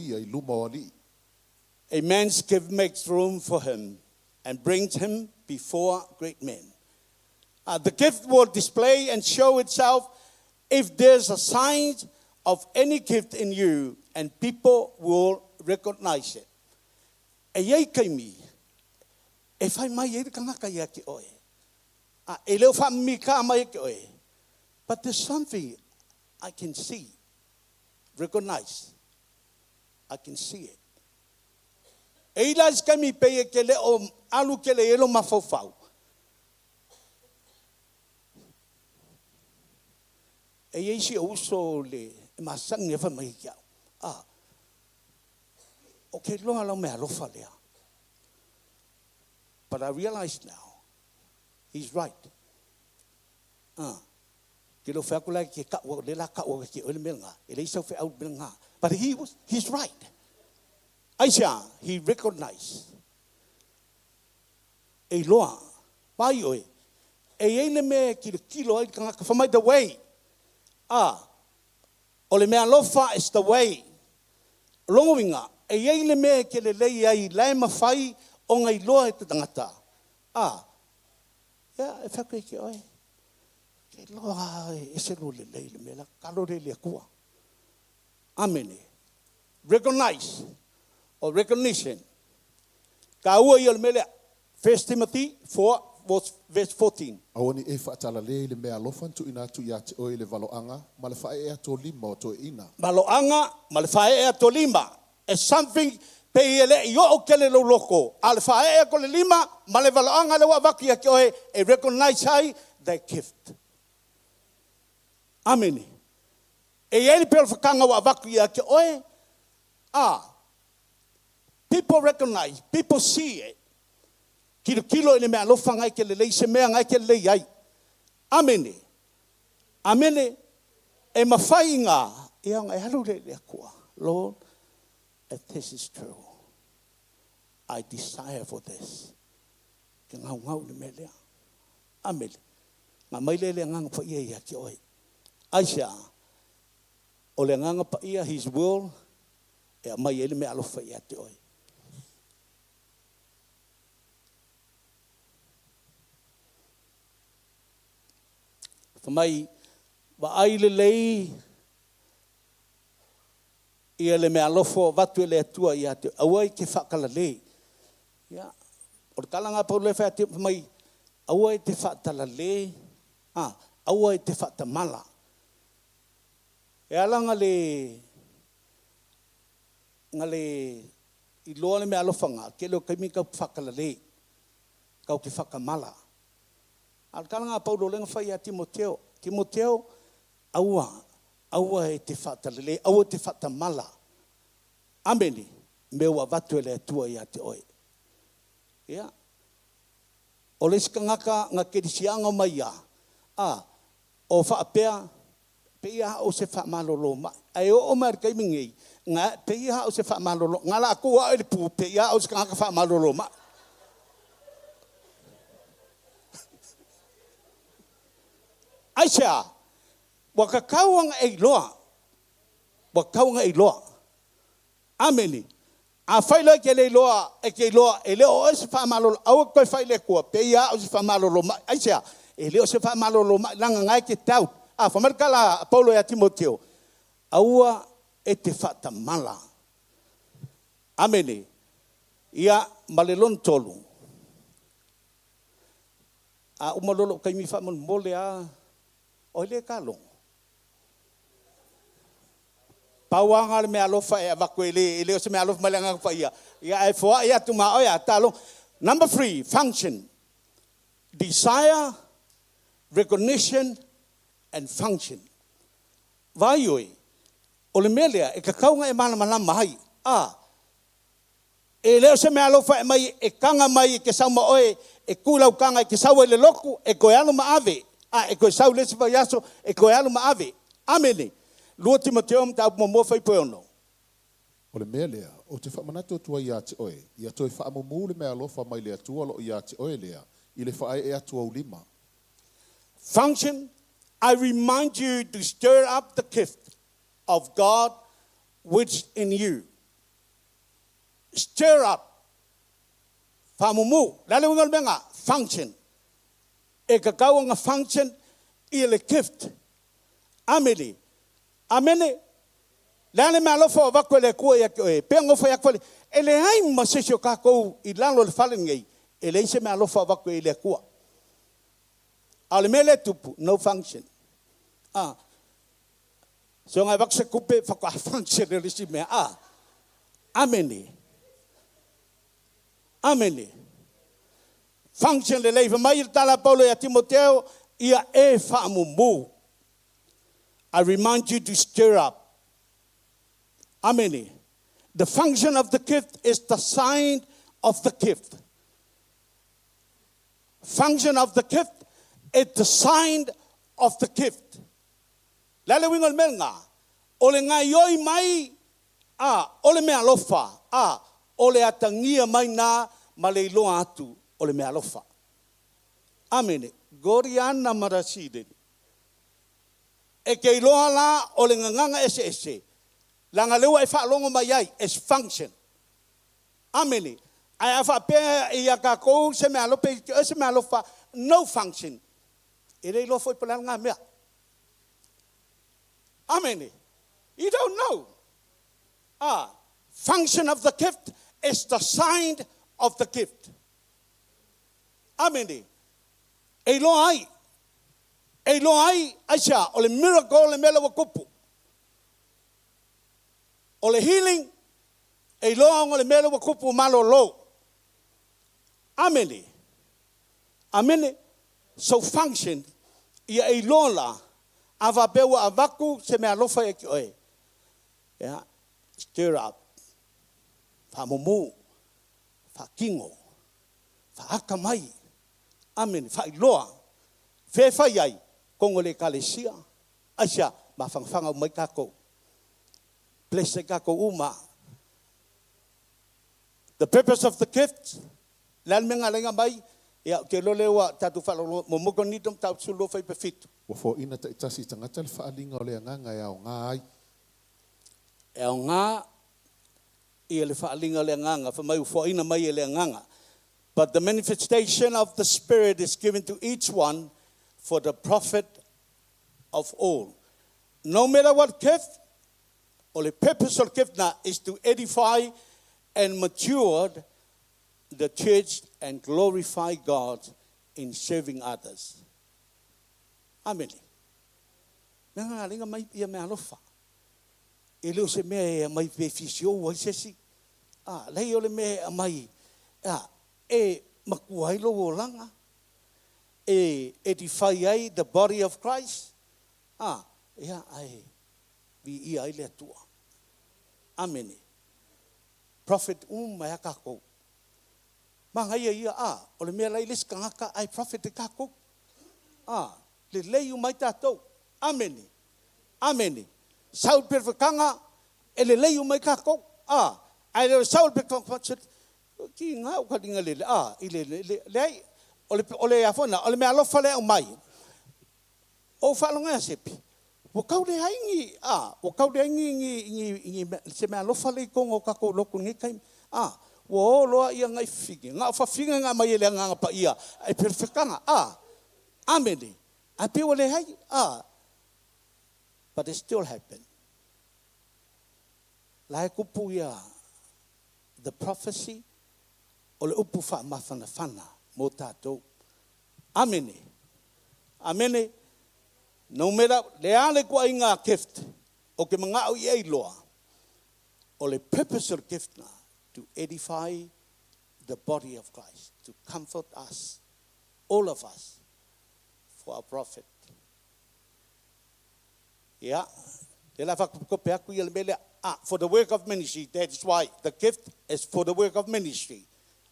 Speaker 7: ia i luma o ali'i.
Speaker 6: A man's gift makes room for him and brings him before great men. The gift will display and show itself if there's a sign of any gift in you, and people will recognize it. E iai kaimi, e whai mai e le kangaka ia ki oe. A, e leo wha mika mai e ki oe. But there's something I can see, recognize. I can see it. E ila is kami pe e ke le o alu ke le elo mafaufau. E iai si o uso le e masangi e wha mai ki au. Ah, o ke loa lau mea alofa lea. But I realize now, he's right. Ah, ke lo whea kula ke ka ua, le la ka ua ke oele mea ngā. E le isau whea au mea ngā. But he's right. Aisha, he recognized. E loa, mai oe. E eile me ki le kilo ai kangaka whamai the way. Ah, o le mea alofa is the way. Longo winga, e eile me ke le lei ai lae mawhai o ngai loa e te tangata. Ah, ia, e whaka ke oe. Ke loa e se lo le lei le mea la kalo le le kua. Amene. Recognize or recognition. Ka ua i o le mele 1 Timothy 4 verse 14.
Speaker 7: Aua ne i e faatalale i le mea alofa na tuuina atu ia te oe i le valoaga ma le faaee atu o lima o toeaiina.
Speaker 6: Valoaga ma le faaee atu o lima. It's something pe i ele i o kele lo loko. A le faaee ko le lima ma le valoaga le wa vaki ia ke oe e recognize ai the gift. Amen. E iai le peo whakanga wa vaku ia ke oe. Ah, people recognize, people see it. Kilo kilo i le mea alofa ngai ke lelei se mea ngai ke lelei ai. Amene. Amene. E mawhai ngā, ia ngai halu le le akua. Lord, if this is true, I desire for this. Ke ngau ngau le mea lea. Amene. Ngā mai le le nganga pa ia ia ki oi. Aisha, o le nganga pa ia his will, e a mai ele mea alofa ia te oi. Fa mai, wa ai le lei, ia le mea alofa o vatu e le atua ia te aua i te whakalalei. Ia, o le talanga pau le whea te mai, aua i te whakalalei, aua i te whakatamala. E ala nga le i loa le mea alofa ngā, ke leo kaimi kau whakalalei, kau te whakamala. A le talanga paulo lenga whai a Timoteo, Timoteo, aua, aua e te whakalalei, aua te whakatamala. Amene, me ua vatu e le atua ia te oe. Ia, o le sikangaka ngā kerisianga mai ia, o whaapea, pe ia o se whaamalolo mai. Ai o o mai kai mingi, ngā pe ia o se whaamalolo, ngā la kua e le pū, pe ia o se kangaka whaamalolo mai. Aisha, wakakauanga e loa, wakauanga e loa. Amene. A whaila ke le loa, e ke loa, e leo o se whaamalolo, aua koe whaile kua, pe ia o se whaamalolo mai. Aisha, e leo se whaamalolo mai, langa ngai ke tau. A whamarikala Paulo ia Timoteo, aua e te whaatamala. Amene. Ia malelon tolu. A umalolo kaimi whaamal mole a, o le kalongo. Pauanga le mea alofa e avaku e le o se mea alofa mai le nganga whaia. Ia e fua ia tu ma oia talo. Number 3, function. Desire, recognition, and function. Vai oi, o le mea lea, e kakaunga e malamalama hai. E leo se mea alofa e mai, e kanga mai, e ke sauma oe, e kulau kanga, e ke saua i le loku, e koe alo maave. E koe sau lesi vai aso, e koe alo maave. Amene. Lua Timoteo mta upu mua fai poe ono.
Speaker 7: O le mea lea, o te whaamanatu atua ia te oe, ia toe whaamumu le mea alofa mai le atua lo ia te oe lea, i le whae e atua ulima.
Speaker 6: Function, I remind you to stir up the gift of God which in you. Stir up. Whaamumu. Lale winga le menga, function. E kakau nga function i le gift. Amene. Amene. Lale mea alofa o wako le kua ia ke oe. Pea ngofa ia kwale. E le ai masesi o kākou i lalo le fale ngei. E le ise mea alofa o wako i le kua. A le mea le tupu, no function. So ngai wako se kupe, whaka function le lisi mea. Amene. Amene. Function le leifa mai le tala Paulo ia Timoteo, ia e whaamumu. I remind you to stir up. Amene. The function of the gift is the sign of the gift. Function of the gift is the sign of the gift. Lale wingo le melnga. O le ngai oi mai, o le mea alofa, o le atangia mai nā ma le iloa atu o le mea alofa. Amene. Goriana maraside. E ke iloa la o le nganganga ese ese. Langa leua e whaalongo mai ai, is function. Amene. Ai a whaapea i a kākou se mea alofa, se mea alofa, no function. E le iloa foi pala ngā mea. Amene. You don't know. Function of the gift is the sign of the gift. Amene. E iloa ai. E iloa ai, aisha, o le miracle le mea ua kupu. O le healing, e iloa o le mea ua kupu malo lo. Amene. Amene. So function, ia e iloa la, a wapea ua avaku se mea alofa e ki oe. Yeah. Stir up. Faamumu, faatino, faaka mai. Amene, faailoa. Fe fai ai, kongo le ekalesia. Aisea? Mafangafaga uma ai tatou. Bless ai tatou uma. The purpose of the gift, le a le mea na ala ai ona aumai? Ia, ou te iloa lea ua tatou faalogologo, muamua Korinito mataupu 12 fuaiupu 7.
Speaker 7: Ua foaina taitasi i tagata le faaaliga o le agaga e aoga ai.
Speaker 6: E aoga ia le faaaliga o le agaga, fai mai ua foaina mai e le agaga. But the manifestation of the Spirit is given to each one for the profit of all. No matter what gift, o le purpose o le gift na is to edify and mature the church and glorify God in serving others. Amene. Mea nga alinga mai ia mea alofa. E le o se mea e aumai pe fisiou ai se isi. A, leai o le mea e aumai, a, e matua ai lou olaga, e edify ai the body of Christ, a, ia, ae viia ai le Atua. Amene. Prophet uma e a takou. Manaia ia, a, o le mea la i le isi tagata ae prophet e tatou. A, lelei uma ai tatou. Amene. Amene. Sau le perefetaga, e lelei uma ai tatou. A, ae le o le sau o le perefetaga, ki ngā o ka linga lele, a, i le, le, le, leai, o le, o le a foi na, o le mea alofa lea e aumai. Ou faalogo ea Sepi, ua tau leai ni, a, ua tau leai ni, ni, ni, ni mea, se mea alofa lea i totonu o tatou lotu i lenei taimi. A, ua o loa ia nai fafine, na o fafine na aumai e le Agaga Paia e perefetaga, a, amene, ae pei ua leai, a, but it still happen. La e kupu ia the prophecy, o le upu faamafanafana mo tatou. Amene. Amene. Numera, le a le kuaiga gift, o ke manga'o i ai loa, o le purpose o le gift na, to edify the body of Christ, to comfort us, all of us, for our profit. Ia, lea la faakopikope atu ia le mea lea, ah, for the work of ministry, that is why the gift is for the work of ministry,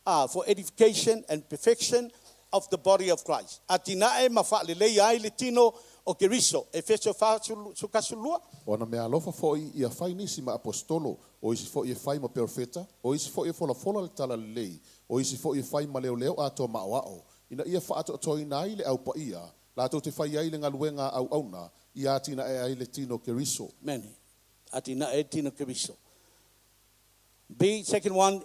Speaker 6: ah, for edification and perfection of the body of Christ. Atinae ma faaleleia ai le tino o Keriso. Efeso 4:12.
Speaker 7: O ana meaalofa foʻi ia fai nisi ma aposetolo, o isi foʻi e fai ma perofeta, o isi foʻi e folafola le talalelei, o isi foʻi e fai ma leoleo atoa maʻoaʻo, ina ia faaatoatoaina ai le Au Paia, latou te fai ai le galuega a auauna, ia atinae ai le tino o Keriso.
Speaker 6: Many. Atinae ai le tino o Keriso. B, second one,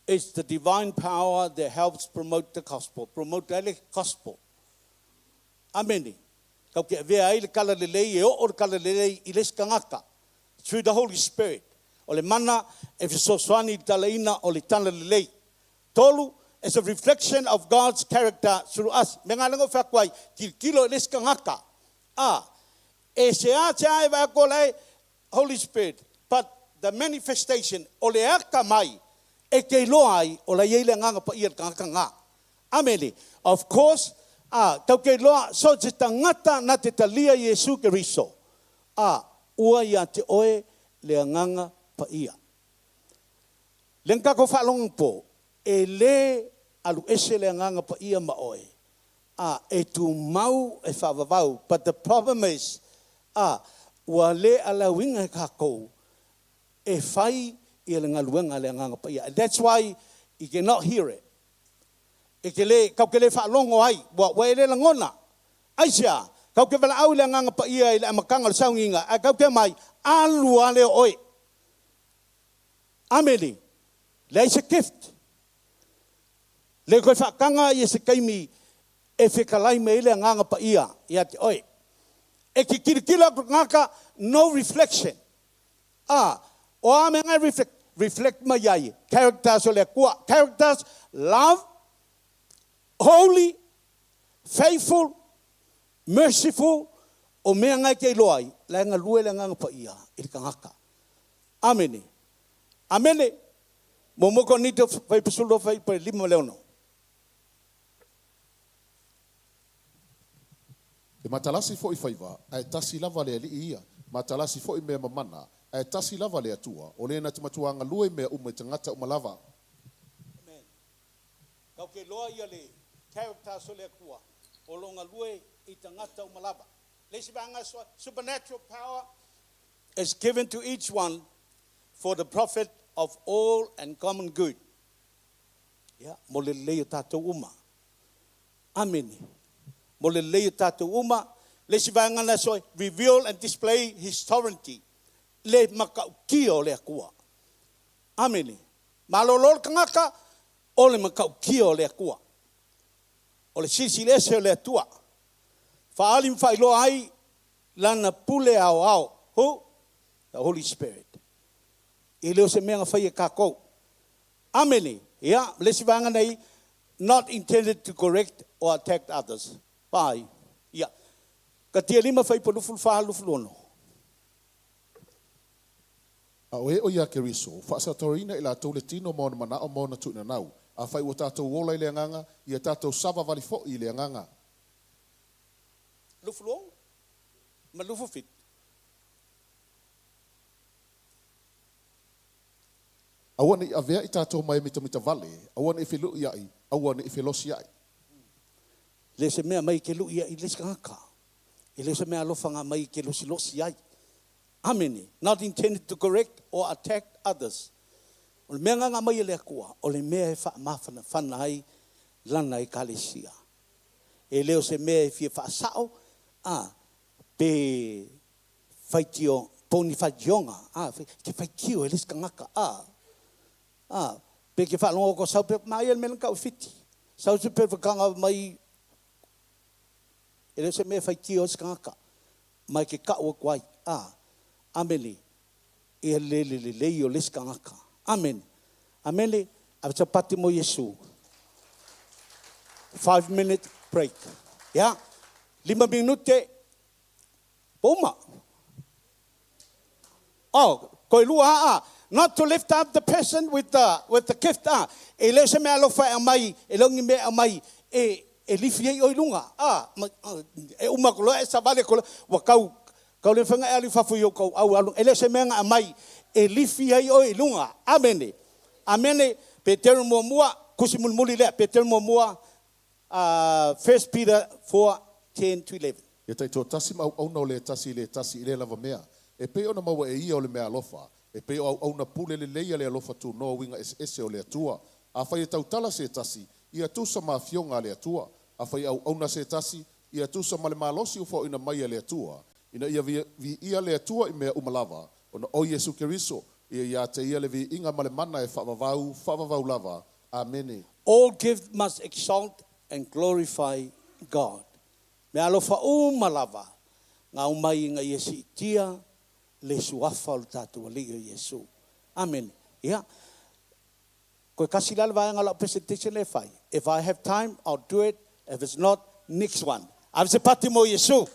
Speaker 6: is the divine power that helps promote the gospel. Promote ai le gospel. Amene. Kau ke avea ai le tala lelei e oo le tala lelei i le isi tagata. Through the Holy Spirit. O le mana e fesoasoani i le talaina o le tala lelei. 3, is a reflection of God's character through us. Mea nga lengo fai atu ai, tilotilo i le isi tagata. A, e seāseā e vaai atu o lae Holy Spirit, but the manifestation, o le akamai e te iloa ai o la i ai le Agaga Paia i le tagata na. Amene. Of course, a, tau te iloa, so se tagata na te talia Iesu Keriso, a, ua ia te oe le Agaga Paia. Le na tatou faalogo po, e le alu ese le Agaga Paia ma oe, a, e tumau e faavavau, but the problem is, a, ua le alauina e tatou e fai ia le galuega a le Agaga Paia, and that's why you cannot hear it. E te le, kau te le faalogo ai, ua, ua e le lagona. Aisea? Kau te valaau i le Agaga Paia i le amataga o le sauniga, ae kau te mai, alu lava lea o oe. Amene. Leai se gift. Le toe faataga ia se taimi e fetalai mai ai le Agaga Paia ia te oe. E te tilotilo atu le tagata, no reflection. A, o a mea na e reflect, reflect mai ai characters o le Atua, characters, love, holy, faithful, merciful, o mea na e te iloa ai, la e galue le Agaga Paia i le tagata. Amene. Amene. Muamua Korinito 12 fuaiupu 5 ma le 6.
Speaker 7: E matalasi foi faiva, ae tasi lava le Alii ia, matalasi foi mea mamana, Ae tasi lava le Atua, o le na te matuā galue i mea uma i tagata uma lava.
Speaker 6: Amen. Kau ke loa ia le character o le Atua, o lo galue i tagata uma lava. Le isi vaega supernatural power is given to each one for the profit of all and common good. Ia, mo le lelei o tatou uma. Amene. Mo le lelei o tatou uma. Le isi vaega na soe, reveal and display his sovereignty. Le matautia o le Atua. Amene. Malolo le tagata, o le matautia o le Atua. O le silisili ese o le Atua. Faaali ma faailoa ai lana pule aoao. Who? The Holy Spirit. E le o se mea na fai e kākou. Amene. Ia, le isi vaega nei, not intended to correct or attack others. Vai. Ia. Katia lima fai po 24 26.
Speaker 7: A o e o ia Keriso, faasataurina i latou le tino ma ona manao ma ona tuuinanau. Afai ua tatou ola i le Agaga, ia tatou savavali foi i le Agaga.
Speaker 6: 26 ma 27.
Speaker 7: Aua ne i avea'i tatou ma e mitamitavale, aua ne i felu'ia'i, aua ne i felosia'i.
Speaker 6: Le se mea mai ke lu'i ai le isi tagata. E le o se mea alofa nga mai ke losilosi ai. Amene. Not intended to correct or attack others. O le mea nga nga mai e le Atua, o le mea e faamafanafana ai lana ekalesia. E le o se mea e fia faasao, a, pe faitio, po o ni faitioga, a, ke faitio e le isi tagata, a, a, pe ke faalogo ko sau pe maia le mea na tau e fiti. Sau se pe whakanga mai, e le o se mea e faitio ai se tagata, mai ke kau aku ai, a, amene, ia le le lelei o le isi tagata. Amene. Amene, ave sapati mo Iesu. 5 minute break. Ya, 5 minute, puma. Oh, koe lua aa. Not to lift up the person with the gift ah. E le se mea alofa e mai, e longi mea mai, e lifi ei oi lunga. Ah, e uma ko loa e savale ko wa kau kau le whanga e ali fafu i o kau au alu. E le se mea nga mai, e lifi ai oi lunga. Amene. Amene. Peteru muamua, kusi mulimuli lea, Peteru muamua, 1 Peter 4, 10 to 11.
Speaker 7: Ia taitoatasi ma auauna o le tasi i le tasi i lea lava mea. E pei ona maua e ia o le mea alofa. E pei o auauna pule lelei a le alofa tunoa uiga eseese o le Atua. Afai e tautala se tasi, ia tusa ma afioga a le Atua. Afai e auauna se tasi, ia tusa ma le malosi ua foauina mai e le Atua. Ina ia viia le Atua i mea uma lava. Ona o Iesu Keriso, ia ia te ia le viiga ma le mana e faavavau, faavavau lava. Amene.
Speaker 6: All gifts must exalt and glorify God. Me alofa uma lava, ngā umai ngā ia siitia, le suafa o le tātou alii o Iesu. Amen. Ia. Koe kasi lale vaega lau presentation le fai. If I have time, I'll do it. If it's not, next one. Ave se pati mo Iesu.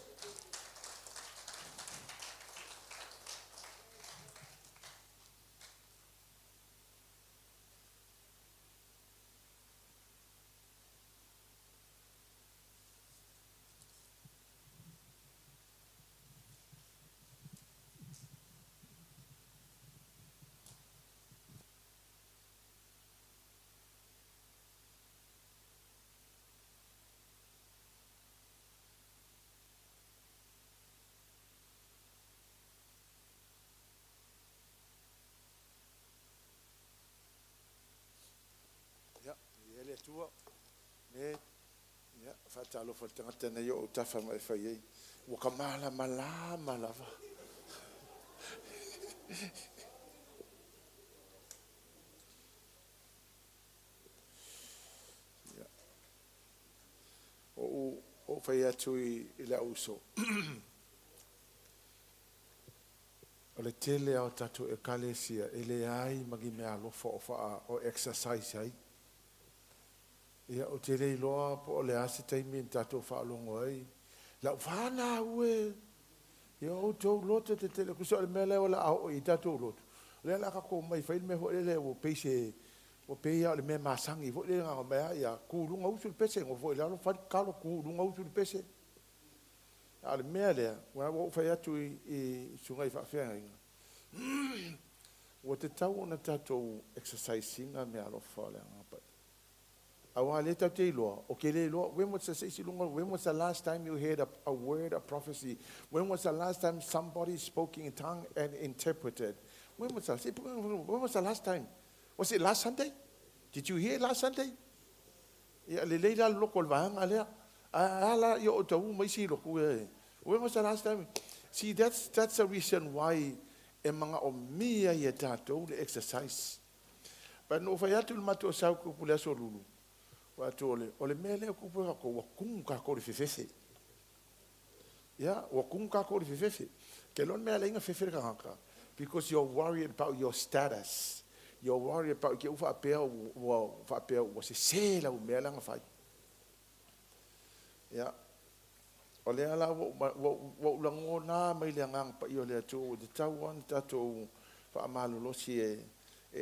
Speaker 3: Ia, ia le Atua. Ne, ia, faatalofa i le tagata nei o tafa ma e fai ai. Ua ka malamalama lava. Ia. O o fai atu i le uso. O le tele o tatou ekalesia e leai ma ni mea alofa o faa o exercise ai. Ia o te le iloa po o le a se taimi ni tatou faalogo ai. Lau whānau e. Ia o tou loto te tele kusa o le mea lea o le a o i tatou loto. O lea la ka ko mai fai le mea foi lele ua pei se ua pei o le mea masangi foi lele ngā mea ia ku lunga usu le pese ngo foi lalo fai kalo ku lunga usu le pese. A le mea lea, ua ua fai atu i sungai faafeagaiga. Ua tatau ona tatou exercise ina mea alofa o le Agaga Paia. Auā lea tatou te iloa, o ke le iloa, when was the, when was the last time you heard a word of prophecy? When was the last time somebody spoke in tongue and interpreted? When was the, when was the last time? Was it last Sunday? Did you hear last Sunday? Ia, lelei la le loko o le vaega lea. A ala i o tau mai si loku e. When was the last time? See, that's the reason why e manaomia ia tatou le exercise. But no fai atu le matou sau kupu le aso lulu. Wa atu ole, o le mea lea kupu e kako, ua kumu kako le fefefe. Ia, ua kumu kako le fefefe. Ke lon mea leinga fefe le kangaka. Because you're worried about your status. You're worried about ke u faapea ua faapea ua sesē lau mea la na fai. Ia, o lea la ua ou lagona mai le Agaga Paia o le Atua ua tatau ona tatou faamalolosi e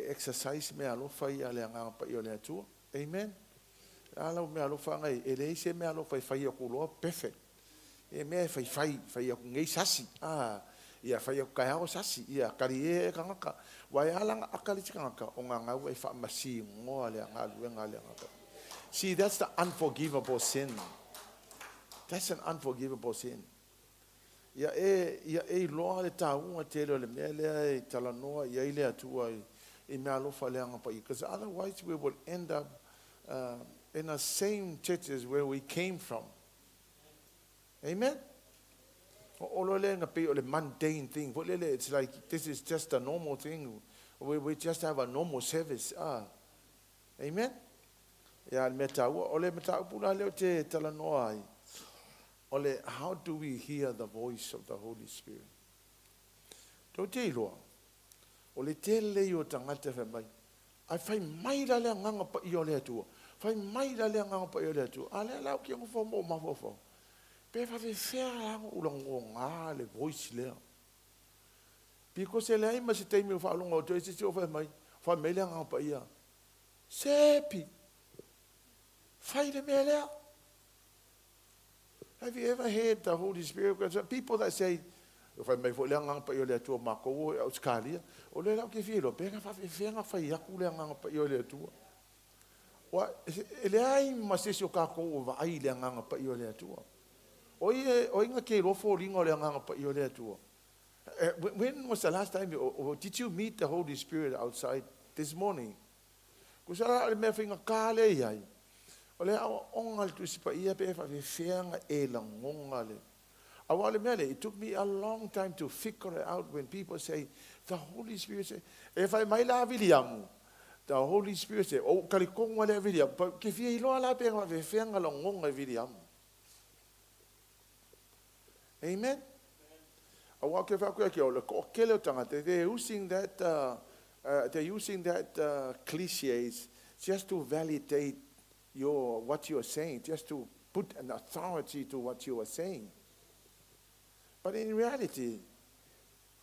Speaker 3: exercise meaalofa ia a le Agaga Paia o le Atua. Amen. A lau meaalofa agai, e leai se meaalofa e fai aku loa perfect. E mea e faifai, fai aku nei sasi. Ah, ia fai aku taeao sasi, ia kali e e kangaka. Ua e ala na aka le isi kangaka, o ngā ngau e faamasinoa le galuega a le Agaga Paia. See, that's the unforgivable sin. That's an unforgivable sin. Ia e, ia e iloa le tāuga tele o le mea lea e talanoa i ai le Atua i meaalofa le Agaga Paia. Because otherwise we will end up in the same churches where we came from. Amen? O olo le nga pei o le mundane thing. Fo lele, it's like this is just a normal thing. We just have a normal service. Ah. Amen? Ia, le mea taua, o le mataupu la lea ou te talanoa ai, o le how do we hear the voice of the Holy Spirit? Tou te iloa, o le tele ia o tagata e fai mai, Ai fai mai la le Agaga Paia o le Atua, fai mai la le Agaga Paia o le Atua. A lea la ou te nofo ma ou mafaufau, pe faafefea la ona ou lagona le voice lea. Because e leai ma se taimi o faalogo atu ai se isi o fai mai, fai mai le Agaga Paia, Sepi, fai le mea lea. Have you ever heard the Holy Spirit? Because people that say, fai mai foi le Agaga Paia o le Atua makou o Ausetalia, o lea la ou te fia iloa, pe na faafefea na fai atu le Agaga Paia o le Atua. Ua, e leai ma se isi o tatou o vaai i le Agaga Paia o le Atua. O ai, o ai na te iloa foliga o le Agaga Paia o le Atua. When was the last time, or did you meet the Holy Spirit outside this morning? Kusa la o le mea faigata lea i ai, o le aoaoga a le Tusi Paia pe faafefea na e lagona le. Aua o le mea lea, it took me a long time to figure it out when people say, the Holy Spirit say, e fai mai la Viliamu, the Holy Spirit say, o talitonu lea Viliamu, pa ke fia iloa la pe faafefea na lagona e Viliamu. Amen? Aua ke whaku ke o le toatele o tagata, they're using that, they're using that cliches just to validate your, what you are saying, just to put an authority to what you are saying. But in reality,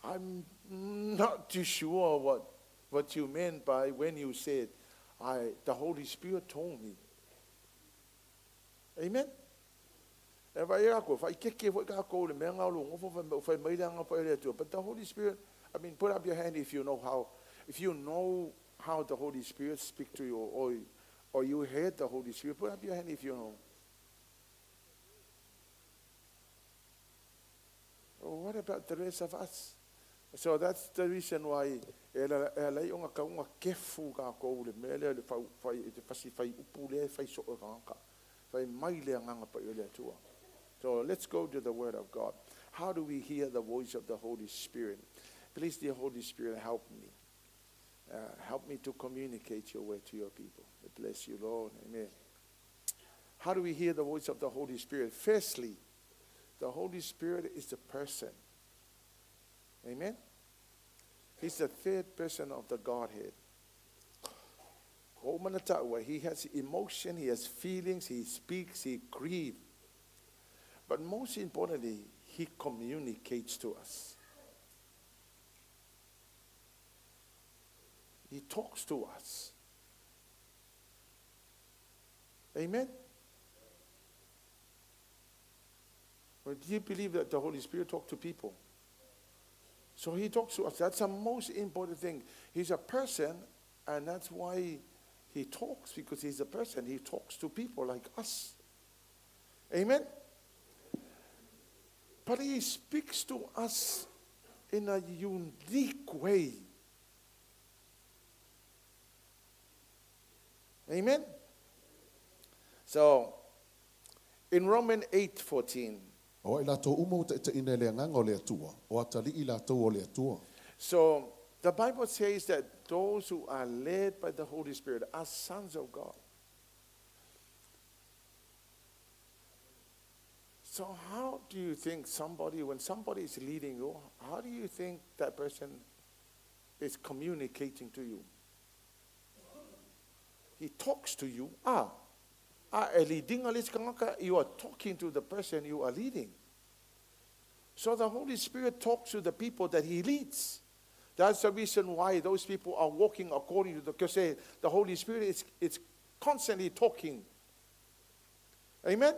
Speaker 3: I'm not too sure what you meant by when you said, the Holy Spirit told me. Amen? E vai aku, whai keke foi ka kou le mea ngā olo ngofo whai mai le anga pa le Atua. But the Holy Spirit, I mean, put up your hand if you know how, if you know how the Holy Spirit speak to you, or you heard the Holy Spirit, put up your hand if you know. What about the rest of us? So that's the reason why e ala i o ngā kaunga kefu ka kou le mea lea le whai, whai, te whasi whai upu lea, whai so e kangaka. Whai mai le anganga pa i le Atua. So let's go to the Word of God. How do we hear the voice of the Holy Spirit? Please, dear Holy Spirit, help me. Help me to communicate your word to your people. I bless you, Lord. Amen. How do we hear the voice of the Holy Spirit? Firstly, the Holy Spirit is a person. Amen? He's the third person of the Godhead. He has emotion, he has feelings, he speaks, he grieves. But most importantly, he communicates to us. He talks to us. Amen? Well, do you believe that the Holy Spirit talks to people? So he talks to us. That's the most important thing. He's a person, and that's why he talks, because he's a person. He talks to people like us. Amen? But he speaks to us in a unique way. Amen? So, in Romans 8:14,
Speaker 7: O ai latou uma ua taʻitaʻina e le agaga o le Atua, o atalii latou o le Atua.
Speaker 3: So the Bible says that those who are led by the Holy Spirit are sons of God. So how do you think somebody, when somebody is leading you, how do you think that person is communicating to you? He talks to you. E leading a le isi you are talking to the person you are leading. So the Holy Spirit talks to the people that he leads. That's the reason why those people are walking according to the, because the Holy Spirit is constantly talking. Amen?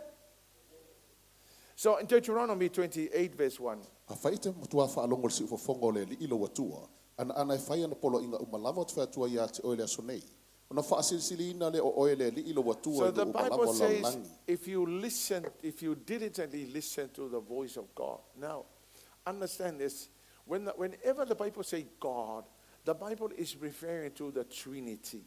Speaker 3: So in Deuteronomy 28 verse 1.
Speaker 7: A fai te matua whaalongo le siufofonga o le alii lo atua, ana ana e whai ana polo inga umalava o te whatua ia te oe le aso nei. Ona whaasilisili le o oe le alii lo atua
Speaker 3: So
Speaker 7: i
Speaker 3: the
Speaker 7: lo umalava
Speaker 3: Bible
Speaker 7: o
Speaker 3: says
Speaker 7: lalagi.
Speaker 3: if you listen, if you diligently listen to the voice of God. Now, understand this. Whenever the Bible says God, the Bible is referring to the Trinity.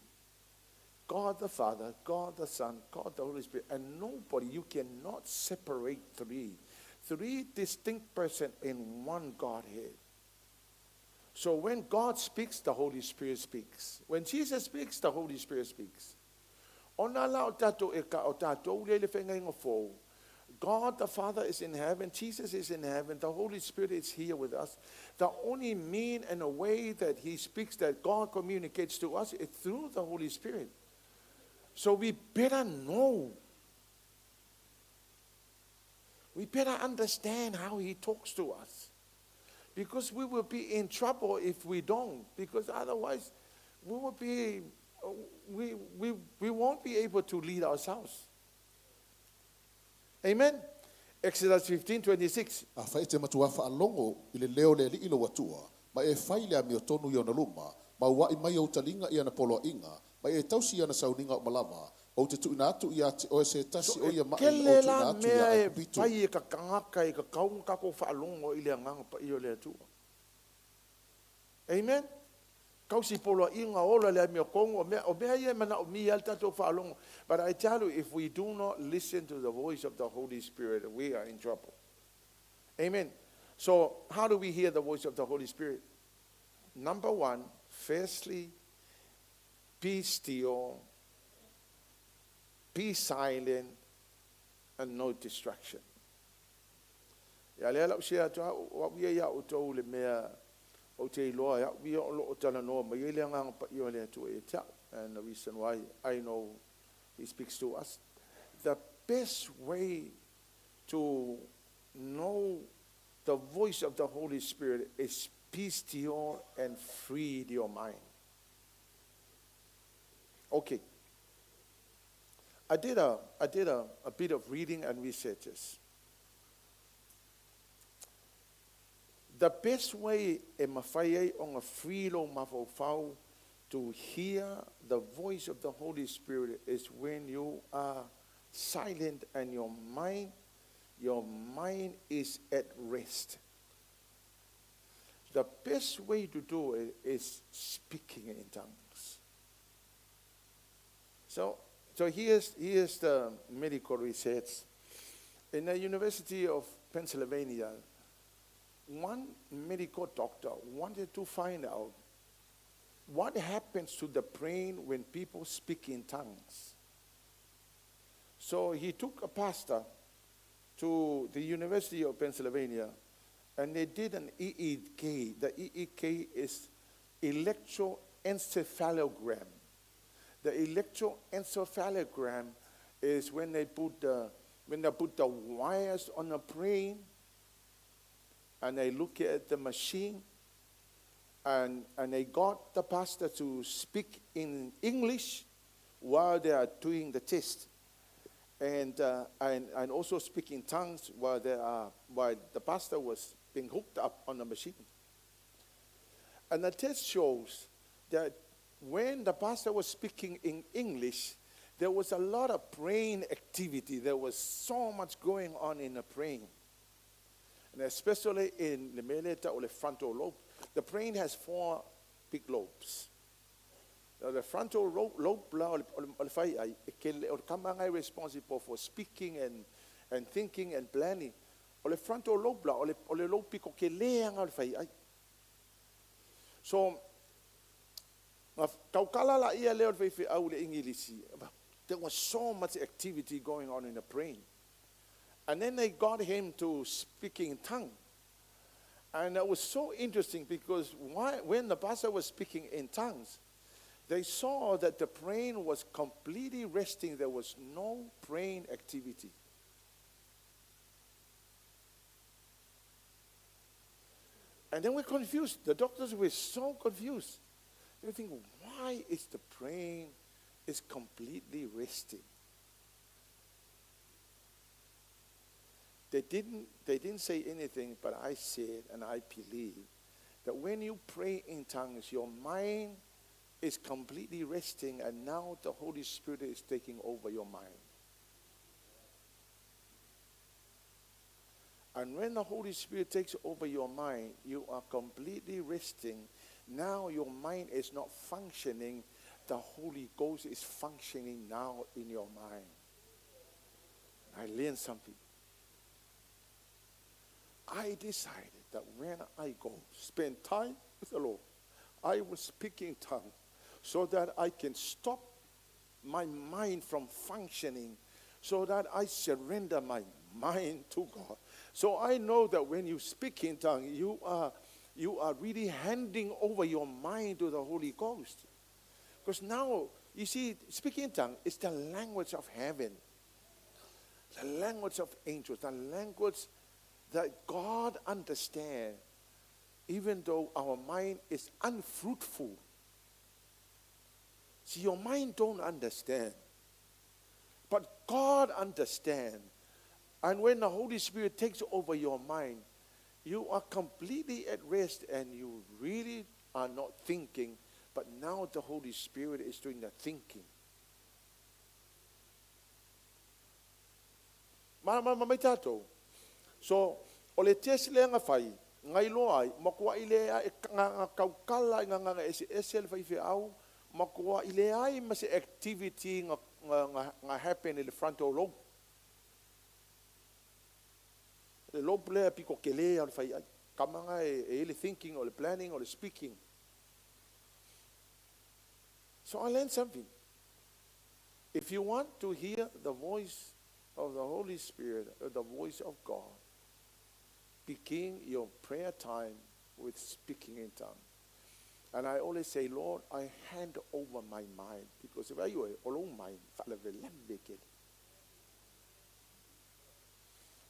Speaker 3: God the Father, God the Son, God the Holy Spirit. And nobody, you cannot separate three. Three distinct persons in one Godhead. So when God speaks, the Holy Spirit speaks. When Jesus speaks, the Holy Spirit speaks. Ona la o tatou e ka o tatou le le whenga inga fōu. God the Father is in heaven, Jesus is in heaven, the Holy Spirit is here with us. The only mean and a way that he speaks, that God communicates to us, is through the Holy Spirit. So we better know. We better understand how he talks to us. Because we will be in trouble if we don't. Because otherwise, we will be, we won't be able to lead ourselves. Amen. Exodus 15:26.
Speaker 7: A whai te matua whaalongo i le leo le alii lo atua, ma e whai le amio tonu i ona luma, ma uai mai au talinga i ana poloa inga, ma e tausi ana sauninga o malava, o te tuina atu i a te oe se tasi o ia mai
Speaker 3: Ke
Speaker 7: o
Speaker 3: le
Speaker 7: tuina
Speaker 3: la
Speaker 7: atu i a
Speaker 3: mea e
Speaker 7: Aikupito.
Speaker 3: pai e ka kangaka e ka kaunga kako whaalongo i le anganga pa i o le atua. Amen. Kausi poloa inga ola le amio kongo, o mea ia mana o mi al tatou whaalongo. But I tell you, if we do not listen to the voice of the Holy Spirit, we are in trouble. Amen. So, how do we hear the voice of the Holy Spirit? Number one, firstly, be still, be silent, and no distraction. Ia lea lau sea atu, wa wia ia o tau le mea o te iloa, ia wia o lo o tala noa, ma ia le anganga pa ia le atu e tau. And the reason why I know he speaks to us. The best way to know the voice of the Holy Spirit is be still and free your mind. Okay. I did a bit of reading and researches. The best way e mawhai ai o ngā whiro mawhauwhau to hear the voice of the Holy Spirit is when you are silent and your mind is at rest. The best way to do it is speaking in tongues. So here's the medical research. In the University of Pennsylvania, one medical doctor wanted to find out what happens to the brain when people speak in tongues. So he took a pastor to the University of Pennsylvania, and they did an EEG. The EEG is electroencephalogram. The electroencephalogram is when they put the wires on the brain, and they look at the machine, and they got the pastor to speak in English while they are doing the test, and also speak in tongues while the pastor was being hooked up on the machine. And the test shows that when the pastor was speaking in English, there was a lot of brain activity. There was so much going on in the brain. And especially in the meleta or the frontal lobe. The brain has four big lobes. Now, the frontal lobe la o le whai ai, e ke le- o le kamanga e responsible for speaking and thinking and planning. O le frontal lobe la, o le lobe piko ke leanga o le whai ai. So, nga kaukala la ia leo le whai au le Ingilisi. There was so much activity going on in the brain. And then they got him to speaking in tongue. And that was so interesting because when the pastor was speaking in tongues, they saw that the brain was completely resting. There was no brain activity. And then we're confused. The doctors were so confused. They think, why is the brain is completely resting? They didn't say anything, but I said, and I believe, that when you pray in tongues, your mind is completely resting, and now the Holy Spirit is taking over your mind. And when the Holy Spirit takes over your mind, you are completely resting. Now your mind is not functioning. The Holy Ghost is functioning now in your mind. I learned something. I decided that when I go spend time with the Lord, I will speak in tongues so that I can stop my mind from functioning, so that I surrender my mind to God. So I know that when you speak in tongues, you are really handing over your mind to the Holy Ghost. Because now, you see, speaking in tongues is the language of heaven, the language of angels, the language that God understands, even though our mind is unfruitful. See, your mind don't understand, but God understands. And when the Holy Spirit takes over your mind, you are completely at rest and you really are not thinking, but now the Holy Spirit is doing the thinking. Ma ma ma mai tātou. So, o le test le nga whai, ngai loa ai, makua i le ai, ngā ngā kaukala i ngā ngā ese ese le whai au, makua i le ai ma se activity ngā happen i le frontal lobe. Le lobe lea piko ke le au le whai ai. Kamanga e le thinking or le planning or le speaking. So I learned something. If you want to hear the voice of the Holy Spirit, or the voice of God, begin your prayer time with speaking in tongues. And I always say, Lord, I hand over my mind, because if I alone mind,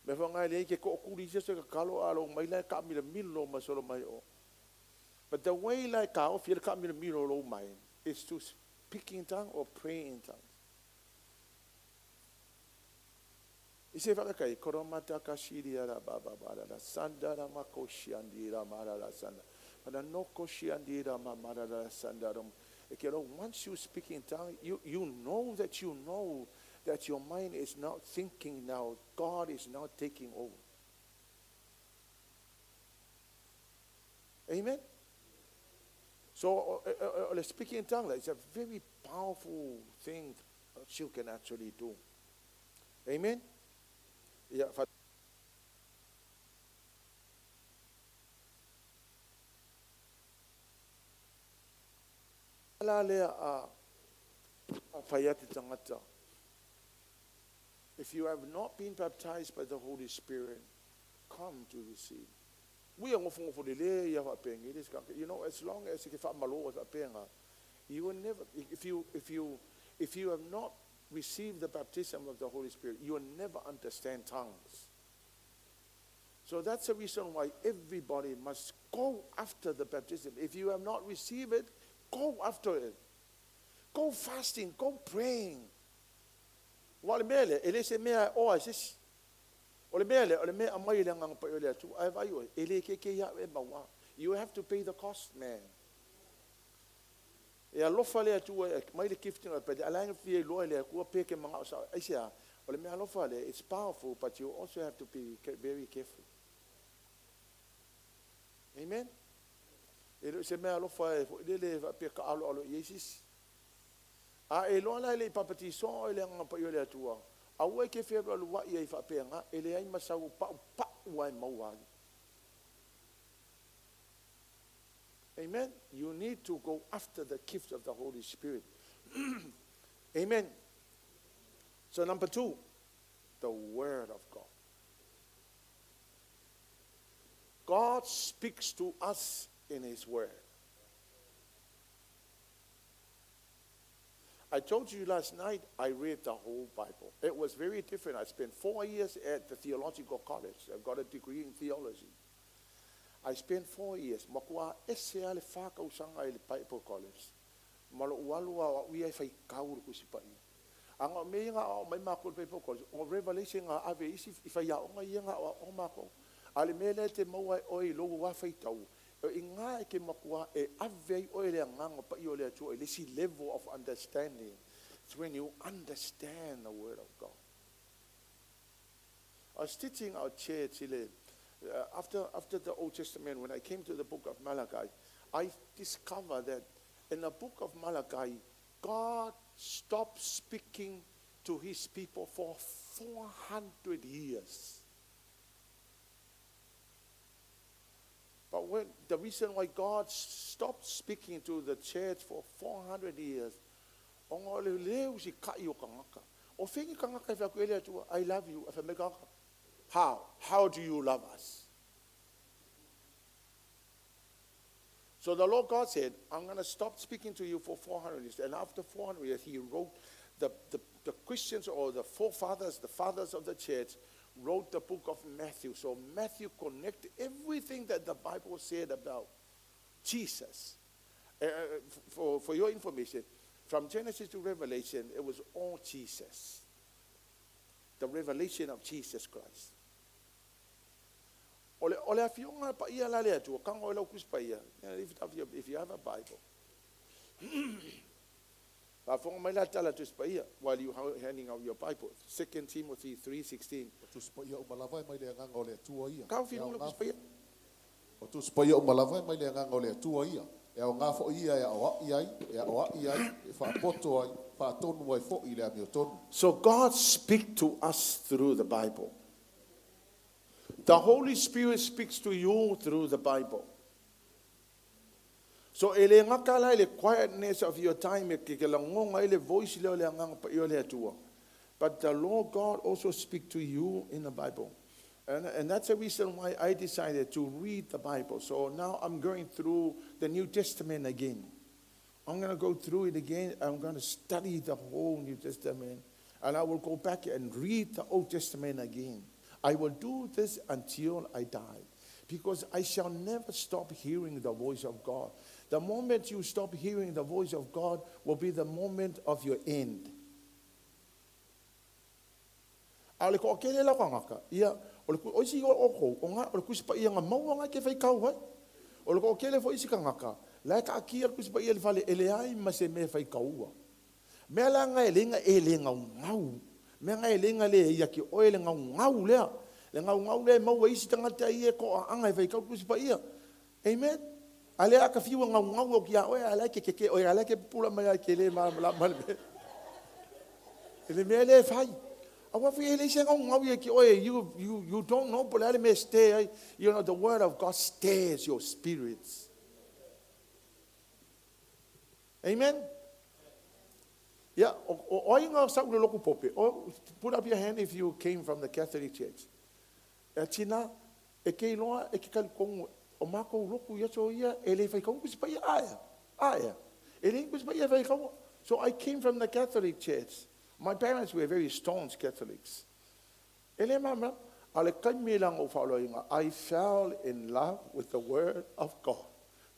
Speaker 3: Me whangai le ke ko kuri se ka kalo alo mai lai ka mila milo ma solo mai o. But the way like ka o feel ka mila milo lo mai is to speak in tongue or pray in tongues. Ise whakakai, koromata ka shiri ara ba ba ba ra sanda ra ma ko shiandi ra ma ra ra sanda. But no ko shiandi ra ma ma ra ra sanda ra. E ke ro, once you speak in tongue, you know that you know that your mind is not thinking now. God is not taking over. Amen? So, speaking in tongues is a very powerful thing that you can actually do. Amen? Yeah. La le a whaiati tangata. If you have not been baptized by the Holy Spirit, come to receive. We are ngofo ngofo le le ia whapenga. It is ka-, you know, as long as you can whaamalo whapenga, you will never, if you have not received the baptism of the Holy Spirit, you will never understand tongues. So that's the reason why everybody must go after the baptism. If you have not received it, go after it. Go fasting, go praying. Wa le mele, e le se mea o a sisi. O le mele, o le mea amai le nganga pa o le atu, ai vai oe, e le ke ke ia e maua. You have to pay the cost, man. E alofa le Atua e mai le gifting o le alaga fia iloa i le Atua pe ke mangao sa ai se a. O le mea alofa le, it's powerful, but you also have to be very careful. Amen. E le o se mea alofa e foi lele faapea ka alo alo i ai sisi. A e loa la e le i papatisoa oe i le Agaga Paia o le Atua, aua e te fealualuai ai faapena, e leai ma sau paupau lava e maua ai. Amen. You need to go after the gift of the Holy Spirit. Amen. So number 2, the Word of God. God speaks to us in His Word. I told you last night, I read the whole Bible. It was very different. I spent 4 years at the theological college. I've got a degree in theology. I spent 4 years. Makua ese ale whakausanga i le Bible College. Malo ualu a wa uia e whai kauru kusipai. Anga me inga o mai mako le Bible College. O Revelation nga ave isi i whai aonga ia nga o mako. Ale me le te maua e oi logo wa whai tau. E ngā e ke makua e ave ai oe le anganga pa i o le atua e le si level of understanding. It's when you understand the Word of God. I was teaching our church after the Old Testament, when I came to the book of Malachi, I discovered that in the book of Malachi, God stopped speaking to His people for 400 years. But the reason why God stopped speaking to the church for 400 years, onga o le leu si kai o kangaka. O whengi kangaka e whaku ele atua, I love you. E whameka kangaka. How? How do you love us? So the Lord God said, I'm going to stop speaking to you for 400 years. And after 400 years, He wrote the Christians or the forefathers, the fathers of the church, wrote the book of Matthew. So Matthew connected everything that the Bible said about Jesus. For your information, from Genesis to Revelation, it was all Jesus. The revelation of Jesus Christ. O le afionga pa ia la le atua, kanga o lau kusi pa ia. If you have a Bible. Afonga mai la tala tusi pa ia, while you handing out your Bible. 2 Timothy 3:16.
Speaker 7: O tusi pa ia umalava e mai le anganga o le atua ia.
Speaker 3: Kau whinu le kusi pa ia.
Speaker 7: O tusi pa ia umalava e mai le anganga o le atua ia. E au ngā fo ia e au ai ai, e au ai ai, e whaapoto ai, whaatonu ai fo i le amio tonu.
Speaker 3: So God speaks to us through the Bible. The Holy Spirit speaks to you through the Bible. So e le ngaka la le quietness of your time e ke la ngonga e le voice le o le anganga pa i o le atua. But the Lord God also speaks to you in the Bible. And that's the reason why I decided to read the Bible. So now I'm going through the New Testament again. I'm going to go through it again. I'm going to study the whole New Testament. And I will go back and read the Old Testament again. I will do this until I die. Because I shall never stop hearing the voice of God. The moment you stop hearing the voice of God will be the moment of your end. A le ko kele la kangaka. Ia o le o isi o ko o nga o le kusi pa ia nga maua nga ke fai kau hai. O le ko kele fo isi kangaka. La ka ki le kusi pa ia le fale ele ai ma se me fai kaua. Mea la nga ele nga ele ngau ngau. Mea nga ele nga le ia ki o ele ngau ngau lea. Le ngau ngau le maua isi tangata ia ko anga e fai kau kusi pa ia. Amen. Ale aka fiu ngau ngau o ki a oe ale ke ke o ale ke pula mai ai ke le ma la ma le. Ele me le fai. Awa fi ele se ngau ngau ia ki oe you don't know but ale me stay. You know the word of God stirs your spirits. Amen. Yeah, o inga sa ule loku pope. O put up your hand if you came from the Catholic Church. E tina e ke iloa e ke kalikongo o mako loku ia so ia e le fai kau kusi pa ia aia. Aia. E le kusi pa ia fai kau. So I came from the Catholic Church. My parents were very staunch Catholics. E le mama, ale kai me langa o whaoloinga, I fell in love with the Word of God.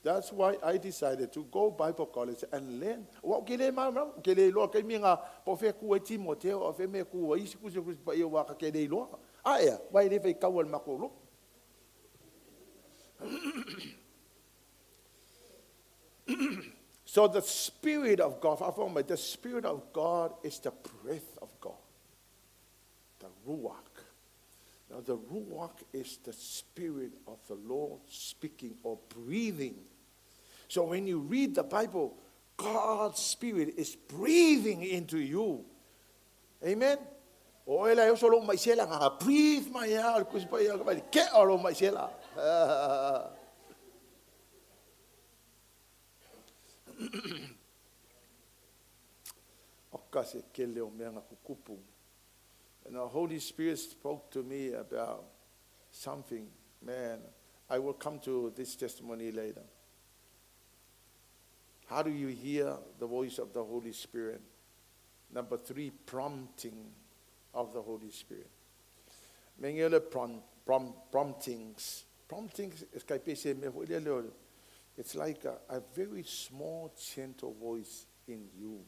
Speaker 3: That's why I decided to go Bible college and learn. Wa ke le mama, ke le loa kai me ngā po whea kua Timoteo, o whea me kua isi kusi kusi pa ia waka ke le loa. Aia, wai le whai kau al mako loa. So the Spirit of God, the Spirit of God is the breath of God. The Ruach. Now the Ruach is the Spirit of the Lord speaking or breathing. So when you read the Bible, God's Spirit is breathing into you. Amen? O ela eu solo mai sela nga breathe mai a kusi pa ia mai ke olo mai sela. O ka se kele o mea nga kukupu. And the Holy Spirit spoke to me about something. Man, I will come to this testimony later. How do you hear the voice of the Holy Spirit? Number 3, prompting of the Holy Spirit. Mengele promptings. Promptings is it's like a very small, gentle voice in you.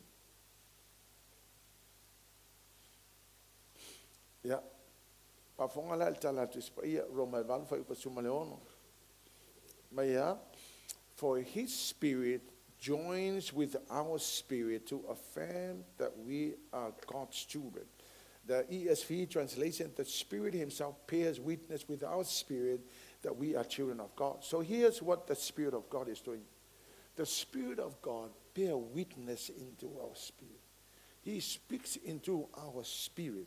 Speaker 3: Yeah. Pafonga la tala tu spa Roma valu fa upa suma leono. Maya, for his spirit joins with our spirit to affirm that we are God's children. The ESV translation, the Spirit himself bears witness with our spirit that we are children of God. So here's what the Spirit of God is doing. The Spirit of God bears witness into our spirit. He speaks into our spirit.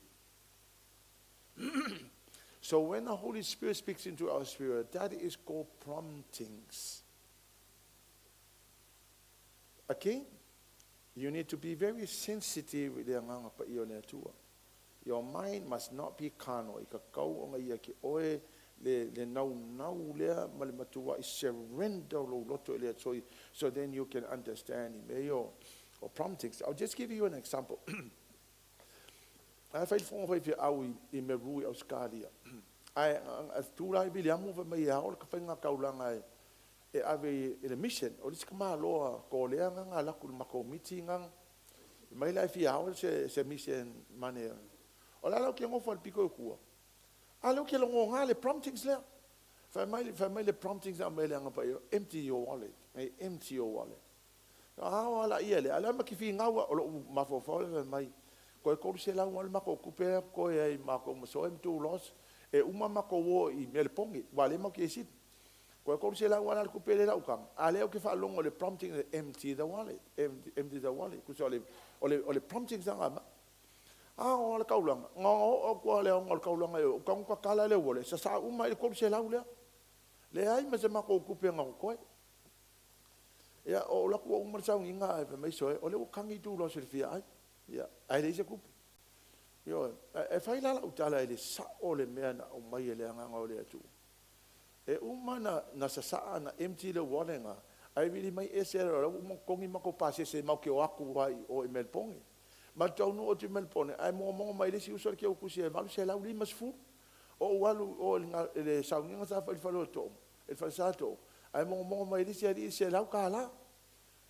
Speaker 3: So when the Holy Spirit speaks into our spirit, that is called promptings. Okay? You need to be very sensitive with the anganga pa iyo le atua. Your mind must not be carnal. I ka kau o ngai ki oe le nau nau lea ma le matua i surrender lo loto le atua, so then you can understand him. Eyo, or promptings. I'll just give you an example. I fai fonga fai fi au i me rui Australia. Ai a tūrai vili amu fa mai au ka whainga kaulanga e ave i le mission. O lisi ka māloa ko lea nganga laku le mako miti nganga. Mai lai fi au se mission mane. O la lau ki ngofa le piko e kua. A lau ki longo ngā le promptings lea. Fai mai le promptings a mai le anga pa empty your wallet. Empty your wallet. A ala ia le. Ala maki fi ngaua o lo mafofo le mai. Koe koru se lau wale mako kupe koe ai mako maso em tu los e uma mako wo i mele pongi wale mako esit. Koe koru se lau wale kupe le lau kang. A leo ke whalongo le prompting empty the wallet. Empty the wallet. Kusa ole prompting sanga ma. A o le kaulanga. Nga o kua le o le kaulanga e o kaunga kala le wale. Sa sa uma i koru se lau lea. Le ai ma se mako kupe nga koe. Ia o la kua umar sa inga e mai soe o le o kangi tu los le fia ai. Ia, ai le isa kupu. Io, e fai lala utala e le sa o le mea na o mai e le anganga o le atu. E uma na sasaa na empty le walenga. Ai vili mai e se ra uma kongi mako pase se mau ke o aku ai o e melpongi. Ma tau nu o te melpone. Ai mo mo mai le si uso ke o kusi e malu se lau lima sfu. O walu o le saunginga sa fa falo to. E fa sa to. Ai mo mo mai le si ali se lau kala.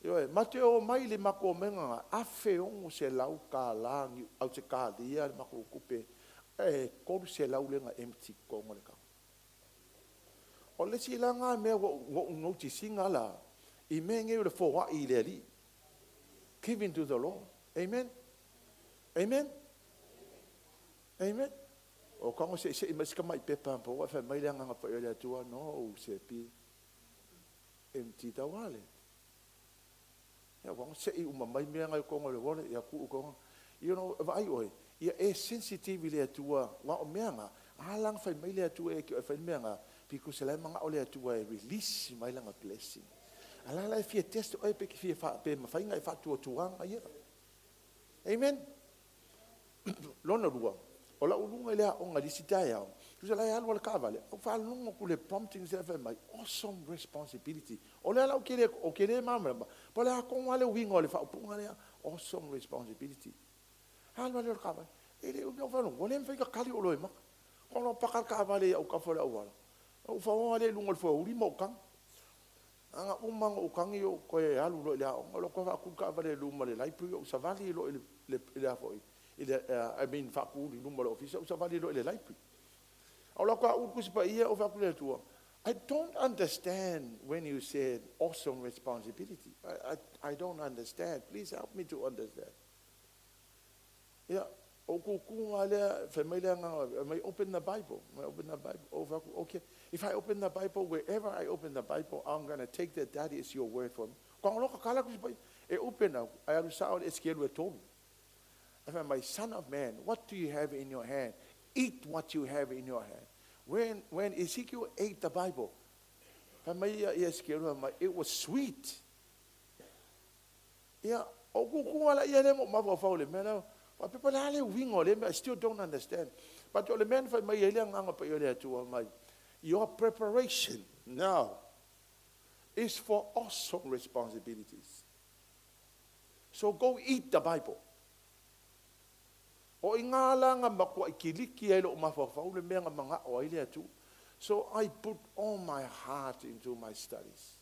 Speaker 3: Io Mateo mai le mako menga afe ongo se lau kala ni au se kalia le mako kupe e koru se lau lenga empty kongo le ka. O le si langa me wo noticinga la i menge le fo i le ali. Give into the Lord. Amen. Amen. Amen. O kongo se se mas ka mai pepa po wa fa mai le nga pa le atua no o se pi empty ta wallet. Ia wang se i uma mai mea ngai kongo le wale, ia ku kongo. You know, vai oi, ia e sensitive le atua, wa o mea nga, a lang fai mai le atua e ki o fai mea nga, because le manga o le atua e release mai langa blessing. Ala la e fia test oi pe ki fia fa, pe mawhai ngai whatua tuanga ia. Amen. Lona rua, o la ulunga lea o nga lisi tai au. Tusa lai alu ala kavale, o whalunga ku le prompting se fai mai, awesome responsibility. O lea lau kere, o kere mamramba, pa lea konga le winga o le whaupunga lea, awesome responsibility. Alu ale o le kavale, e le umia whalunga, o le mwhaika kali o loe maka. Kono pakal kavale au kafale au wala. O whaonga le lunga le fua uri ma o kanga. Anga umanga o kangi o koe alu lo le aonga, lo koe whaku kavale luma le library o savali lo le afoi. I mean, whaku uri luma le ofisa o savali lo le library. O la kwa uru kusipa ia o whaku le atua. I don't understand when you said awesome responsibility. I don't understand. Please help me to understand. Ia, o kukuga lea, fai mai le agaga, mai open the Bible. Mai open the Bible. Oh, fai atu, okay. If I open the Bible, wherever I open the Bible, I'm going to take that that is your word for me. Kua ngoloka kala kusi pai, e open au, ai alu sao le eskielu e tolu. I fai mai, son of man, what do you have in your hand? Eat what you have in your hand. When Ezekiel ate the Bible, fai mai ia Ezekiel, fai mai, it was sweet. Ia, o kukuga la ia le mo mafaufau le mea lea. Wa pepa le a le uiga o lea mea, I still don't understand. But o le mea na fai mai ai le agaga paia o le Atua mai, your preparation now is for awesome responsibilities. So go eat the Bible. O i ngā la nga makua i kiliki ai loo mafaufau le mea nga mangao ai le Atua. So I put all my heart into my studies.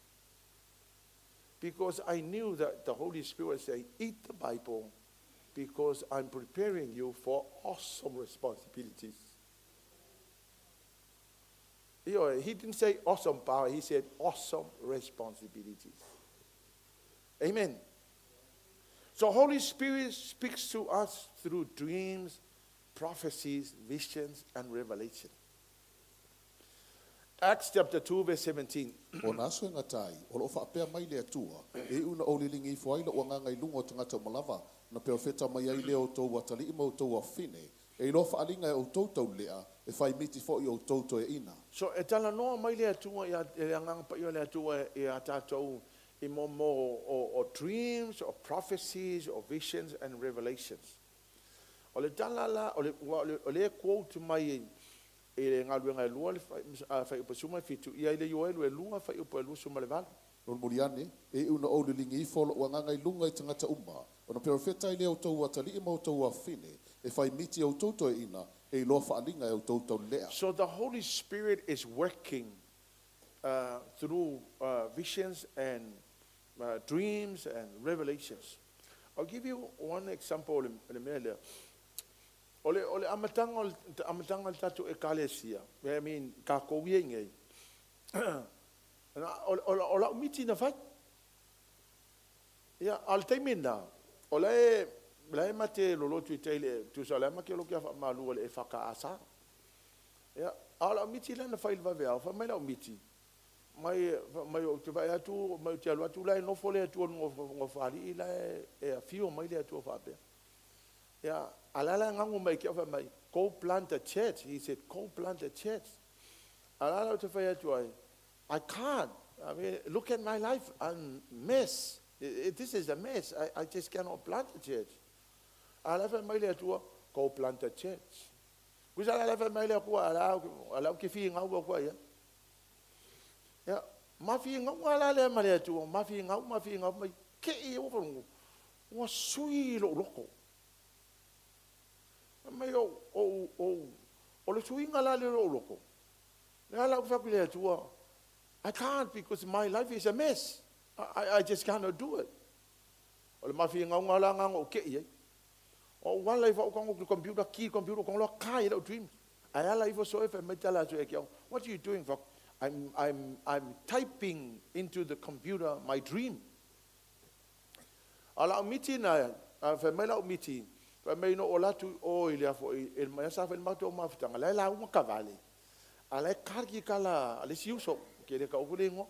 Speaker 3: Because I knew that the Holy Spirit said, eat the Bible because I'm preparing you for awesome responsibilities. You know, he didn't say awesome power, he said awesome responsibilities. Amen. So Holy Spirit speaks to us through dreams, prophecies, visions, and revelation. Acts chapter 2, verse 17.
Speaker 7: O nā aso e gata ai, o loo faapea mai le Atua, e iu ina ou liligi ifo ai lou agaga i luga o tagata uma lava, ona perofeta mai ai lea o outou atalii ma outou afafine, e iloa faaaliga e outou taulelea, e faimiti foi outou toeaiina.
Speaker 3: So e talanoa mai le Atua ia le agaga paia o le Atua ia tatou i mo o dreams, o prophecies, o visions and revelations. O le tala la, o le, ua, o le quote mai i le galuega e lua le fuaiupu 17, ia i le Ioelu e lua fuaiupu e 28.
Speaker 7: Mulimuli ane, e iu ina ou liligi ifo lou agaga i luga i tagata uma, ona perofeta ai lea o outou atalii ma outou afafine, e faimiti outou toeaiina, e iloa faaaliga e outou taulelea.
Speaker 3: So the Holy Spirit is working through visions and dreams and revelations. I'll give you one example o le mea lea. O le amataga o le tatou ekalesia, I mean, kākou ia i nei, o lau miti na fai. Ia, a o le taimi lena, o la e mate lolotu i tai le, tusa o le ama ke lo kia whaamalu o le e whakaasa. Ia, a o lau miti la na fai le vave au, fai mai lau miti, mai, mai o te vai atu, mai o te alu atu la e nofo le atu o ngofali la e afio mai le atu o whaapea. Ia, a la la ngangu mai kia whai mai, go plant a church. He said, go plant a church. A la la o te whai atu ai, I can't. I mean, look at my life. I'm mess. This is a mess. I just cannot plant a church. A la whai mai le atua, go plant a church. Kusa la la whai mai le akua, a la ke fi ngau akua ia. Ia, ma fi ngau ala le ma le atua, ma fi ngau, ma fi ngau, mai ke i o whangu. Ua sui lo loko. Mai o le suiga la le lo loko. Le ala u whaku le atua, I can't because my life is a mess. I just cannot do it. O le mafi ngau ngā la ngā o ke i ai. O wala i wha o computer, key computer, kong loa kai lau dream. Ai ala i so e wha mai tala atu e kia, what are you doing? For? I'm typing into the computer my dream. A lau miti na, wha mai lau miti, wha mai no o latu o i lea fo, i mai asa wha mato o mafutanga, lai la unga kavale. A lai karki kala, a le siuso, ke le ka o kule ingoa.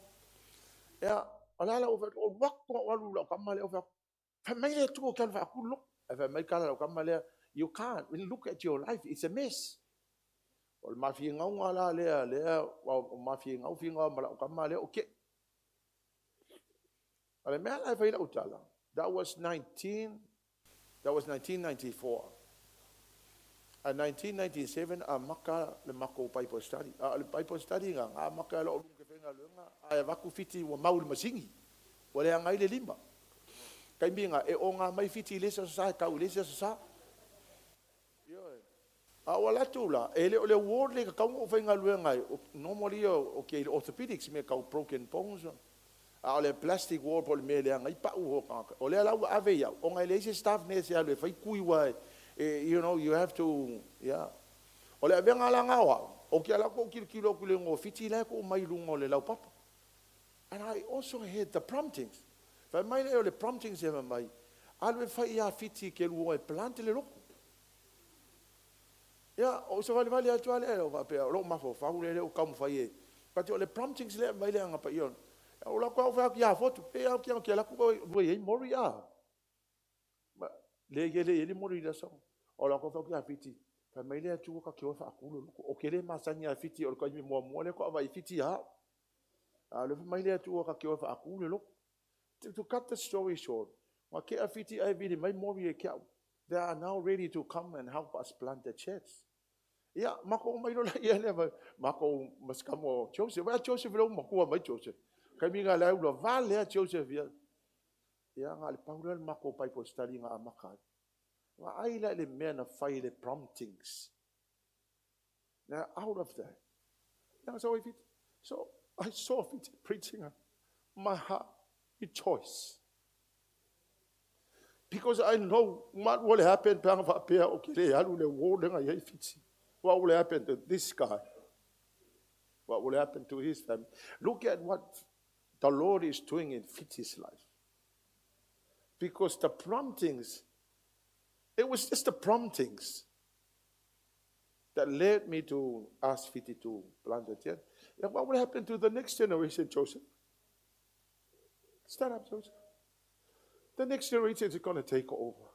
Speaker 3: Ea, o la la o wha, o wako o alu lau kama le o wha, wha mai le tu o kia wha aku lok. A wha mai kala lau kama lea, you can't, when you look at your life, it's a mess. O le mafi ngau ngā la lea, lea, o mafi ngau fi ngau ma lau kama lea, o ke. A le mea la e whai lau tala, that was 1994. A 1997, a maka le mako Bible study. A le Bible study nga, a maka lo olunga ke whenga lunga, a e waku fiti wa mau le masingi. Wa le anga i le lima. Kai minga, e o ngā mai fiti i lesa sa, kau i lesa sa. A o la tu la, e le o le ward le ka kaunga o whainga luenga, normally o ke orthopedics me kau broken bones. A o le plastic ward po le mea le anga i pau ho kanga. O le lau ave iau, o ngai le isi staff ne se alu e whai kui wa, e, you know, you have to, yeah. O le avenga la ngā wau. O ke ala ko kilokilo aku i le igoa o Fiti la e kuu mai i luga o le laupapa. And I also heard the promptings. Fai mai lea o le promptings e fai mai, alu e fai iā Fiti ke lua e plant le lotu. Ia, o savalivali atu lava lea, faapea, o lou mafaufau lea, lea ua taumafai e, but o le promptings lea e aumai le Agaga Paia, o la ou fai atu ia Fotu, pe au ke alu atu ua i ai mori a. Le i le i ai le mori i le aso. O la ou fai atu ia Fiti, fai mai le Atua ta te o e faatu le lotu. Ou te le masani ia Fiti, o le taimi muamua lea faatoa vaai Fiti ia au. A o lea fai mai le Atua ta te o e faatu le lotu. To cut the story short, ua tea Fiti ae vili mai mori e ke au. They are now ready to come and help us plant the church. Ia, matou omai loa laia lea ma matou ma si tama o Joseph. Vaai Joseph lea ua matua mai Joseph. Taimi na la ua vale lava Joseph ia. Ia, na o le pau lea o le matou Bible study na amata ai. Vaai la i le mea na fai i le promptings. Now, out of that, ia, so, if it, so I saw Fiti preaching, my heart rejoiced. Because I know what will happen pe ana faapea o ke le alu le uo le ngai ai Fiti. What will happen to this guy? What will happen to his family? Look at what the Lord is doing in Fiti's life. Because the promptings, it was just the promptings that led me to ask Fiti to plant the church. And what will happen to the next generation, Joseph? Stand up, Joseph. The next generation is going to take over.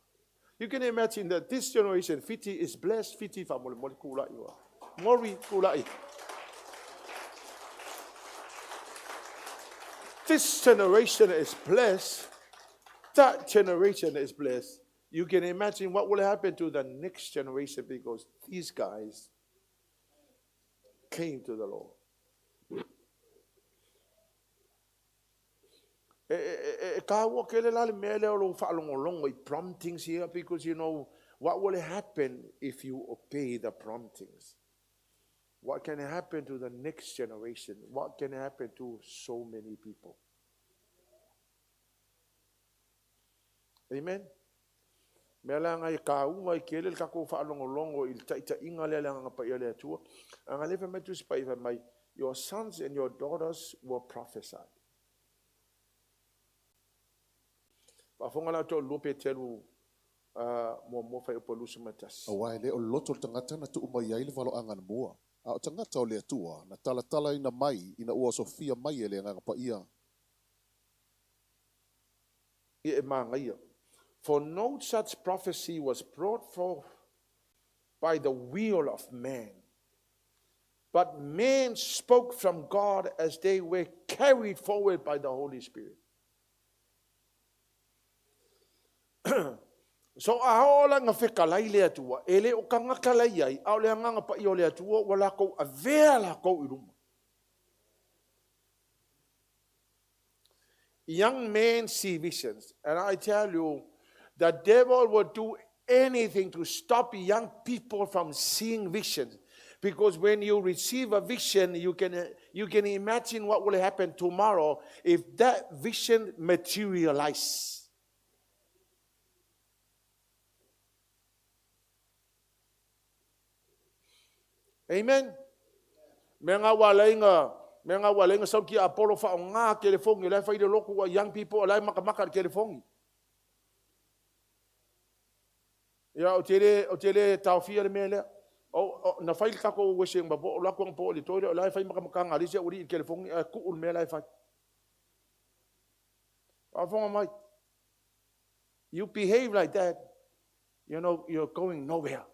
Speaker 3: You can imagine that this generation, Fiti, is blessed. Fiti, fa'amolemole kula'i ua. Mori kula'i. This generation is blessed. That generation is blessed. You can imagine what will happen to the next generation because these guys came to the Lord. E, e, e, e kāua kele la le mea lea o lou faalogologo i promptings here because you know what will happen if you obey the promptings. What can happen to the next generation? What can happen to so many people? Amen. Mea la ngai kāunga i kele le tatou faalogologo i le taitaiga lea le Agaga Paia o le Atua. A nga le fai mai Tusi Paia fai mai, your sons and your daughters will prophesy. Faafofoga la outou i le 2 Peteru muamua fuaiupu e 21.
Speaker 7: Aua e le o le loto o le tagata na tuu mai ai le valoaga na mua, a o tagata o le Atua na talatalaina mai ina ua osofia mai e le Agaga Paia.
Speaker 3: Ia e magaia. For no such prophecy was brought forth by the will of man, but men spoke from God as they were carried forward by the Holy Spirit. So a oo la ina fetalai le Atua, e le o tagata la i ai, a o le Agaga Paia o le Atua ua latou avea latou i luma. Young men see visions, and I tell you, the devil will do anything to stop young people from seeing visions. Because when you receive a vision, you can, you can imagine what will happen tomorrow if that vision materializes. Amen. Mea nga ua alai nga mea nga ua alai nga sau ki Apollo whaonga telefongi o lai whai le loku a young people o lai makamaka le telefongi. Ia o te le o te le taofia le mea lea. O, o na fai le tatou wese ma po o lako ang po le toilet o lai fai makamakanga a le isi au i le telefongi ae kuu le mea la e fai. Faafofoga mai. You behave like that, you know, you're going nowhere.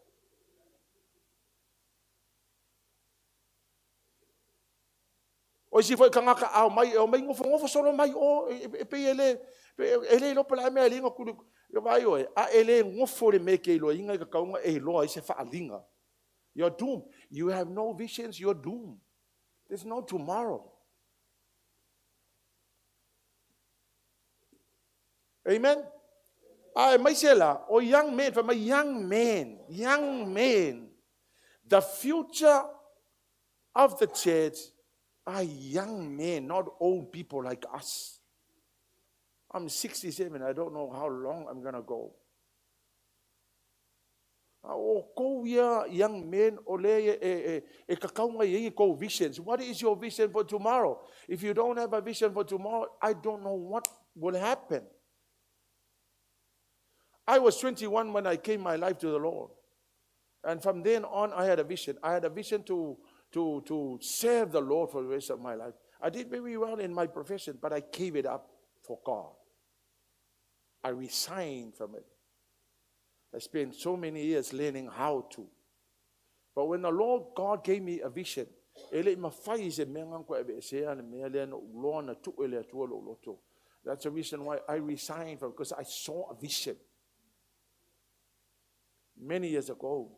Speaker 3: O isi foi tagata a omai, e omai nofonofo solo mai o, e pei e le, e le iloa po o le a le mea e liga kuli, vaai oe, a e le nofo i le mea e te iloaina i ka tauga e iloa ai se faaaliga. You're doomed. You have no visions, you're doomed. There's no tomorrow. Amen. A e mai se la, o young men, fai mai young men, young men. The future of the church are young men, not old people like us. I'm 67, I don't know how long I'm going to go. A o kou ia young men o le e, e, e, e kakaunga i kou visions. What is your vision for tomorrow? If you don't have a vision for tomorrow, I don't know what will happen. I was 21 when I gave my life to the Lord. And from then on, I had a vision. I had a vision to, to, to serve the Lord for the rest of my life. I did very well in my profession, but I gave it up for God. I resigned from it. I spent so many years learning how to. But when the Lord God gave me a vision, e le mawhai se mea ngang ko e sea le mea lea no uloa na tu ele atua lo loto. That's the reason why I resigned from because I saw a vision many years ago,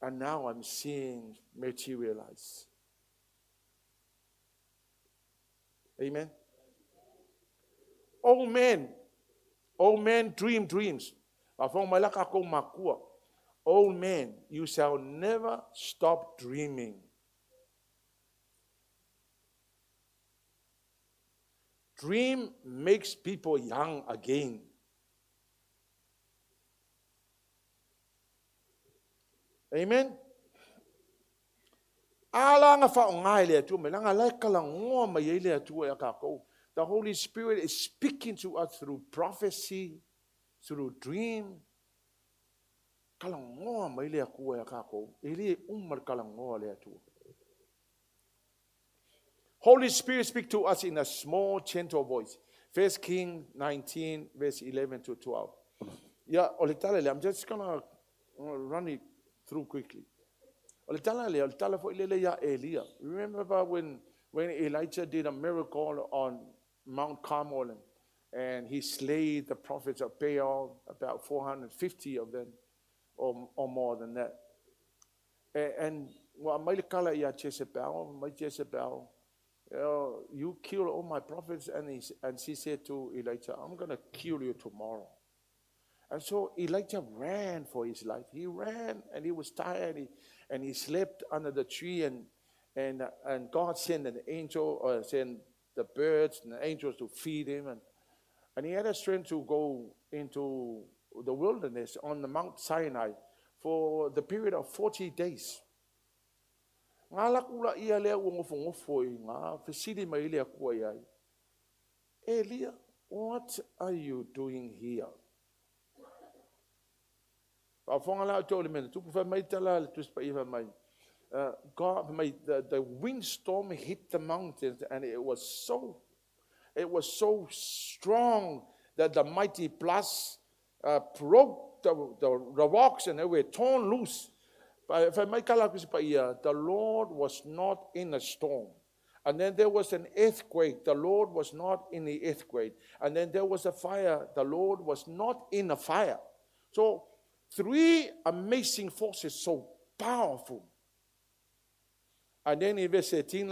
Speaker 3: and now I'm seeing materialize. Amen. Old men, old men dream dreams. Old man, you shall never stop dreaming. Dream makes people young again. Amen. Ala nga whaongai le atua me langa lai kala ngoa mai ei le atua e a kākou. The Holy Spirit is speaking to us through prophecy, through dream. Kala ngoa mai le atua e a kākou. E le umar kala ngoa le atua. Holy Spirit speak to us in a small, gentle voice. First King 19, verse 11 to 12. Yeah, o le tala le, I'm just gonna run it through quickly. O le tala le, o le tala fo ilele ia Elia. Remember when, when Elijah did a miracle on Mount Carmel and, and he slayed the prophets of Baal, about 450 of them, or, or more than that. And, and well, mai le kala ia Jezebel, mai Jezebel, you, know, you kill all my prophets. And, he, and she said to Elijah, I'm going to kill you tomorrow. And so Elijah ran for his life. He ran and he was tired he, and he slept under the tree. And, and, and God sent an angel or sent the birds and the angels to feed him. And, and he had a strength to go into the wilderness on the Mount Sinai for the period of 40 days. Ngā laku la ia lea ua ngofongofo i ngā fesili mai le akua i ai. Elia, what are you doing here? Whaafonga la o le mena, tupu whai mai tala le tusi pa i whai mai. God made the, the windstorm hit the mountains and it was so it was so strong that the mighty blast broke the, the, the rocks and they were torn loose. The Lord was not in a storm. And then there was an earthquake. The Lord was not in the earthquake. And then there was a fire. The Lord was not in the fire. So, three amazing forces, so powerful. And then in verse 13,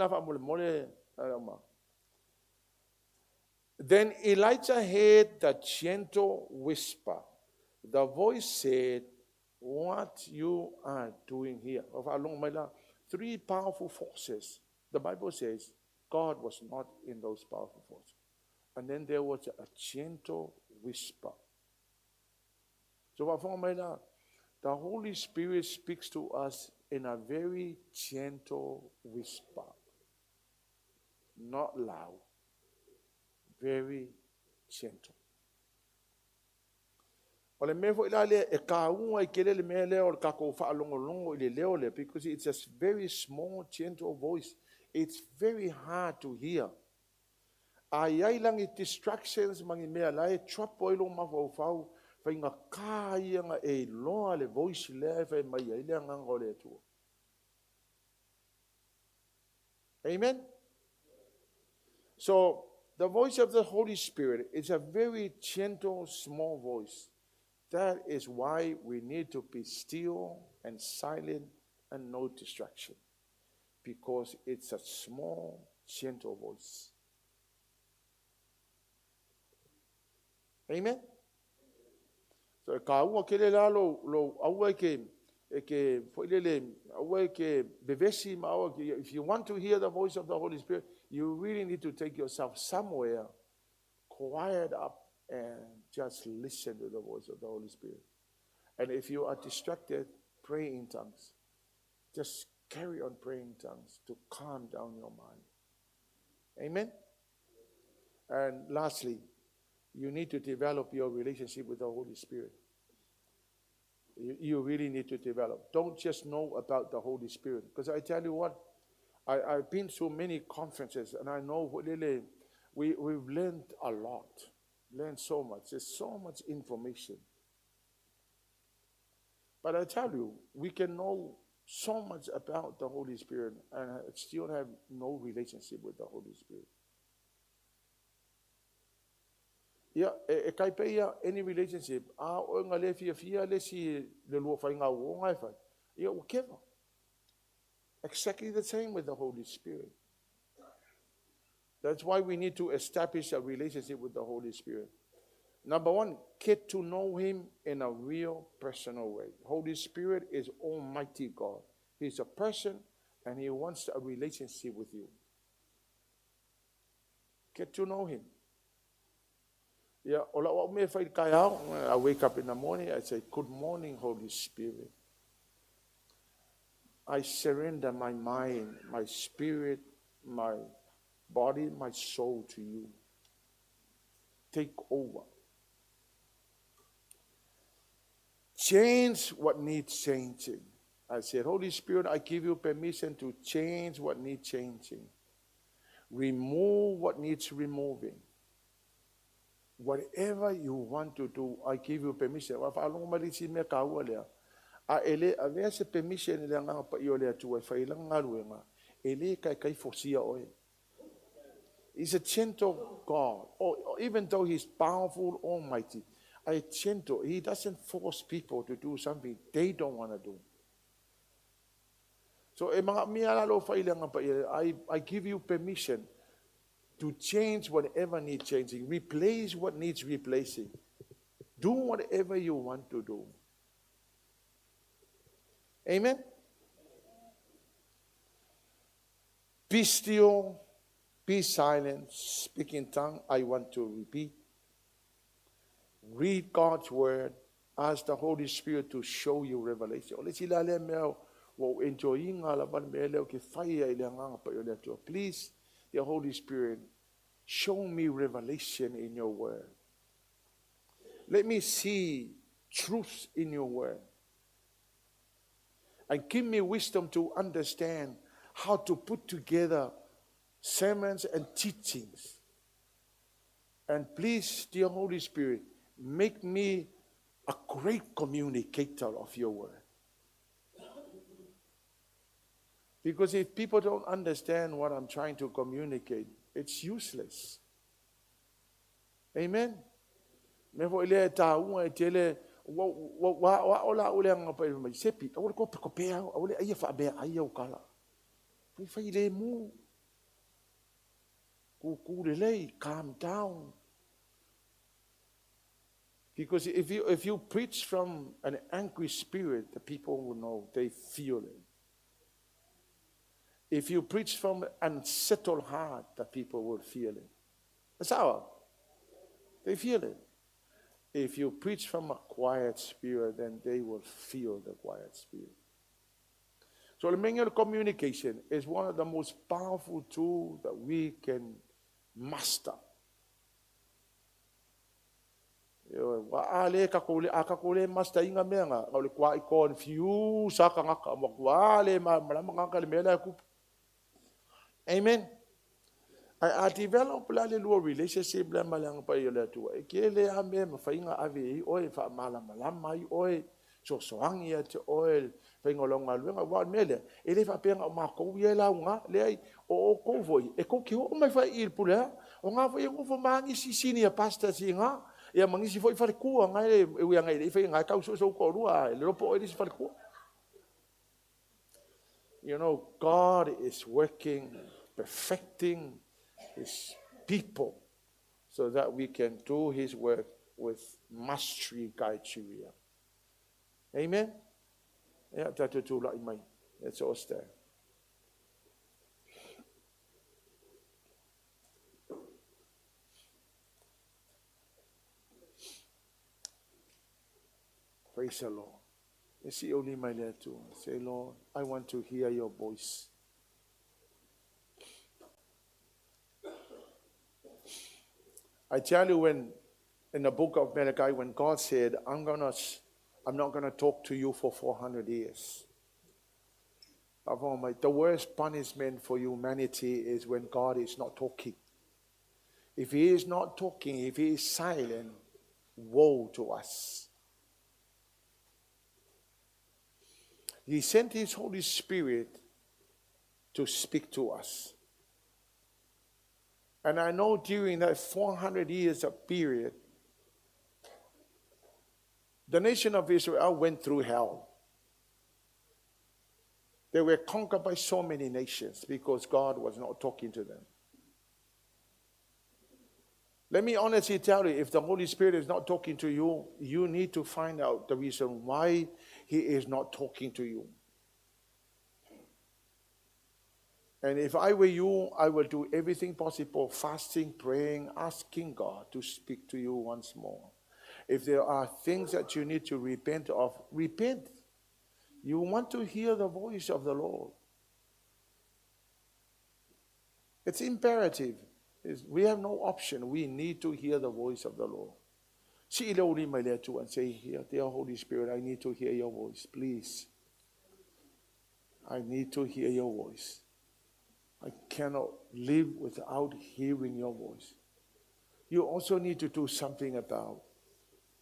Speaker 3: then Elijah heard the gentle whisper. The voice said, What you are doing here. Three powerful forces. The Bible says God was not in those powerful forces. And then there was a gentle whisper. So the Holy Spirit speaks to us in a very gentle whisper. Not loud. Very gentle. O le mea foi la lea e kāunga i kele le mea lea o le kākou whaalongolongo i le leo lea, because it's a very small, gentle voice. It's very hard to hear. A iai langi distractions mangi mea la e trapo i lo mawhau whai ngā kā ia ngā e loa le voice lea e whai mai ai lea nganga o le atua. Amen? So, the voice of the Holy Spirit is a very gentle, small voice. That is why we need to be still and silent and no distraction. Because it's a small, gentle voice. Amen? So ka ua kele la lo, lo aua ke, e ke, foilele, aua ke bevesi ma aua ke, if you want to hear the voice of the Holy Spirit, you really need to take yourself somewhere, quiet up, and just listen to the voice of the Holy Spirit. And if you are distracted, Pray in tongues. Just carry on praying in tongues to calm down your mind. Amen? And lastly, you need to develop your relationship with the Holy Spirit. You really need to develop. Don't just know about the Holy Spirit. Because I tell you what, I've been to many conferences, and I know really we've learned a lot, learned so much. There's so much information. But I tell you, we can know so much about the Holy Spirit and still have no relationship with the Holy Spirit. Ia, e kai pe ia any relationship, a o ngā le fia fia le si le lua whai ngā o ngā e whai. Ia, ua kewa. Exactly the same with the Holy Spirit. That's why we need to establish a relationship with the Holy Spirit. Number one, get to know Him in a real personal way. Holy Spirit is Almighty God. He's a person and He wants a relationship with you. Get to know Him. Yeah, I wake up in the morning, I say, good morning, Holy Spirit. I surrender my mind, my spirit, my body, my soul to you. Take over. Change what needs changing. I said, Holy Spirit, I give you permission to change what needs changing. Remove what needs removing. Whatever you want to do, I give you permission. A ele avea se permission le ngā pa i o le atua e whailanga ngā ruenga. Ele kai kai fosia oe. He's a gentle God. Or even though he's powerful, almighty, a gentle. He doesn't force people to do something they don't want to do. So e mga mea lalo whailanga pa i, I give you permission to change whatever needs changing. Replace what needs replacing. Do whatever you want to do. Amen? Be still, be silent, speak in tongue. I want to repeat. Read God's word. Ask the Holy Spirit to show you revelation. Please, the Holy Spirit, show me revelation in your word. Let me see truth in your word. And give me wisdom to understand how to put together sermons and teachings. And please, dear Holy Spirit, make me a great communicator of your word. Because if people don't understand what I'm trying to communicate, it's useless. Amen? Calm down. Because if you preach from an angry spirit, the people will know, they feel it. If you preach from an unsettled heart, the people will feel it. That's how they feel it. If you preach from a quiet spirit, then they will feel the quiet spirit. So the manual communication is one of the most powerful tools that we can master. Amen. I develop la le lua relationship le malanga pa i le atua. E ke le a me mawhainga ave i oe, wha malamalama i oe, sosoangi a te oe, whainga longa luenga, wa mele. E le whapenga o mākou i e launga, le ai, o kou voi. E kou ki ho mai whai i le pulea, o ngā whai ngofo maangi si sini a pasta si ngā, ia mangisi foi wharekua, ngai le, e ui ngai le, i whai ngai kau so so ko rua, le ropo oe nisi wharekua. You know, God is working, perfecting His people so that we can do His work with mastery criteria. Amen? Yeah, let's all stand. Praise the Lord. E si o lima i le Atua. Say, Lord, I want to hear your voice. I tell you when in the book of Malachi, when God said, I'm gonna, I'm not going to talk to you for 400 years. The worst punishment for humanity is when God is not talking. If he is not talking, if he is silent, woe to us. He sent his Holy Spirit to speak to us. And I know during that 400 years of period, the nation of Israel went through hell. They were conquered by so many nations because God was not talking to them. Let me honestly tell you, if the Holy Spirit is not talking to you, you need to find out the reason why he is not talking to you. And if I were you, I will do everything possible, fasting, praying, asking God to speak to you once more. If there are things that you need to repent of, repent. You want to hear the voice of the Lord. It's imperative. We have no option. We need to hear the voice of the Lord. And say, here, dear Holy Spirit, I need to hear your voice, please. I need to hear your voice. I cannot live without hearing your voice. You also need to do something about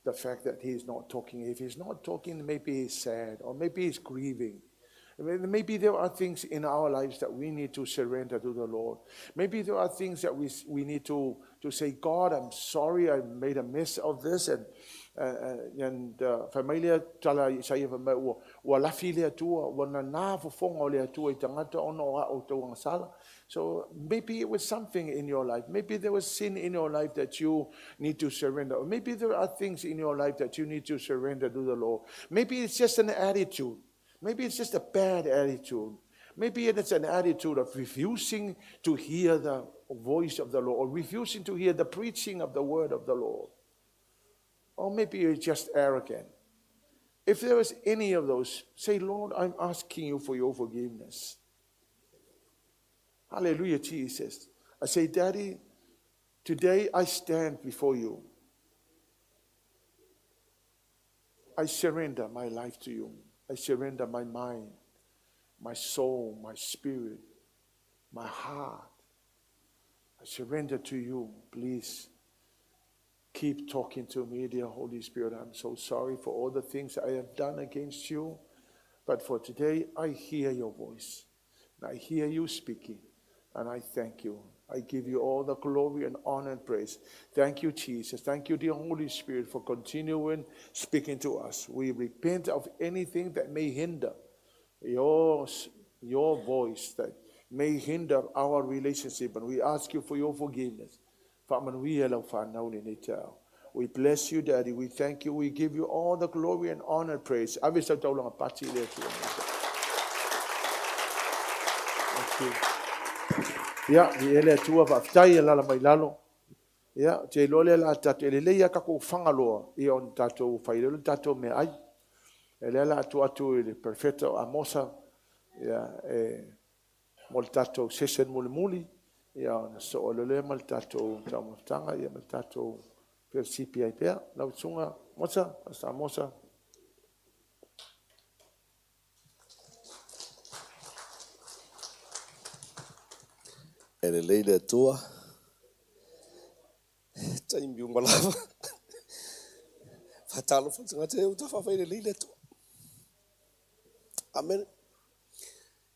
Speaker 3: the fact that he is not talking. If he's not talking, maybe he's sad or maybe he's grieving. Maybe there are things in our lives that we need to surrender to the Lord. Maybe there are things that we need to say, God, I'm sorry I made a mess of this. And familia tala isaia fa mai ua lafi le Atua, ua nana fofoga o le Atua i tagata ona o a'u tauagasala. So maybe it was something in your life. Maybe there was sin in your life that you need to surrender. Or maybe there are things in your life that you need to surrender to the Lord. Maybe it's just an attitude. Maybe it's just a bad attitude. Maybe it's an attitude of refusing to hear the voice of the Lord, or refusing to hear the preaching of the word of the Lord. Or maybe you're just arrogant. If there is any of those, say, Lord, I'm asking you for your forgiveness. Hallelujah, Jesus. I say, Daddy, today I stand before you. I surrender my life to you. I surrender my mind, my soul, my spirit, my heart. I surrender to you. Please keep talking to me, dear Holy Spirit. I'm so sorry for all the things I have done against you. But for today, I hear your voice. And I hear you speaking. And I thank you. I give you all the glory and honor and praise. Thank you, Jesus. Thank you, dear Holy Spirit, for continuing speaking to us. We repent of anything that may hinder your voice, that may hinder our relationship. And we ask you for your forgiveness. We bless you, Daddy. We thank you. We give you all the glory and honor and praise. Thank you. Ia, i ele atua faafetai e lala mai lalo. Ia, te iloa lea la tatou, e lelei lava takou fagaloa ia ona tatou fai lea o le tatou meaai. E lea la atu atu i le Perofeta o Amosa, ia, e mo le tatou session mulimuli, ia ona soo loa lea ma le tatou taumafataga, ia ma le tatou felosipi ai pea. Lau Susuga Mosa, Pastor Amosa.
Speaker 8: E lelei le Atua, taimi uma lava. Faatalofa le tagata e uta faafai lelei le Atua. Amen.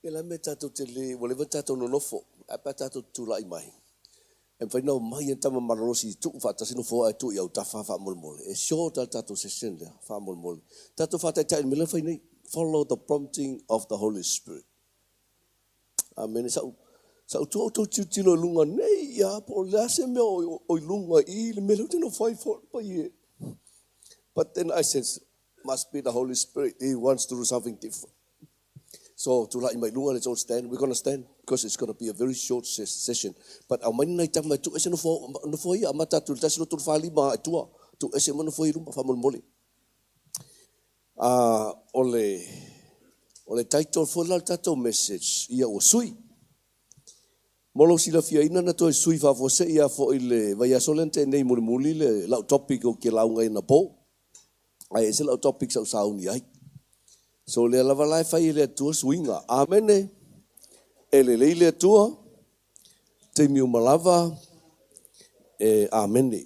Speaker 8: Ia la mea tatou te le, ua leva tatou nonofo, ae pe a tatou tulai mai. E mafai ona omai ai tama malolosi i tuu faatasi nofo ae tuu i autafa faamolemole. E short lava le tatou session lea faamolemole. Tatou faataitai i le mea lea e fai nei. Follow the prompting of the Holy Spirit. Amene. Sa sa ou tou tilotilo i luga nei ia po o le a se mea o i luga i le mea lea ou te nofo ai pai e. But then I said, must be the Holy Spirit. He wants to do something different. So tulai mai luga, let's all stand. We're going to stand because it's going to be a very short session. But aumai nai tama e tuu ese nofo, nofo ia, amata atu i le 1, 2, 3, 4, 5 e tua. Tuu ese ma nofo i luma, faamolemole. o le o le title foi la o le tatou message, ia ua sui. Mo lou silafiaina na toe sui faafuasei lava foi i le vaiaso lea na tea nei mulimuli le lau topic ou te lauga ai anapo. Ae ese lau topic sa ou sauni ai. So lea lava la e fai e le Atua suiga. Amene. E lelei le Atua, taimi uma lava, e amene.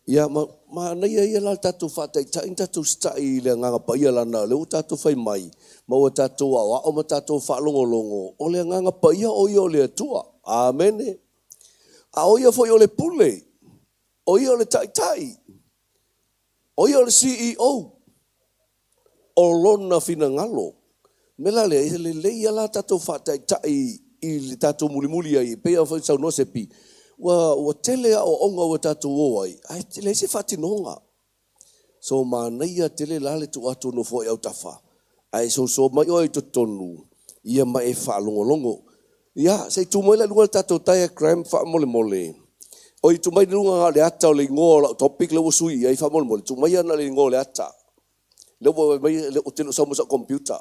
Speaker 8: Ia, ma, manaia ia la le tatou faataitai na tatou sita'i i le Agaga Paia lana o lea ua tatou fai mai, ma ua tatou aoao ma tatou faalogologo, o le Agaga Paia o ia o le Atua. Amene. A o ia foi o le pule, o ia o le taitai, o ia o le CEO. O lona finagalo. O le mea la lea, e lelei lava la tatou faataitai i le tatou mulimuli ai, e pei ona saunoa Sepi, ua, ua tele aoaoga ua tatou o ai, ae leai se faatinoga. So manaia tele la le tuu atu o nofoa i autafa, ae soso mai oe i totonu, ia ma e faalogologo. Ia, se i tu mai la i luga le tatou diagram faamolemole. Oi, tuu mai i luga na o le ata o le igoa o lau topic lea ua sui i ai faamolemole, tuu maia na o le igoa o le ata. Lea ua vaai mai ou te le o sau ma sau computer.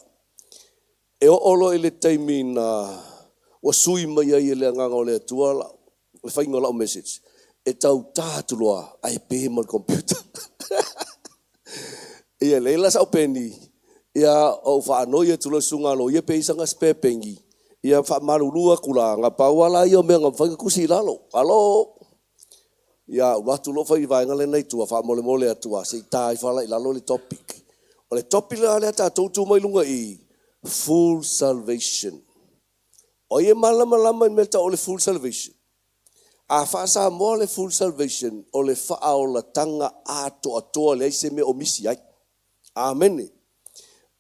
Speaker 8: E oo loa i le taimi na ua sui mai ai e le Agaga o le Atua lau, le faiga o lau message, e tau ta atu loa ae pe ma le computer. Ia leai la sau peni, ia ou faanoi atu loa i le susuga a loia pe i ai sana spare peni, ia faamalulu atu la, na pau lava la ia o mea na mafai ona tusi i lalo. Alo! Ia alu atu loa fai vaega lena i tua faamolemole atu a se i ta ifo la i lalo le topic. O le topic la lea tatou tu mai luga i full salvation. O ai e malamalama i le mea tau o le full salvation? A faa-Samoa le full salvation o le faaolataga atoatoa leai se mea o misi ai. Amene.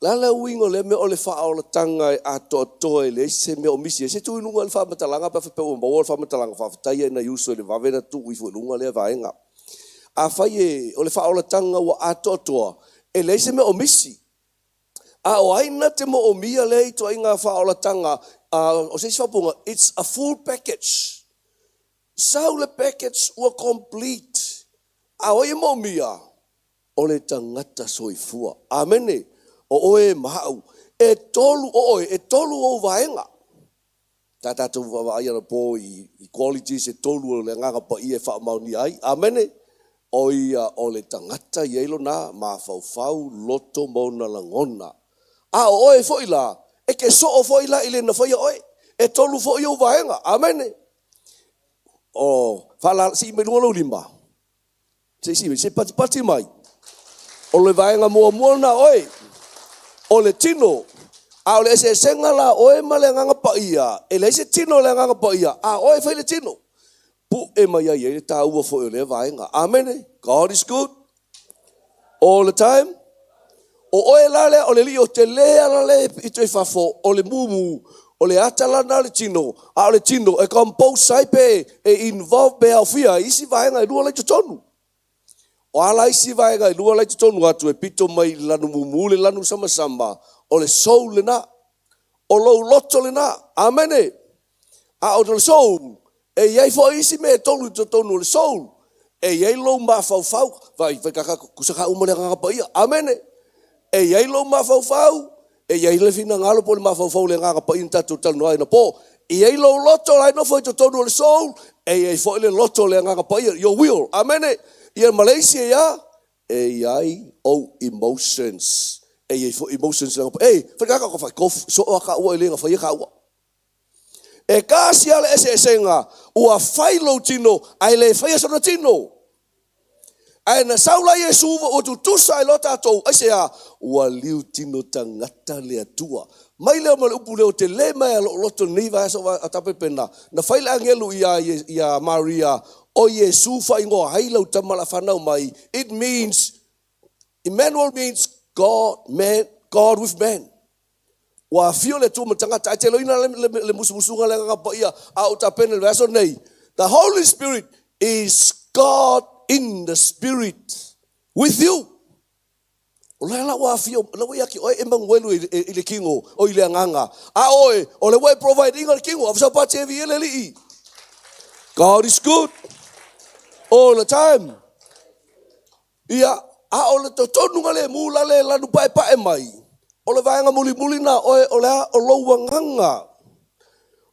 Speaker 8: O le a le uiga o lea mea o le faaolataga e atoatoa e leai se mea o misi ai? Se tuu i luga le faamatalaga pe a faapea ua maua le faamatalaga, faafetai lava i nai uso i le vave ona tuu ifo i luga lea vaega. Afai e o le faaolataga ua atoatoa, e leai se mea o misi. A o ai na te moomia lea ituaiga faaolataga? O se isi faaupuga, it's a full package. Sau le package ua complete. A o ai e moomia? O le tagata soifua. Amene. O oe ma au. E tolu o oe, e tolu ou vaega. Sa tatou vaavaai anapo i, i qualities e tolu o le Agaga Paia e faamaonia ai. Amene. O ia o le tagata i ai lona mafaufau, loto ma ona lagona. A o oe foi la, e te soo foi la i le na faia oe. E tolu foi ou vaega. Amene. O, faala, sii mai luga lou lima. Se i se patipati mai. O le vaega muamua lena oe, o le tino. A o le eseesega la oe ma le Agaga Paia, e leai se tino o le Agaga Paia, a o oe e fai le tino. Pue mai ai ai le taua foi o lea vaega. Amene. God is good all the time. O oe la lea o le alii o te le ala le i fafo, o le mumu, o le ata la lena o le tino, a o le tino e compose ai pe e involve pe aofia ai isi vaega e lua la i totonu. O a la isi vaega e lua la i totonu atu e pito mai i le lanu mumu le lanu samasama, o le soul lena. O lou loto lena. Amene. A o le soul, e i ai foi isi mea e tolu i totonu o le soul. E i ai lou mafaufau, vai, vai kaka, kusa ka uma le Agaga Paia. Amene. E i ai lou mafaufau, e i ai le finagalo po o le mafaufau o le Agaga Paia na tatou talanoa ai anapo. E i ai lou loto la e nofo i totonu o le soul, e i ai foi le loto o le Agaga Paia, your will. Amene. Ia ma le isi e a? E i ai ou emotions. E i ai foi emotions i le Agaga Paia. Ei, fai kaka, fai kof, soo a ka ua e le ga faia ka ua. E kasi lava le eseesega, ua fai lou tino, ae le faia sona tino. Ae na sau la Iesu ua tutusa ai loa tatou, aisea? Ua liu tino tagata le Atua. Mai lea ma le upu lea o tele mai a lou loto i lenei vaiaso a tapepena, na fai le agelu ia, ia Maria, o Iesu faaigoa ai lau tama la fanau mai, it means, Emmanuel means God, man, God with man. Ua afio le Atua ma le tagata, ae te loina le, le, le musumusuga le Agaga Paia a ou tapena i le vaiaso lenei. The Holy Spirit is God in the Spirit with you. O la la ua afio, la ua ia ki oe e manuelu i, i, i le kino, o i le agaga. A oe, o le ua e provide inga le kino, a pati e vi ele lii. God is good all the time. Ia, a o le totonuga le mu la le lanu paepae mai. O le vaega mulimuli na oe o le a o lou agaga.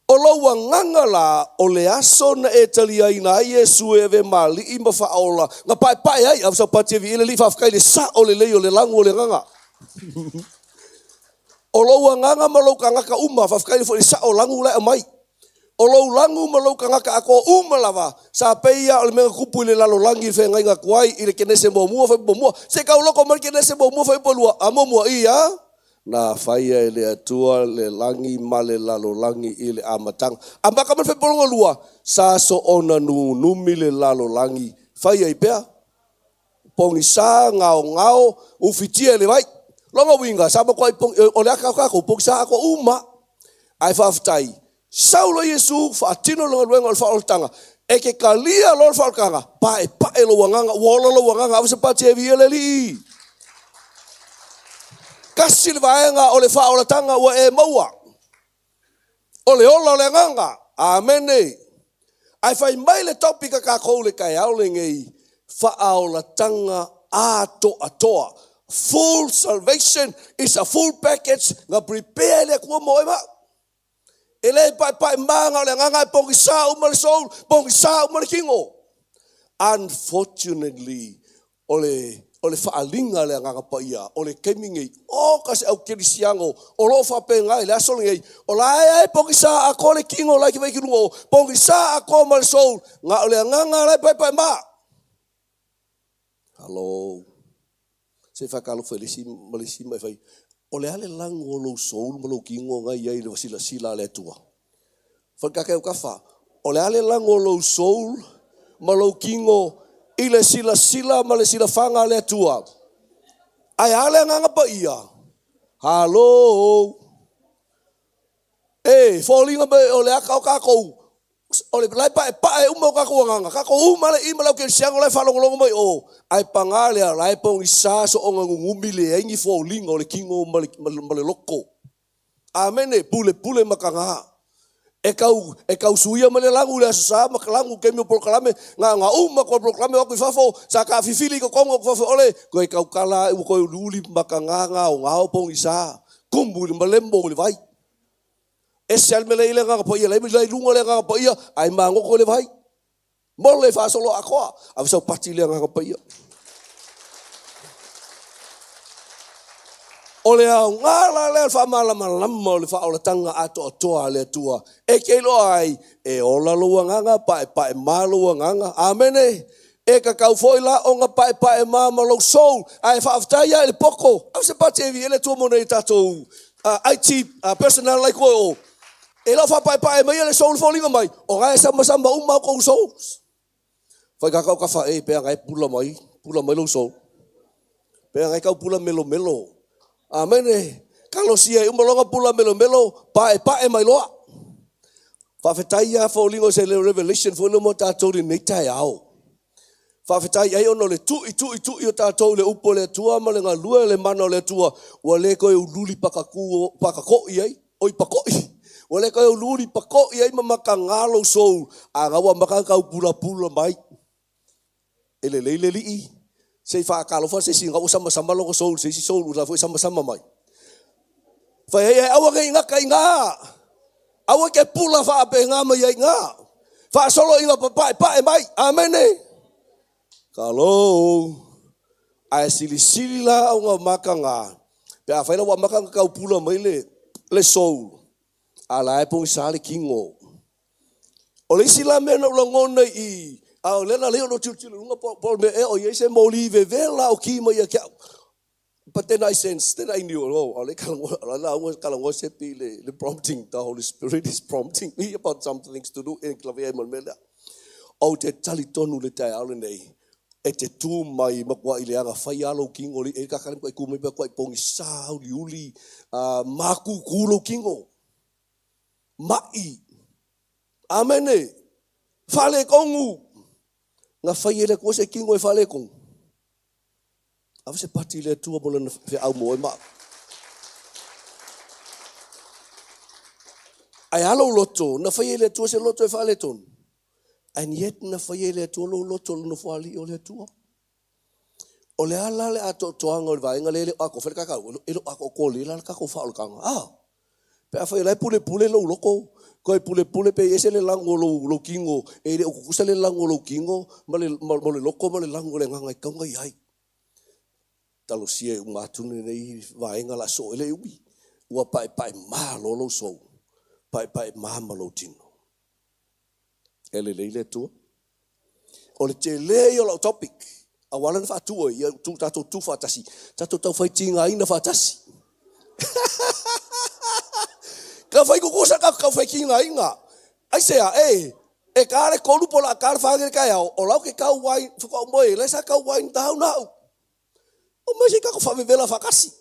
Speaker 8: O lou agaga la o le aso na e taliaina ai Iesu e ave ma alii ma faaola na paepae ai a saupati e viile li faafetai le sao lelei o le lagu o le agaga. O lou agaga ma lou tagata uma faafetai foi le sao lagu la e aumai. O lou lagu ma lou tagata atoa uma lava sa pei lava o le mea na tupu i le lalolagi i le feagaiga atu ai i le Kenese muamua fuaiupu muamua se i tauloko mai le Kenese muamua fuaiupu lua a muamua ia na faia e le Atua le lagi ma le lalolagi i le amataga. Amata mai le fuaiupu lona lua sa soona nunumi le lalolagi fai ai pea pogisa gaogao ufitia i le vai. Lona uiga sa matuai o le ata o tatou pogisa atoa uma. Ae faafetai, sau loa Iesu faatino le galuega o le faaolataga, e te talia loa le faaolataga, paepae lou agaga, ua ola lou agaga, ave se pati e viia le Alii. Tasi le vaega o le faaolataga ua e maua, o le ola o le agaga. Amene. Ae fai mai le topic a tatou i le taeao lenei, faaolataga atoatoa. Full salvation is a full package na prepare e le Atua mo oe ma au. E le paepae maga o le agaga e pogisa uma le soul, pogisa uma le tino. Unfortunately, o le o le faaaliga a le Agaga Paia o le taimi nei, o ka se au kerisiano o lo o faapena i le aso lenei, o la e e pogisa atoa le tino la e te vaai atu i luga o, pogisa atoa ma le soul, na o le agaga la e paepae ma. Hello. Se i faatalofa i le isi ma le isi ma e fai, o le a le lagu o lou soul ma lou tino na i ai i le silasila a le Atua? Fai le kafa, o le a le lagu o lou soul ma lou tino i le silasila ma le silafaga a le Atua? Ae a le agaga paia? Halo. E, foliga mai o le aka o tatou, o le la e paepae uma o tatou agaga, tatou uma le i ma le au kerisiano la e faalogologo mai o, ae paga lea, la e pogisa soona nunumi leai ni foliga o le tino ma le loto. Amene, pulepule mataga. E tau, e tau suia mai le lagu i le Aso Sa ma ka lagu taimi o polokalame, na ona uma atu o le polokalame o atu i fafo, sa taafifili i totonu o atu fafo ole, toe tautala ai ua toe uliuli mataga gaogao pogisa, tumu i le malemo i le vai. Ese lava le mea la e i ai le Agaga Paia, la e i luga le Agaga Paia, ae magoto i le vai. Mole e faasolo atoa, ave sau pati i le Agaga Paia. O le aoga la lea o le faamalamalama o le faaolataga atoatoa a le Atua, e te iloa ai, e ola lou agaga, paepae ma lou agaga. Amene. E tatau foi la ona paepae ma ma lou soul, ae faafetai lava i le poto. Ave se pati e viia le Atua mo nei tatou IT personnel la i tua i o. E le o faapaepae maia le soul foliga mai, o la e samasama uma a outou souls. Fai kakau kafa e pe aga e pula mai, pula mai lou soul. Pe aga e tau pula melomelo. Amene. Kalosia e uma loa ona pula melomelo, paepae mai loa. Faafetai lava foliga o se revelation foi lea mo tatou i lenei taeao. Faafetai ai ona o le tui tui tui o tatou i le upu a le Atua ma le galue o le mana o le Atua, ua le toe uliuli pakatu pakakoi ai, oi pakoi. Ua le toe uliuli pakoi ai ma mataga lou soul, a na ua amata ona tau pulapula mai. E lelei le alii, se i faatalofa se isi na ua samasama lona soul i se isi soul la foi e samasama mai. Fai ai, ae aua ne i gata i ina. Aua e te pula faapena mai ai i ina. Faasolo ina papaepae mai. Amene. Kalo. Ae silisili la ona mataga, pe afai la ua amata ona tau pula mai le, le soul, a la e pogisa le tino. O le isi la mea na ou lagona i, a o lea na alai ona ou tilotilo i luga po, po o le mea ea o i ai se moli vevela o ki mai ia te au. But then I sensed, then I knew, oh, ʻaʻole e lauga talanoa Sepi i le prompting, the Holy Spirit is prompting me about some things to do, e lawe ai ma le mea lea. Ou te talitonu i le taeao lenei, e te tū mai matuai leaga fai lava lou tino, e kakali matuai tū mai matuai pogisa uliuli, makūkū lou tino. Ma'i. Amene. Faaletonu. Na fai e le Atua se tino e faaletonu. Ave se pati i le Atua mo lana feau mo oe ma au. Ae a lou loto, na fai e le Atua se loto e faaletonu. And yet na fai e le Atua lou loto le nofoalii o le Atua. O le a la le atoatoaga o le vaega lea e le o atoa fai le kakau, e le o atoatoa lelei la le tatou faaolataga. A! Pe afai o la e pulepule lou loto, toe pulepule pe ese le lanu o lou, lou tino, e le o tutusa le lanu o lou tino ma le, ma, ma le loto ma le lanu o le agaga e tatau ona i ai. Talosia e uma atu lenei vaega la soo e le umi. Ua paepae ma loa lou sou, paepae ma ma lou tino. E lelei le Atua. O le tele ia o lau topic, aua la na faatu ai, ia tu, tatou tu faatasi, tatou tau fai tigaina faatasi. Ka fai kukusa ka tau fai tigaina. Aisea, e, e ka le tolu po la ka le whange le taeao, o lau ke kau wai, whakau moe, le sa kau wai down au. O mai se kako whavevela whakasi.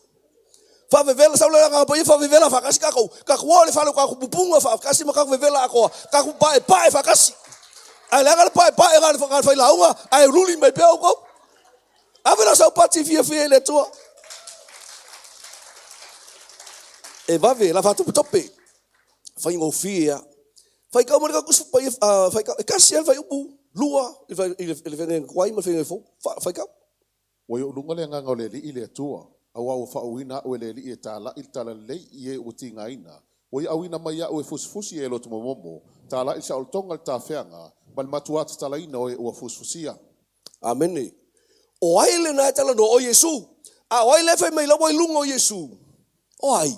Speaker 8: Whavevela, sau le ngā paia whavevela whakasi kako. Ka kua le whale kako pupunga whakasi ma kako vevela akoa. Kako pae pae whakasi. Ai le anga le pae pae ngā le whai launga, ai ruli mai pea o kou. Ave la sau pati fia fia i le tua. E vave, la whatupu tope. Whai ngō fia. Whai kau mo le kaku pai, whai kau, e kasi al whai upu, lua, i le i le whenga kuai ma le whenga fo, whai kau.
Speaker 7: Ua i ou luga le agaga o le Alii i le Atua, auā ua faauuina aʻu e le Alii e tālaʻi le talalelei i e ua tigaina. Ua ia ʻauina mai iaʻu e fusifusi e loto momomo, tālaʻi le saolotoga i le tafeaga, ma le matuā tatalaina o e ua fusifusia.
Speaker 8: Amene. O ai lena e talanoa? O Iesu. A o ai lea e fai mai laua i luga o Iesu? O ai?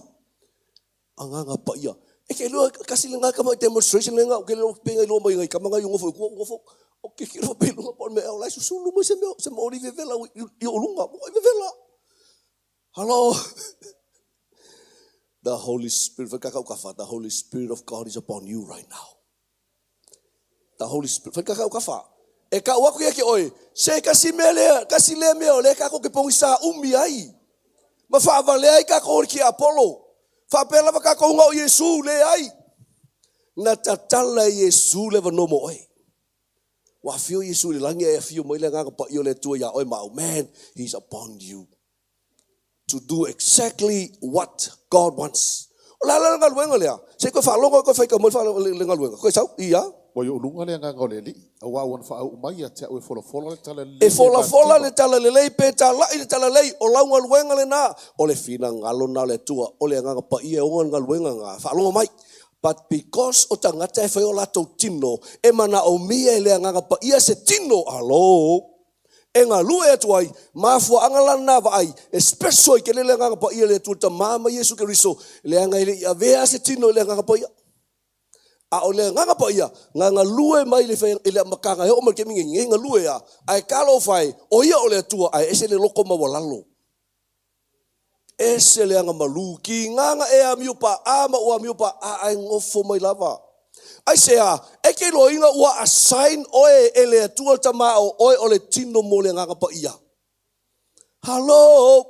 Speaker 8: Agaga Paia. E ke lua kasi le ngaka mai demonstration le ngau ke le penga i lua mai ngai kama ngai ngofo i kua ngofo. O ke kilo pe lunga po me o lai susulu mai se mea se mo oli vevela i o lunga mo i vevela. Hello. The Holy Spirit, the Holy Spirit of God is upon you right now. The Holy Spirit. Whai kakau. E ka uaku ia ke oe, se kasi mea lea, kasi lea mea o le kako ke pongi sa umi ai. Ma whaawale ai kako ki Apollo. Whaapea lava kako unga o Iesu le ai. Na tatala Iesu le wanomo oe. Wa whio Iesu le langi e whio mai le nganga pa i o le tua ia oe mau. Man, he's upon you. To do exactly what God wants. O la la ngaluenga lea. Se koe whaalongo koe whaika moi whaalo le ngaluenga. Koe sau, ia.
Speaker 7: Ua i ou luga le agaga o le Alii, auā ua na faauu mai ia te aʻu e folafola le talalelei
Speaker 8: E folafola le talalelei pe tālaʻi le talalelei o lau galuega lenā. O le finagalo na o le Atua, o le agaga paia e oga le galuega gā. Faalogo mai. But because o tagata e fai o latou tino, e manaʻomia e le agaga paia se tino, alo, e galue atu ai, mafuaaga lana vaai, e special i kele le agaga paia le Atua Tamā ma Iesu Keriso, leaga e leʻi avea se tino i le agaga paia. A o le agaga paia, nga galue mai le whai, i le makanga e o mai ke minge nge galue a, ae kalo whai, o ia o le Atua, ae ese le loko mawalalo. Ese le anga malu, ki nganga e a miu pa a ma ua miu pa a ai ngofo mai lava. Ai se a, e ke loinga ua assign oe e le Atua tama o oe o le tino mo le agaga paia. Hello.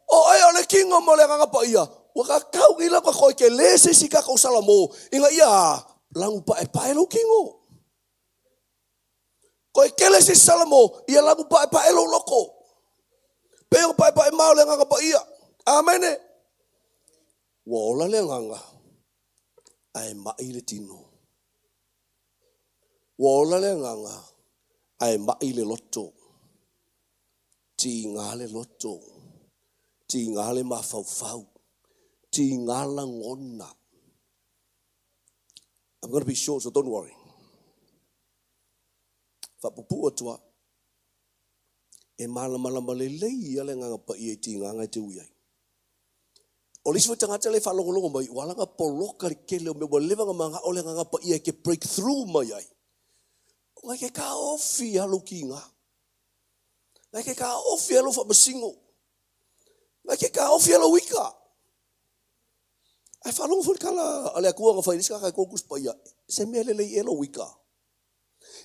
Speaker 8: O oe o le kingo mo le agaga paia. Ua ka kau ila ka koe ke le se si ka kou salamo. Inga ia langu pa e pae lo kingo. Koe kele se salamo ia langu pa e pae lo loko. Pe o pae pae mau le agaga paia. Amene. Ua ola le agaga ae mai le tino. Ua ola le agaga ae mai le loto. Ti ngā le loto. Ti ngā le mafaufau. Ti ngā langona. I'm going to be short, so don't worry. Whapupu atua. E malamalama le lei ia le nganga pa ia i ti ngā ngai te ui ai. O lisi foi tagata le whaalongolongo mai, ua langa poloka le kele o me ua leva nga manga o le nganga pa ia ke breakthrough mai ai. O ngai ke ka ofi alo ki ngā. Ngai ke ka ofi alo whamasingo. Ngai ke ka ofi alo wika. Ai whaalongo foi kala a le akua nga whai lisi ka kai kōkus pa ia. Se mea le lei e lo wika.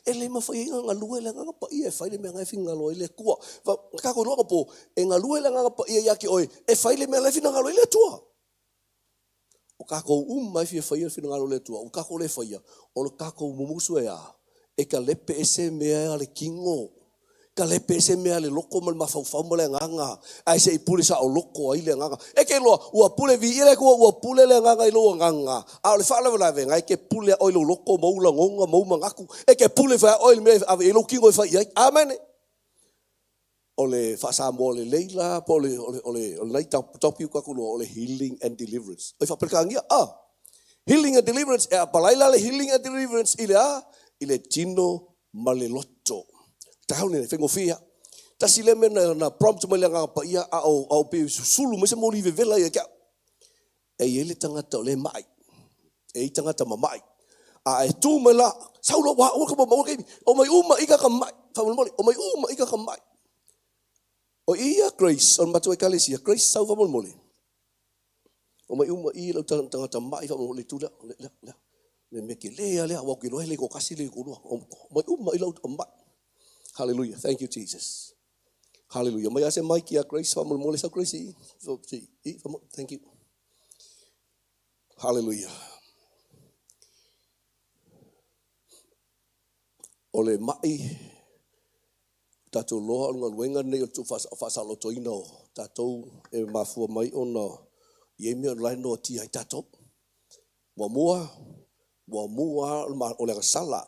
Speaker 8: E le mawhai e ngā lue le ngā pa ia e whai le mea ngai whinga loa i le kua. Fa, ka koe loa po, e ngā lue le ngā pa ia ia ki oe, e whai le mea ngai whinga loa i le tua. O kākou mai fia whai le whinga loa le tua, o kākou le whaia, o le kākou mumusu e a, e ka lepe e se mea a le kingo. Ka lepe e se mea le loko ma le mafaufau ma le nganga. Ai se i pule sa o loko ai le nganga. E ke loa, ua pule vi ile kua, ua pule le nganga i loa nganga. A o le whaalawe la venga, e ke pule oi lo loko, mau la ngonga, mau mangaku. E ke pule whai oi le mea, ave i lo kingo e whai ai. Amene. O le faa-Samoa lelei la po o le o le o le o lenai topic ua tatou iloa o le healing and deliverance. Oi faa-Peretania ah! Healing and deliverance e apalai la le healing and deliverance i le a? I le tino ma le loto. Taeao lenei, faigofie lava. Tasi lea mea na, na prompt mai le Agaga Paia a o, a o pei susulu mai se moli vevela ia te au. E i ai le tagata o lea e mai. E i ai tagata mamai. A e tu mai la, sau loa, ua, ua ka maua keimi. O mai uma i ka ka mai. Faamolemole, o mai uma i ka ka mai. O ia Grace, o le matou ekalesia, Grace sau faamolemole. O mai uma i lau tagata mai faamolemole le itu lea, lea, lea. Le mea tele lava lea, aua ou te iloa e le toatasi le toalua. O mai uma i lau mai. Hallelujah. Thank you Jesus. Hallelujah. Mai ase mai kia Grace faamolemole sau Grace i. I, thank you. Hallelujah. O le mai tatou loa o le galuega lenei o le tuufaasalotoina o tatou e mafua mai ona i ai mea o la e noatia ai tatou. Muamua, muamua lava o le agasala.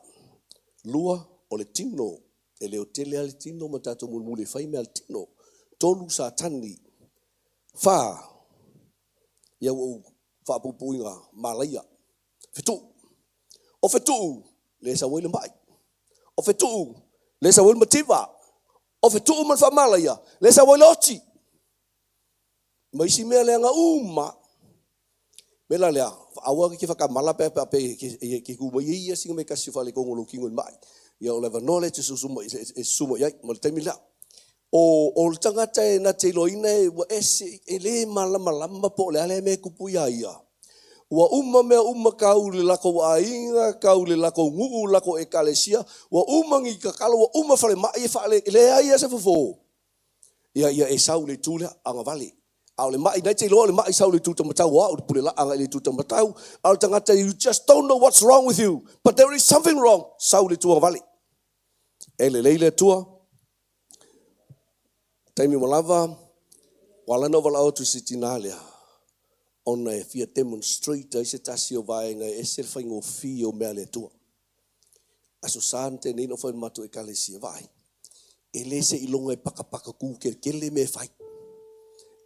Speaker 8: Lua, o le tino. E leotele lava le tino ma tatou mulimuli e fai mea a le tino. Tolu, Satani. Fa, ia ua ou faapuupuuina malaia. Fetuu. O fetuu, le sau ai le mai. O fetuu, le sau ai le mativa. O fetuu ma le faamalaia, le sau ai le oti. Ma isi mea leaga uma. Mea la lea, aua ke whakamala pe pe pe ke ke ku mai ia singa me kasi whale kongo lo kingo i mai. Ia o le wanoa le te susu e susu mai ai ma le taimi lea. O o le tagata e na te iloaina e ua ese e le malamalama po o le a lea mea e tupu iā ia. Ua uma mea uma kau i le lakou aiga, kau i le lakou nuu, lakou ekalesia, ua uma ni tatalo, ua uma falemai e faale, e leai lava se fofo. Ia, ia e sau i le itu lea, agavale. A o le mai, na e te iloa o le mai sau i le itu taumatau, o au le pule laa agai i le itu taumatau, a o le tagata, you just don't know what's wrong with you, but there is something wrong, sau i le itu agavale. E lelei le Atua. Taimi ua lava, ua ala ona ou valaau atu i si tinā lea, ona e fia demonstrate ai se tasi o vaega e ese le faigofie o mea a le Atua. Aso Sa na tea nei na ou fai i le matou Ekalesia, vaai, e le seiloga e pakapaka kūkelekele mea e fai.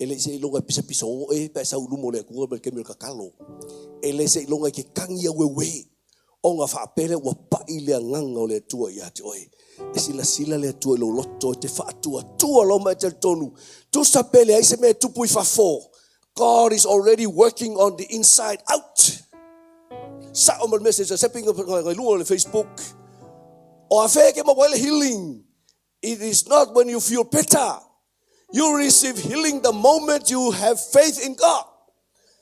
Speaker 8: E le seiloga e pisapisa oe pe a e sau i luma o le Atua ma le taimi o le tatalo. E le seiloga e te tagi aueuē ona faapea lea ua pai le agaga o le Atua ia te oe. E silasila le Atua i lou loto e te faatuatua loa ma e talitonu, tusa pe leai se mea e tupu i fafo, God is already working on the inside out. Sao ma le message a Sepi ngai luga o le Facebook. O afea ke maua ai le healing? It is not when you feel better. You receive healing the moment you have faith in God.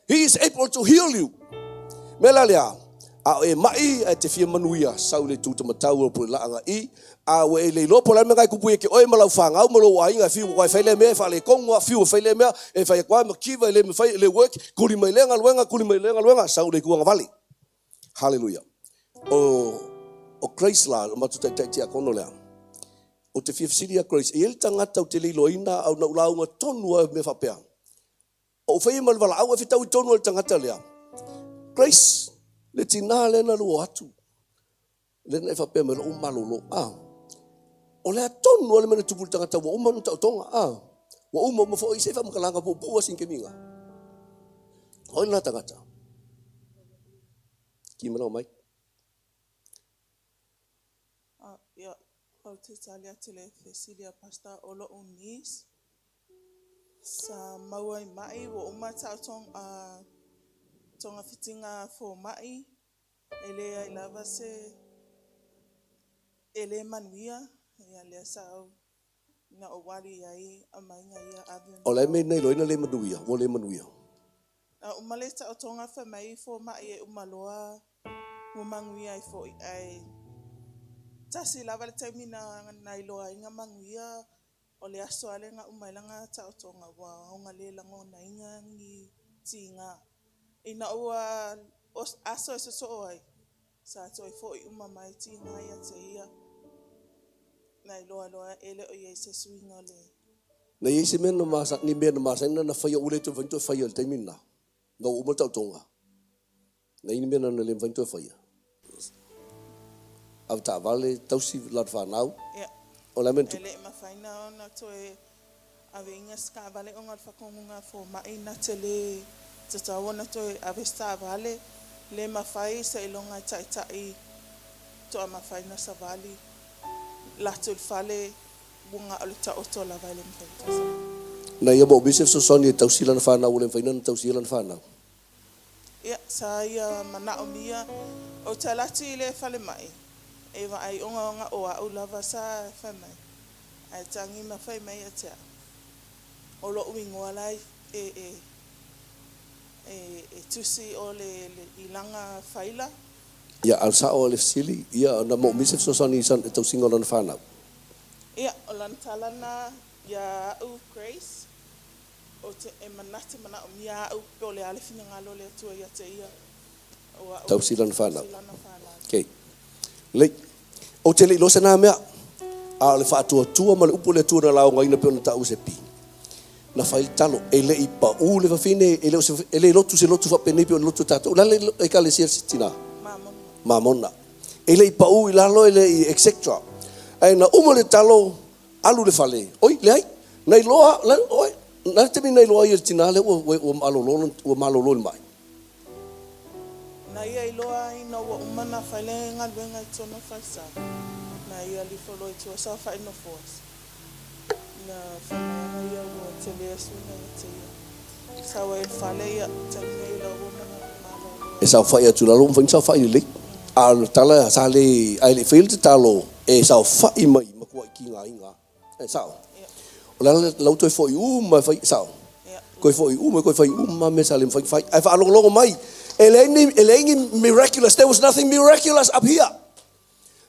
Speaker 8: He is able to heal you. Mea la lea, a o e maʻi ae te fia manuia, sau le tu tamatau o pule laaga i, a ua e le iloa po o le a le mea ngai kupu ia ke oe ma lau fanau ma lou aiga e fiu ua e fai lea mea e faaletonu a fiu e fai lea mea e fai atu a mativa e le mafai e le work, kuli mai lea galuega kuli mai lea galuega, sau le itu agavale. Hallelujah. O, o Grace la, o matou taitai tiakono lea, ou te fia fesili ia Grace, e i ai le tagata ou te le iloaina a o na ou lauga tonu lava i mea faapea. Ou faia ma le valaau e fetaui tonu ai le tagata lea. Grace, le tinā lea na lua atu, lea na e faapea mai lou malolo, ah, o le a tonu lava le mea na tupu i le tagata ua uma ona taotoga, ah, ua uma uma foi se faamatalaga puupuu lava sina taimi ina. O ai lena tagata? Ki manao mai.
Speaker 2: Ah, ia, ou te tali atu i le fesili a Pastor o lo'u niece. Sa maua i maʻi ua uma a togafitiga fomaʻi e leai lava se e le manuia ia lea sa ou na ou ali ai aumaiga ia ave
Speaker 8: O le a mea na iloaina le manuia, ua le manuia.
Speaker 2: A uma le taotoga fai mai fomaʻi e uma loa ua manuia ai foi ae tasi lava le taimi na iloa ai na manuia O le aso lava lea na uma ai lana taotoga ua aoga le lagonaina ni tiga. Ina ua aso e sosoo ai, sa toe foi uma mai tiga ia te ia. Na iloa loa e le o i ai se suiga o le.
Speaker 8: Na i ai se mea na masa, ni mea na masani ona faia ua le toe mafai ona toe faia i le taimi lena, ina ua uma le taotoga. Na i ai ni mea na le mafai ona toe faia. Avetaavale, tausi lana fanau.
Speaker 2: Ia.
Speaker 8: O le a mea na
Speaker 2: E
Speaker 8: tupu?
Speaker 2: le'i mafaina ona toe aveina se taavale ona o le faatonuga a foma'i na te lē tatau ona toe ave se taavale lē mafai seiloga e ta'ita'i to'a mafai ona savali latou i le fale ua ga'o le ta'oto lava e lē mafai ona toe savali.
Speaker 8: Na ia mo'omia se fesoasoani e tausi lana fanau ua le mafai ona tausia lana fanau.
Speaker 2: Ia sa ia mana'omia ou te alu atu i le falema'i e vaai ogaoga o a'u lava sa fai mai ae tagi ma fai mai ia te a'u o lo'u igoa la e e e e tusi o le ilaga faila.
Speaker 8: Ia, a o le sa'o o le fesili, ia, na mo'omia se fesoasoani i le tausiga o lana fanau.
Speaker 2: Ia, o lana tala lena iā a'u Grace, ou te e manatu manaomia a'u po o le a le finagalo o le Atua ia te ia, o a'u e
Speaker 8: Tausi lana fanau.
Speaker 2: tausi lana fanau.
Speaker 8: Okay. Lelei. Ou te le i iloa se na mea, a o le faatuatua ma le upu a le Atua na laugaina pei ona ta'u e se pi. Na fai le talo, e le i pa'ū le fafine, e le o se, e le lotu se lotu faapenei pei ona lotu e tatou. O le a le Ekalesia le tina?
Speaker 2: Mamona.
Speaker 8: Mamona. E le i pa'ū i lalo, e le i etc. Ae na uma le talo, alu i le fale, oi, leai, na iloa, la, oi, na le taimi na iloa ai e le tinā lea ua, ua, ua malolo, ua malolo i le ma'i.
Speaker 2: Na ia iloa ai ina ua uma ona fai le galuega i totonu o falesa, na ia lifolo i tua saofa'i nofoa. Na fai mai ana ia ua tele suiga ia te ia. Sau ai i le fale ia taimi nei lau ua mana malolo
Speaker 8: E
Speaker 2: ai.
Speaker 8: saofai atu i lalo, ua mafai ona saofai lelei. A o le tala sa le, ae le i faia le tatalo e saofai mai i matuai tigaina. E sao.
Speaker 2: Ia.
Speaker 8: O le ala lea, la ua toe foi uma e fai, sao.
Speaker 2: Ia.
Speaker 8: Toe foi uma, toe fai uma mea sa le mafai ona fai. Ae faalogologo mai, e leai ni, e leai ni miraculous, there was nothing miraculous up here.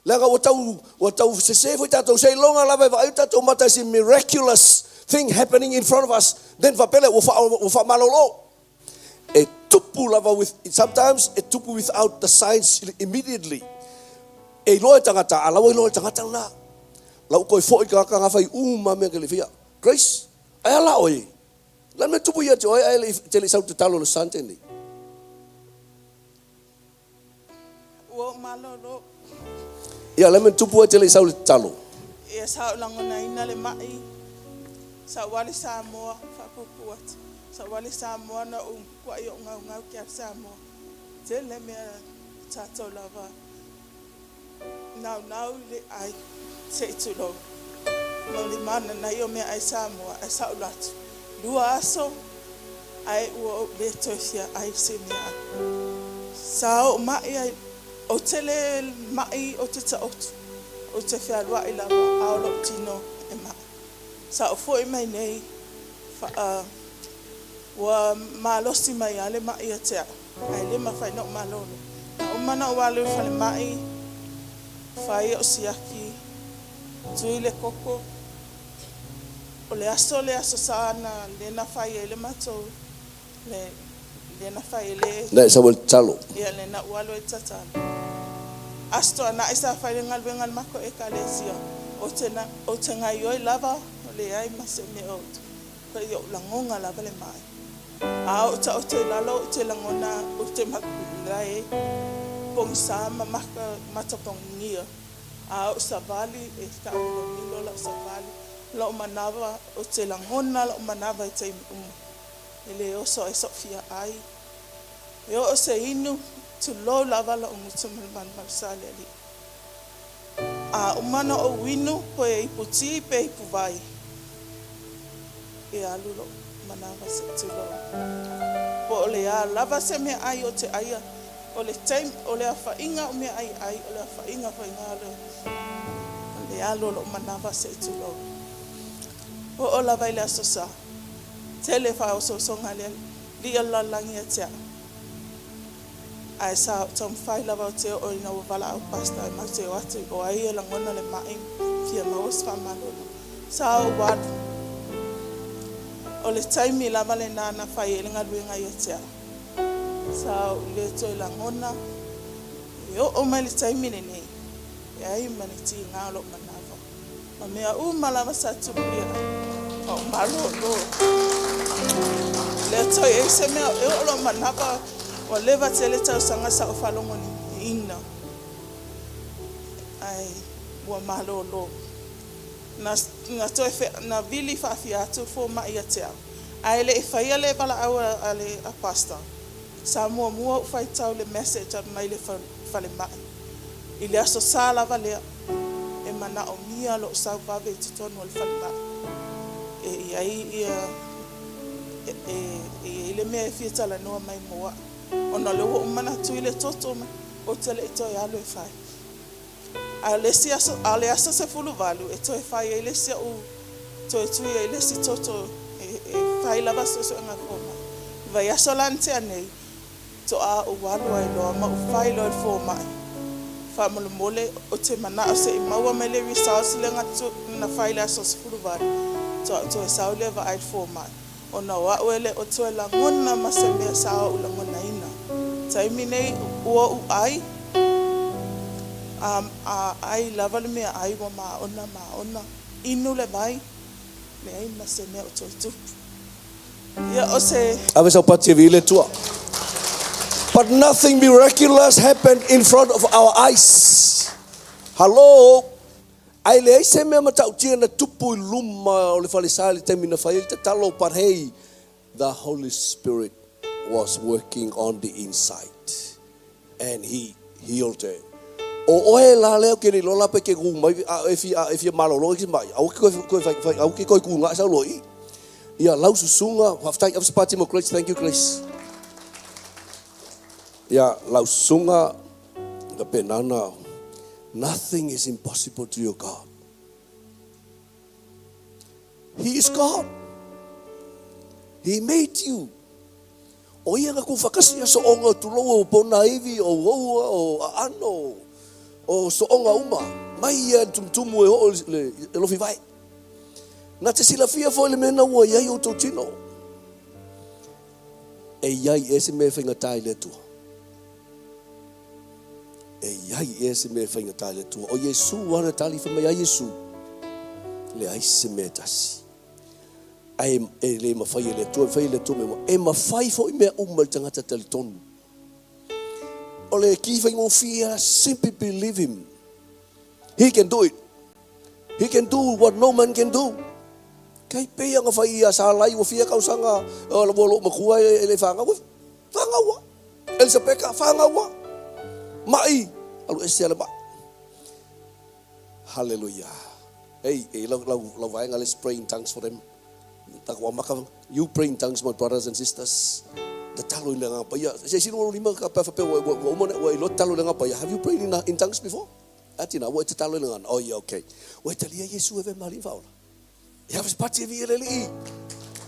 Speaker 8: Leaga ua tau, ua tau sese foi tatou seiloga lava e vaai o tatou mata i se miraculous thing happening in front of us, then faapea lea, ua faa, ua faamalolo. E tupu lava with, sometimes e tupu without the signs immediately. E iloa e tagata, a la ua iloa e le tagata lena. La ua toe foi le tagata na fai uma mea na te le i faia. Grace, ae a la oe? Le a le mea e tupu ia te oe ae le i, te le i sau i le tatalo i le Sunday nei?
Speaker 2: Ua ou malolo.
Speaker 8: Ia, le mea na tupu ai te le i sau i le tatalo.
Speaker 2: Ia sa ou lagonaina le ma'i, sa ou alu i Samoa, faapuupuu atu. Sa ou alu i Samoa na ou kua'i o'u gaugau ke alu Samoa. Tele mea tatou lava naunau i le ai se i tulou. Ma le mananaia o meaai Samoa ae sa ou alu atu lua aso ae ua ou le toe fia ai se meaai. Sa oo ma'i ai ou te le ma'i ou te taoto ou te fealua'i lava a o lo'u tino e ma'i. Sa ou fo'i mai nei faa ua malosi mai lava le ma'i ia te a'u ae le mafai ona ou malolo. Na uma ona ou alu i le falema'i fai o'u siaki tui le koko o le aso le aso sa na lea na fai ai le matou le lea na fai ai le
Speaker 8: Na e sau ai le tatalo.
Speaker 2: Ia lea na ou alu ai i le tatalo. Aso Toana'i sa fai le galuega a le matou Ekalesia ou te na ou te gaioi lava o leai ma se mea o pei ou lagona lava le ma'i. A ou taoto i lalo ou te lagona ou te lae pogisa ma maka matapogigia. A ou savali e taamilomilo la'u savali, lo'u manava ou te lagona lo'u manava i taimi uma. E lē oso ai so'u fia ai. E oo se inu, tulou lava lo'u gutu ma le malumalusa le Alii. A uma ona ou inu pe ipu ti pe ipu vai, e alu lo'u manava se'i tulou. Po o le a lava se meaai ou te aia, o le taimi, o le afa'iga o meaai ai, o le afa'iga faiga o le le alu o lo'u manava se'i tulou. Oo lava i le Aso Sa, tele faaosoosoga a le Alii o le lalolagi ia te a'u. Ae sa ou taumafai lava ou te oo ina ua valaau pastor e matou te o atu o ai e lagona le ma'i fia maua se faamalolo. Sa ou alu. O le taimi lava lenā na fai ai le galuega ia te au. Sa ou le toe lagona e oo mai le taimi lenei e ai ma le tiga o lou manava ma mea uma lava sa tupu ia au o malolo. Le toe ai se mea e oo lou manava ua leva tele tausaga sa ou faalogologoina ae ua malolo. Na na toe na vili faafia atu le fomaʻi ia te au. Ae leʻi faia le valaau a le a pastor. Sa muamua ou faitau le message mai le falemaʻi. I le aso sa lava lea e manaʻomia loʻu sau vave i totonu o le falemaʻi. E iai ia e e iai le mea e fia talanoa mai mo aʻu. Ona o lea ua ou manatu i le toto mai, ou te leʻi toe alu e fai. A o le isi aso, a o le aso 18 e toe fai ai le isi oʻu toe tui ai le isi toto e, e fai lava suesuega a fomai. I vaiaso la na tea nei, toʻa ou alu ai loa ma ou fai loa i le fomai. Faamolemole, ou te manao se i maua mai le results lea na, tu, na fai i le aso 18, toa ou toe sau lea vaai i le fomai. Ona o aʻu e le o toe lagona ma se mea sa oʻu lagonaina. Taimi nei, ua ou ʻai, a, a ʻai lava le meaʻai ua maona maona, inu le wai, leai ma se mea o toe tupu. Ia, o se.
Speaker 8: Ave sau pati e vili le Atua. But nothing miraculous happened in front of our eyes. Hello? Ae leai se mea matautia na tupu i luma o le falesa i le taimi na fai ai le tatalo, but hey, the Holy Spirit was working on the inside and He healed her. O oe la lea ke nei lola pe ke ku mai a e fia a e fia malolo ki mai au ke koe fai fai au ke koe ku nga sau loi ia lau susunga whaftai ave se mo Grace. Thank you, Grace. Ia lau susunga ka penana, nothing is impossible to your God. He is God. He made you. O ia nga ku whakasia so onga tuloua o pona iwi, o oua, o aano, o so onga uma. Mai ia tumutumu e oo le, e lofi vai. Na te silafia foi le mea na ua iai o tau tino. E iai e se mea whaingatai le Atua. E iai ea se mea e faigata i le Atua. O Iesu ana tali fai mai a Iesu, Leai se mea e tasi. Ae e le mafai e le Atua, e fai e le Atua mea uma. E mafai foi mea uma i le tagata talitonu. O le ki faigofie lava, simply believe him. He can do it. He can do what no man can do. Kei pei anga fai ia sa lai ua fia kausaga ua lou matua e le whanau. Whangaua. Elisapeka, whangaua. Mai. Alu ese ale mai. Hallelujah. Hey, hey, lau, lau, lau vaenga, let's pray in tongues for them. Taku amaka, you pray in tongues, my brothers and sisters. Tatalo i le ngā paia. Se sino ua lima ka pea whapea ua, ua, ua uma ua ilo tatalo i le ngā paia. Have you prayed in, in tongues before? Atina, ua e tatalo i le ngā. Oh yeah, okay. Ua e talia Yesu e ve mali whaola. E have pati e vi e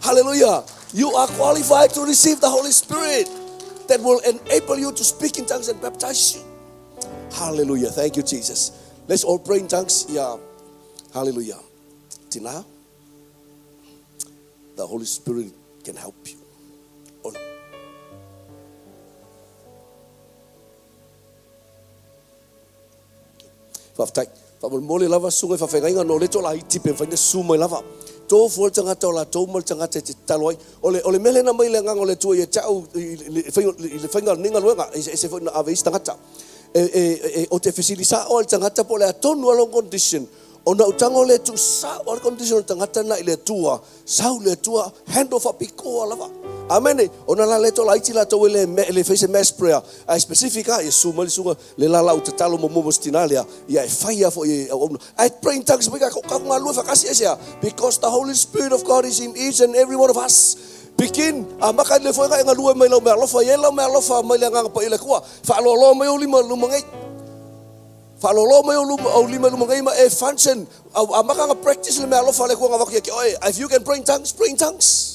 Speaker 8: Hallelujah. You are qualified to receive the Holy Spirit that will enable you to speak in tongues and baptize you. Hallelujah. Thank you, Jesus. Let's all pray in tongues. Yeah. Hallelujah. Tina, the Holy Spirit can help you. Faafetai. Faamolemole lava susuga i faafeagaiga no le toa laiti pe mafai na susu mai lava. Tofu le tagata o latou ma le tagata e te tatalo ai. O le, o le mea lena mai le agaga o le Atua ia te au i le, i le faiga o lenei galuega, e ese foi na ave isi tagata. E, e, e, o te fesili sao ai le tagata po o le a tonu lava lona condition, ona ou tago lea e tuu sao lava le condition o le tagata lena i le Atua, Sau le Atua, handle faapitoa lava. Amene. Ona la le toa laiti latou e le, e le fai se mass prayer, ae specific lava, ia susu mai le susuga le la lau tatalo muamua mo si tina lea, ia e fai lava foi e auauna. Ae pray in tongues mai ka galue faatasi aisea? Because the Holy Spirit of God is in each and every one of us. Begin, amata i le foega e galue mai lau meaalofa, i ai lau meaalofa mai le Agaga Paia o le Atua. Faaloaloa mai ou lima luma nei. Faalolo mai ou lima i luma nei ma e function au amata ona practice le meaalofa a le Atua na avatu ia te oe. If you can pray in tongues, pray in tongues.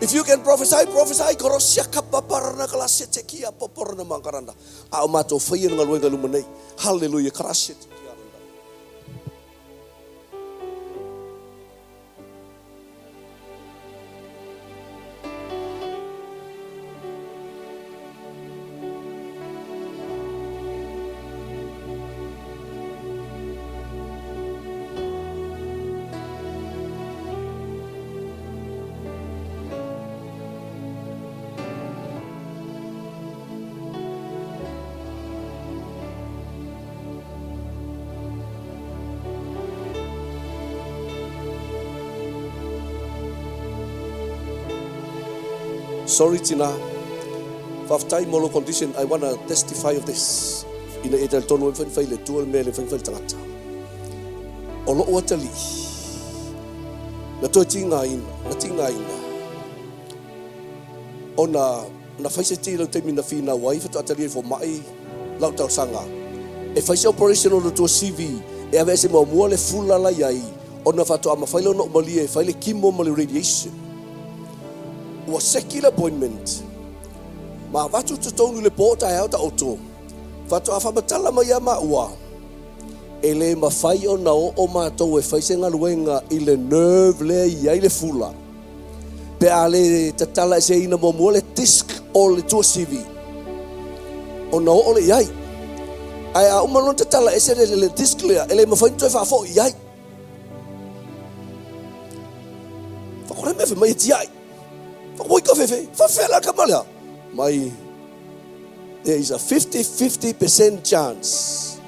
Speaker 8: If you can prophesy, prophesy. Korosia kapa parana kalasia tekia poporana mangarana. A o matou faia le galuega i luma nei. Hallelujah. Karasia tekia aranda. Sorry tina. Faafetai mo lou condition, I wanna testify of this. Ina ia talitonu e mafai ona fai e le Atua le mea e le mafai ona fai e le tagata. O lou atalii, na toe tigaina, na tigaina, ona na fai se ti i lau taimi na finau ai, faatoa talia e le fomai lau talosaga e fai se operation o le tuasivi e aveese muamua le fula la i ai ona faatoa mafai lea ona ou malie e fai le chemo ma le radiation. Ua seki le appointment ma avatu i totonu i le po o taeao taoto faatoa faamatala mai ia maua e le mafai ona oo matou e fai se galuega i le nerve lea e i ai le fula pe a le tatala eseina muamua le disc o le tuasivi ona oo lea i ai. Ae a uma loa ona tatala ese le, le disc lea, e le mafai ona toe faafoi i ai. Whakore mea whai mai e tiai. Whakoi ka whewhe, whawhea la kama lea. Mai, there is a 50-50% chance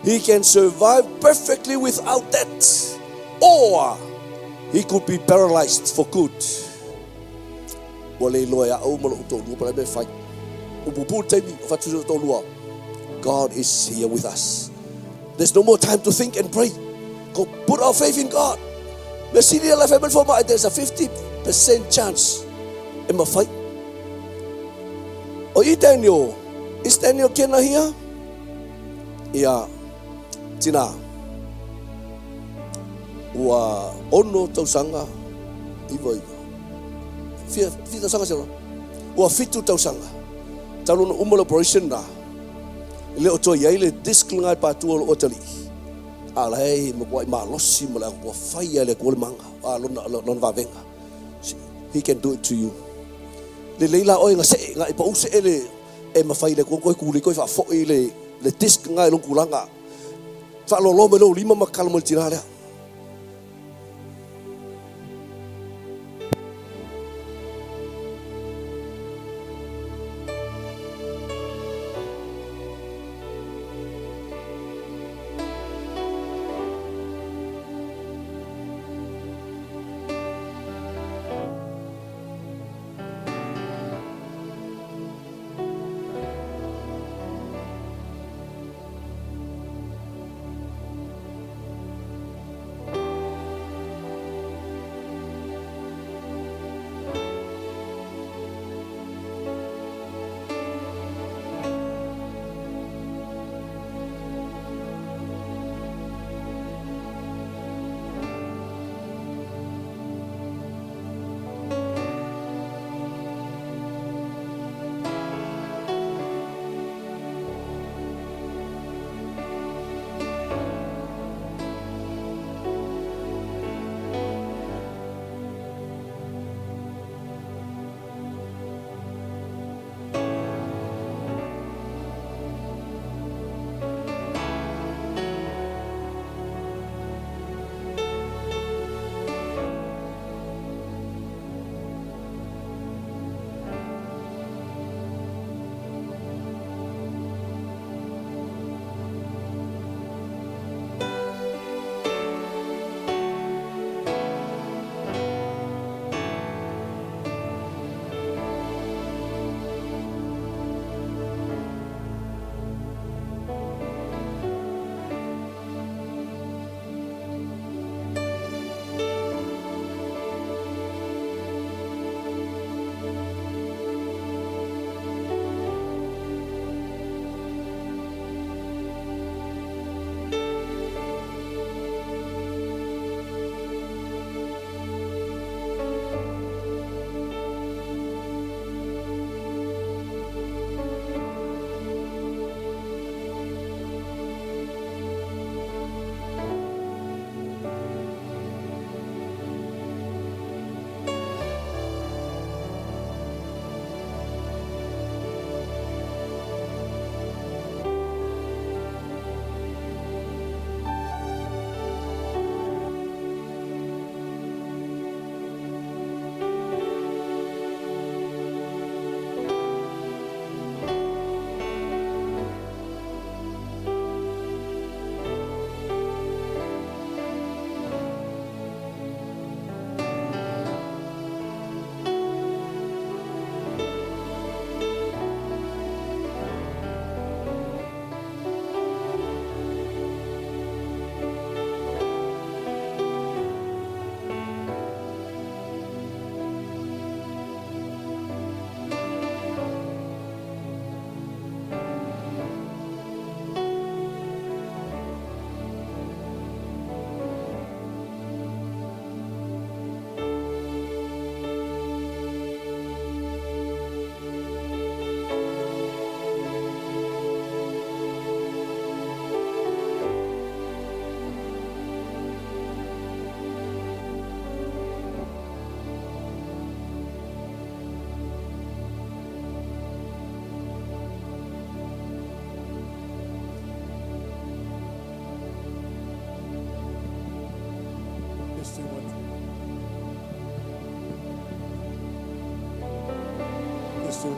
Speaker 8: he can survive perfectly without that or he could be paralyzed for good. Ua le iloa e au ma lou toalua po o le a le mea e fai. Ua puupuu le taimi o fatu si ou toalua. God is here with us. There's no more time to think and pray. Go put our faith in God. Mea sili ala e fai mai le fomai, there's a 50% chance e mafai. O i Daniel, is Daniel Kena here? Ia, tina, ua ono tausaga, iva iva. Fia, fia tausaga se Ua fitu tausaga. Talu ona uma le operation na, e le o toe i ai le disc lena e patua o lou atalii. A la e matuai malosi ma le ua fai lava e le Atua le maga, a lona, lona vavega. He can do it to you. Lelei la oe na see, na e pau see le, e mafai e le Atua ona toe tulei toe faafoi le, le disc lena i lona tulaga. Faaaloalo mai lou lima ma tatalo mai le tina lea.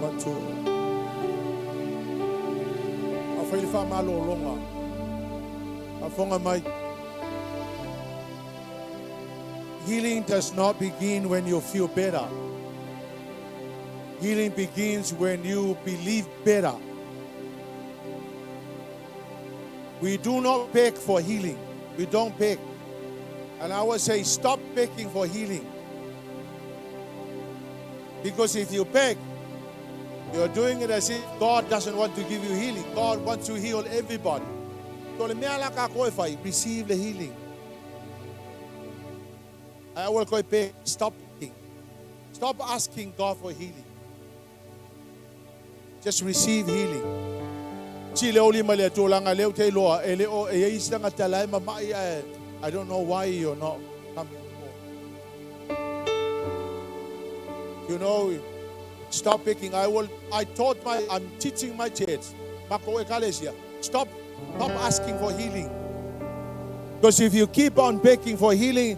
Speaker 3: One, two. A whaile wha malo longa. A whonga mai. Healing does not begin when you feel better. Healing begins when you believe better. We do not beg for healing. We don't beg. And I would say stop begging for healing. Because if you beg, you're doing it as if God doesn't want to give you healing. God wants to heal everybody. So le mea la ka koe whai, receive the healing. I will go beg, stop begging. Stop asking God for healing. Just receive healing. Ti le oli ma le tūlanga leo te loa, e le o e ei sanga talai ma mai e, I don't know why you're not coming home. You know, stop picking. I'm teaching my church. Mako ekalesia. Stop asking for healing. Because if you keep on begging for healing,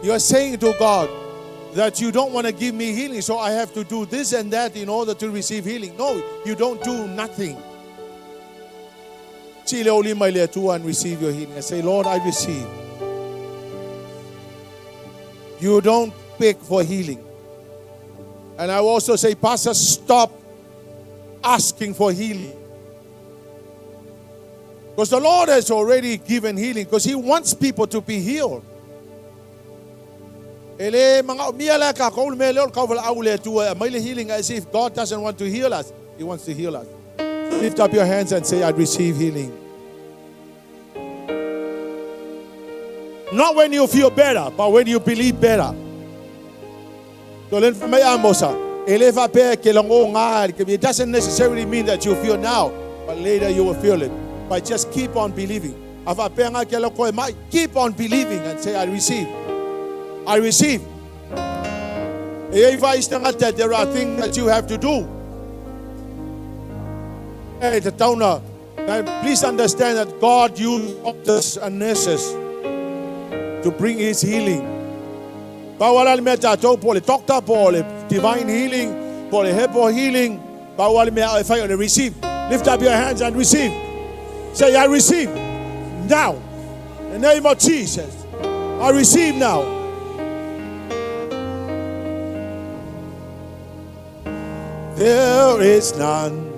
Speaker 3: you are saying to God that you don't want to give me healing, so I have to do this and that in order to receive healing. No, you don't do nothing. And receive your healing. And say, Lord, I receive. You don't beg for healing. And I also say, Pastor, stop asking for healing. Because the Lord has already given healing, because He wants people to be healed. Healing as if God doesn't want to heal us. He wants to heal us. Lift up your hands and say, I receive healing. Not when you feel better, but when you believe better. It doesn't necessarily mean that you feel now, but later you will feel it. But just keep on believing. Keep on believing and say, I receive. I receive. There are things that you have to do. Please understand that God used doctors and nurses to bring His healing. Doctor, divine healing, healing. Receive. Lift up your hands and receive. Say, I receive now. In the name of Jesus, I receive now. There is none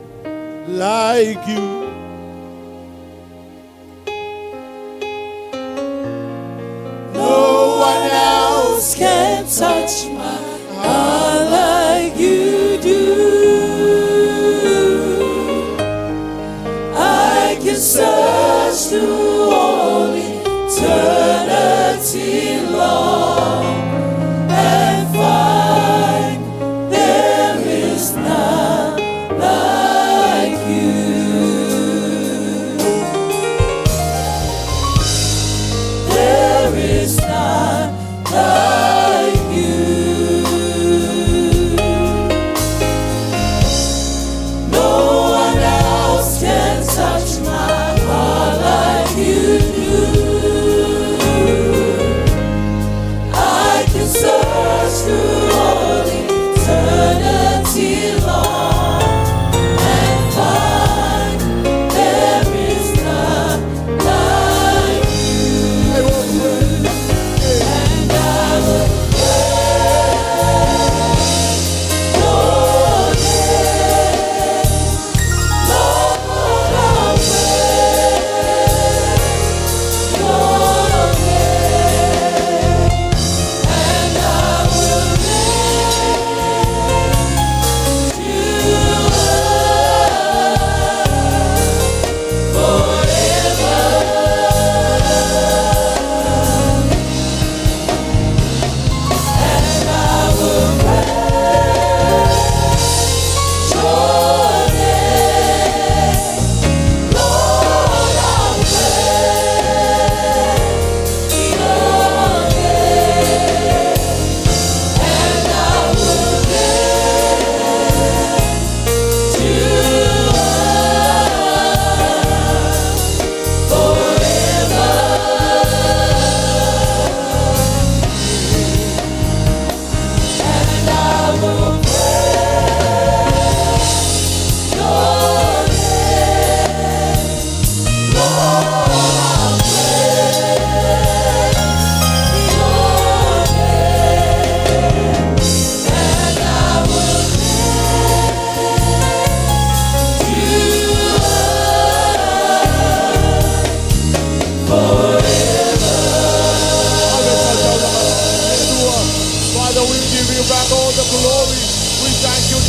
Speaker 3: like you.
Speaker 1: No one else can touch my heart like you do. I can search through all eternity long and find there is none like you. There is none like you. No one else can touch my heart like you do.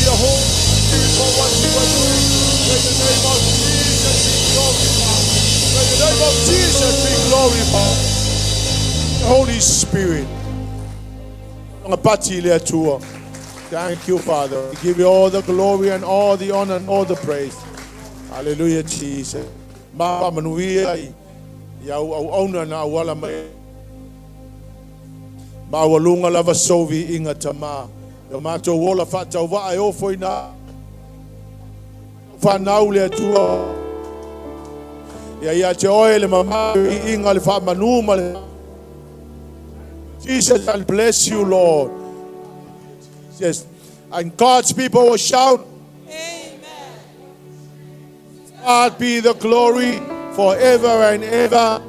Speaker 3: the Holy Spirit for what you are doing. May the name of Jesus be glorified. May the name of Jesus be glorified. Holy Spirit. Thank you, Father. We give you all the glory and all the honor and all the praise. Hallelujah, Jesus. Ma manuia i au au auna na au mai. Ma walunga lava sovi inga tama. Ia mātou ola whaatau waa e ofo ina. Whanau le atua. Ia ia te oe le mama i inga le whaamanu ma le. Jesus, and bless you, Lord. Yes. And God's people will shout,
Speaker 2: Amen.
Speaker 3: God be the glory forever and ever.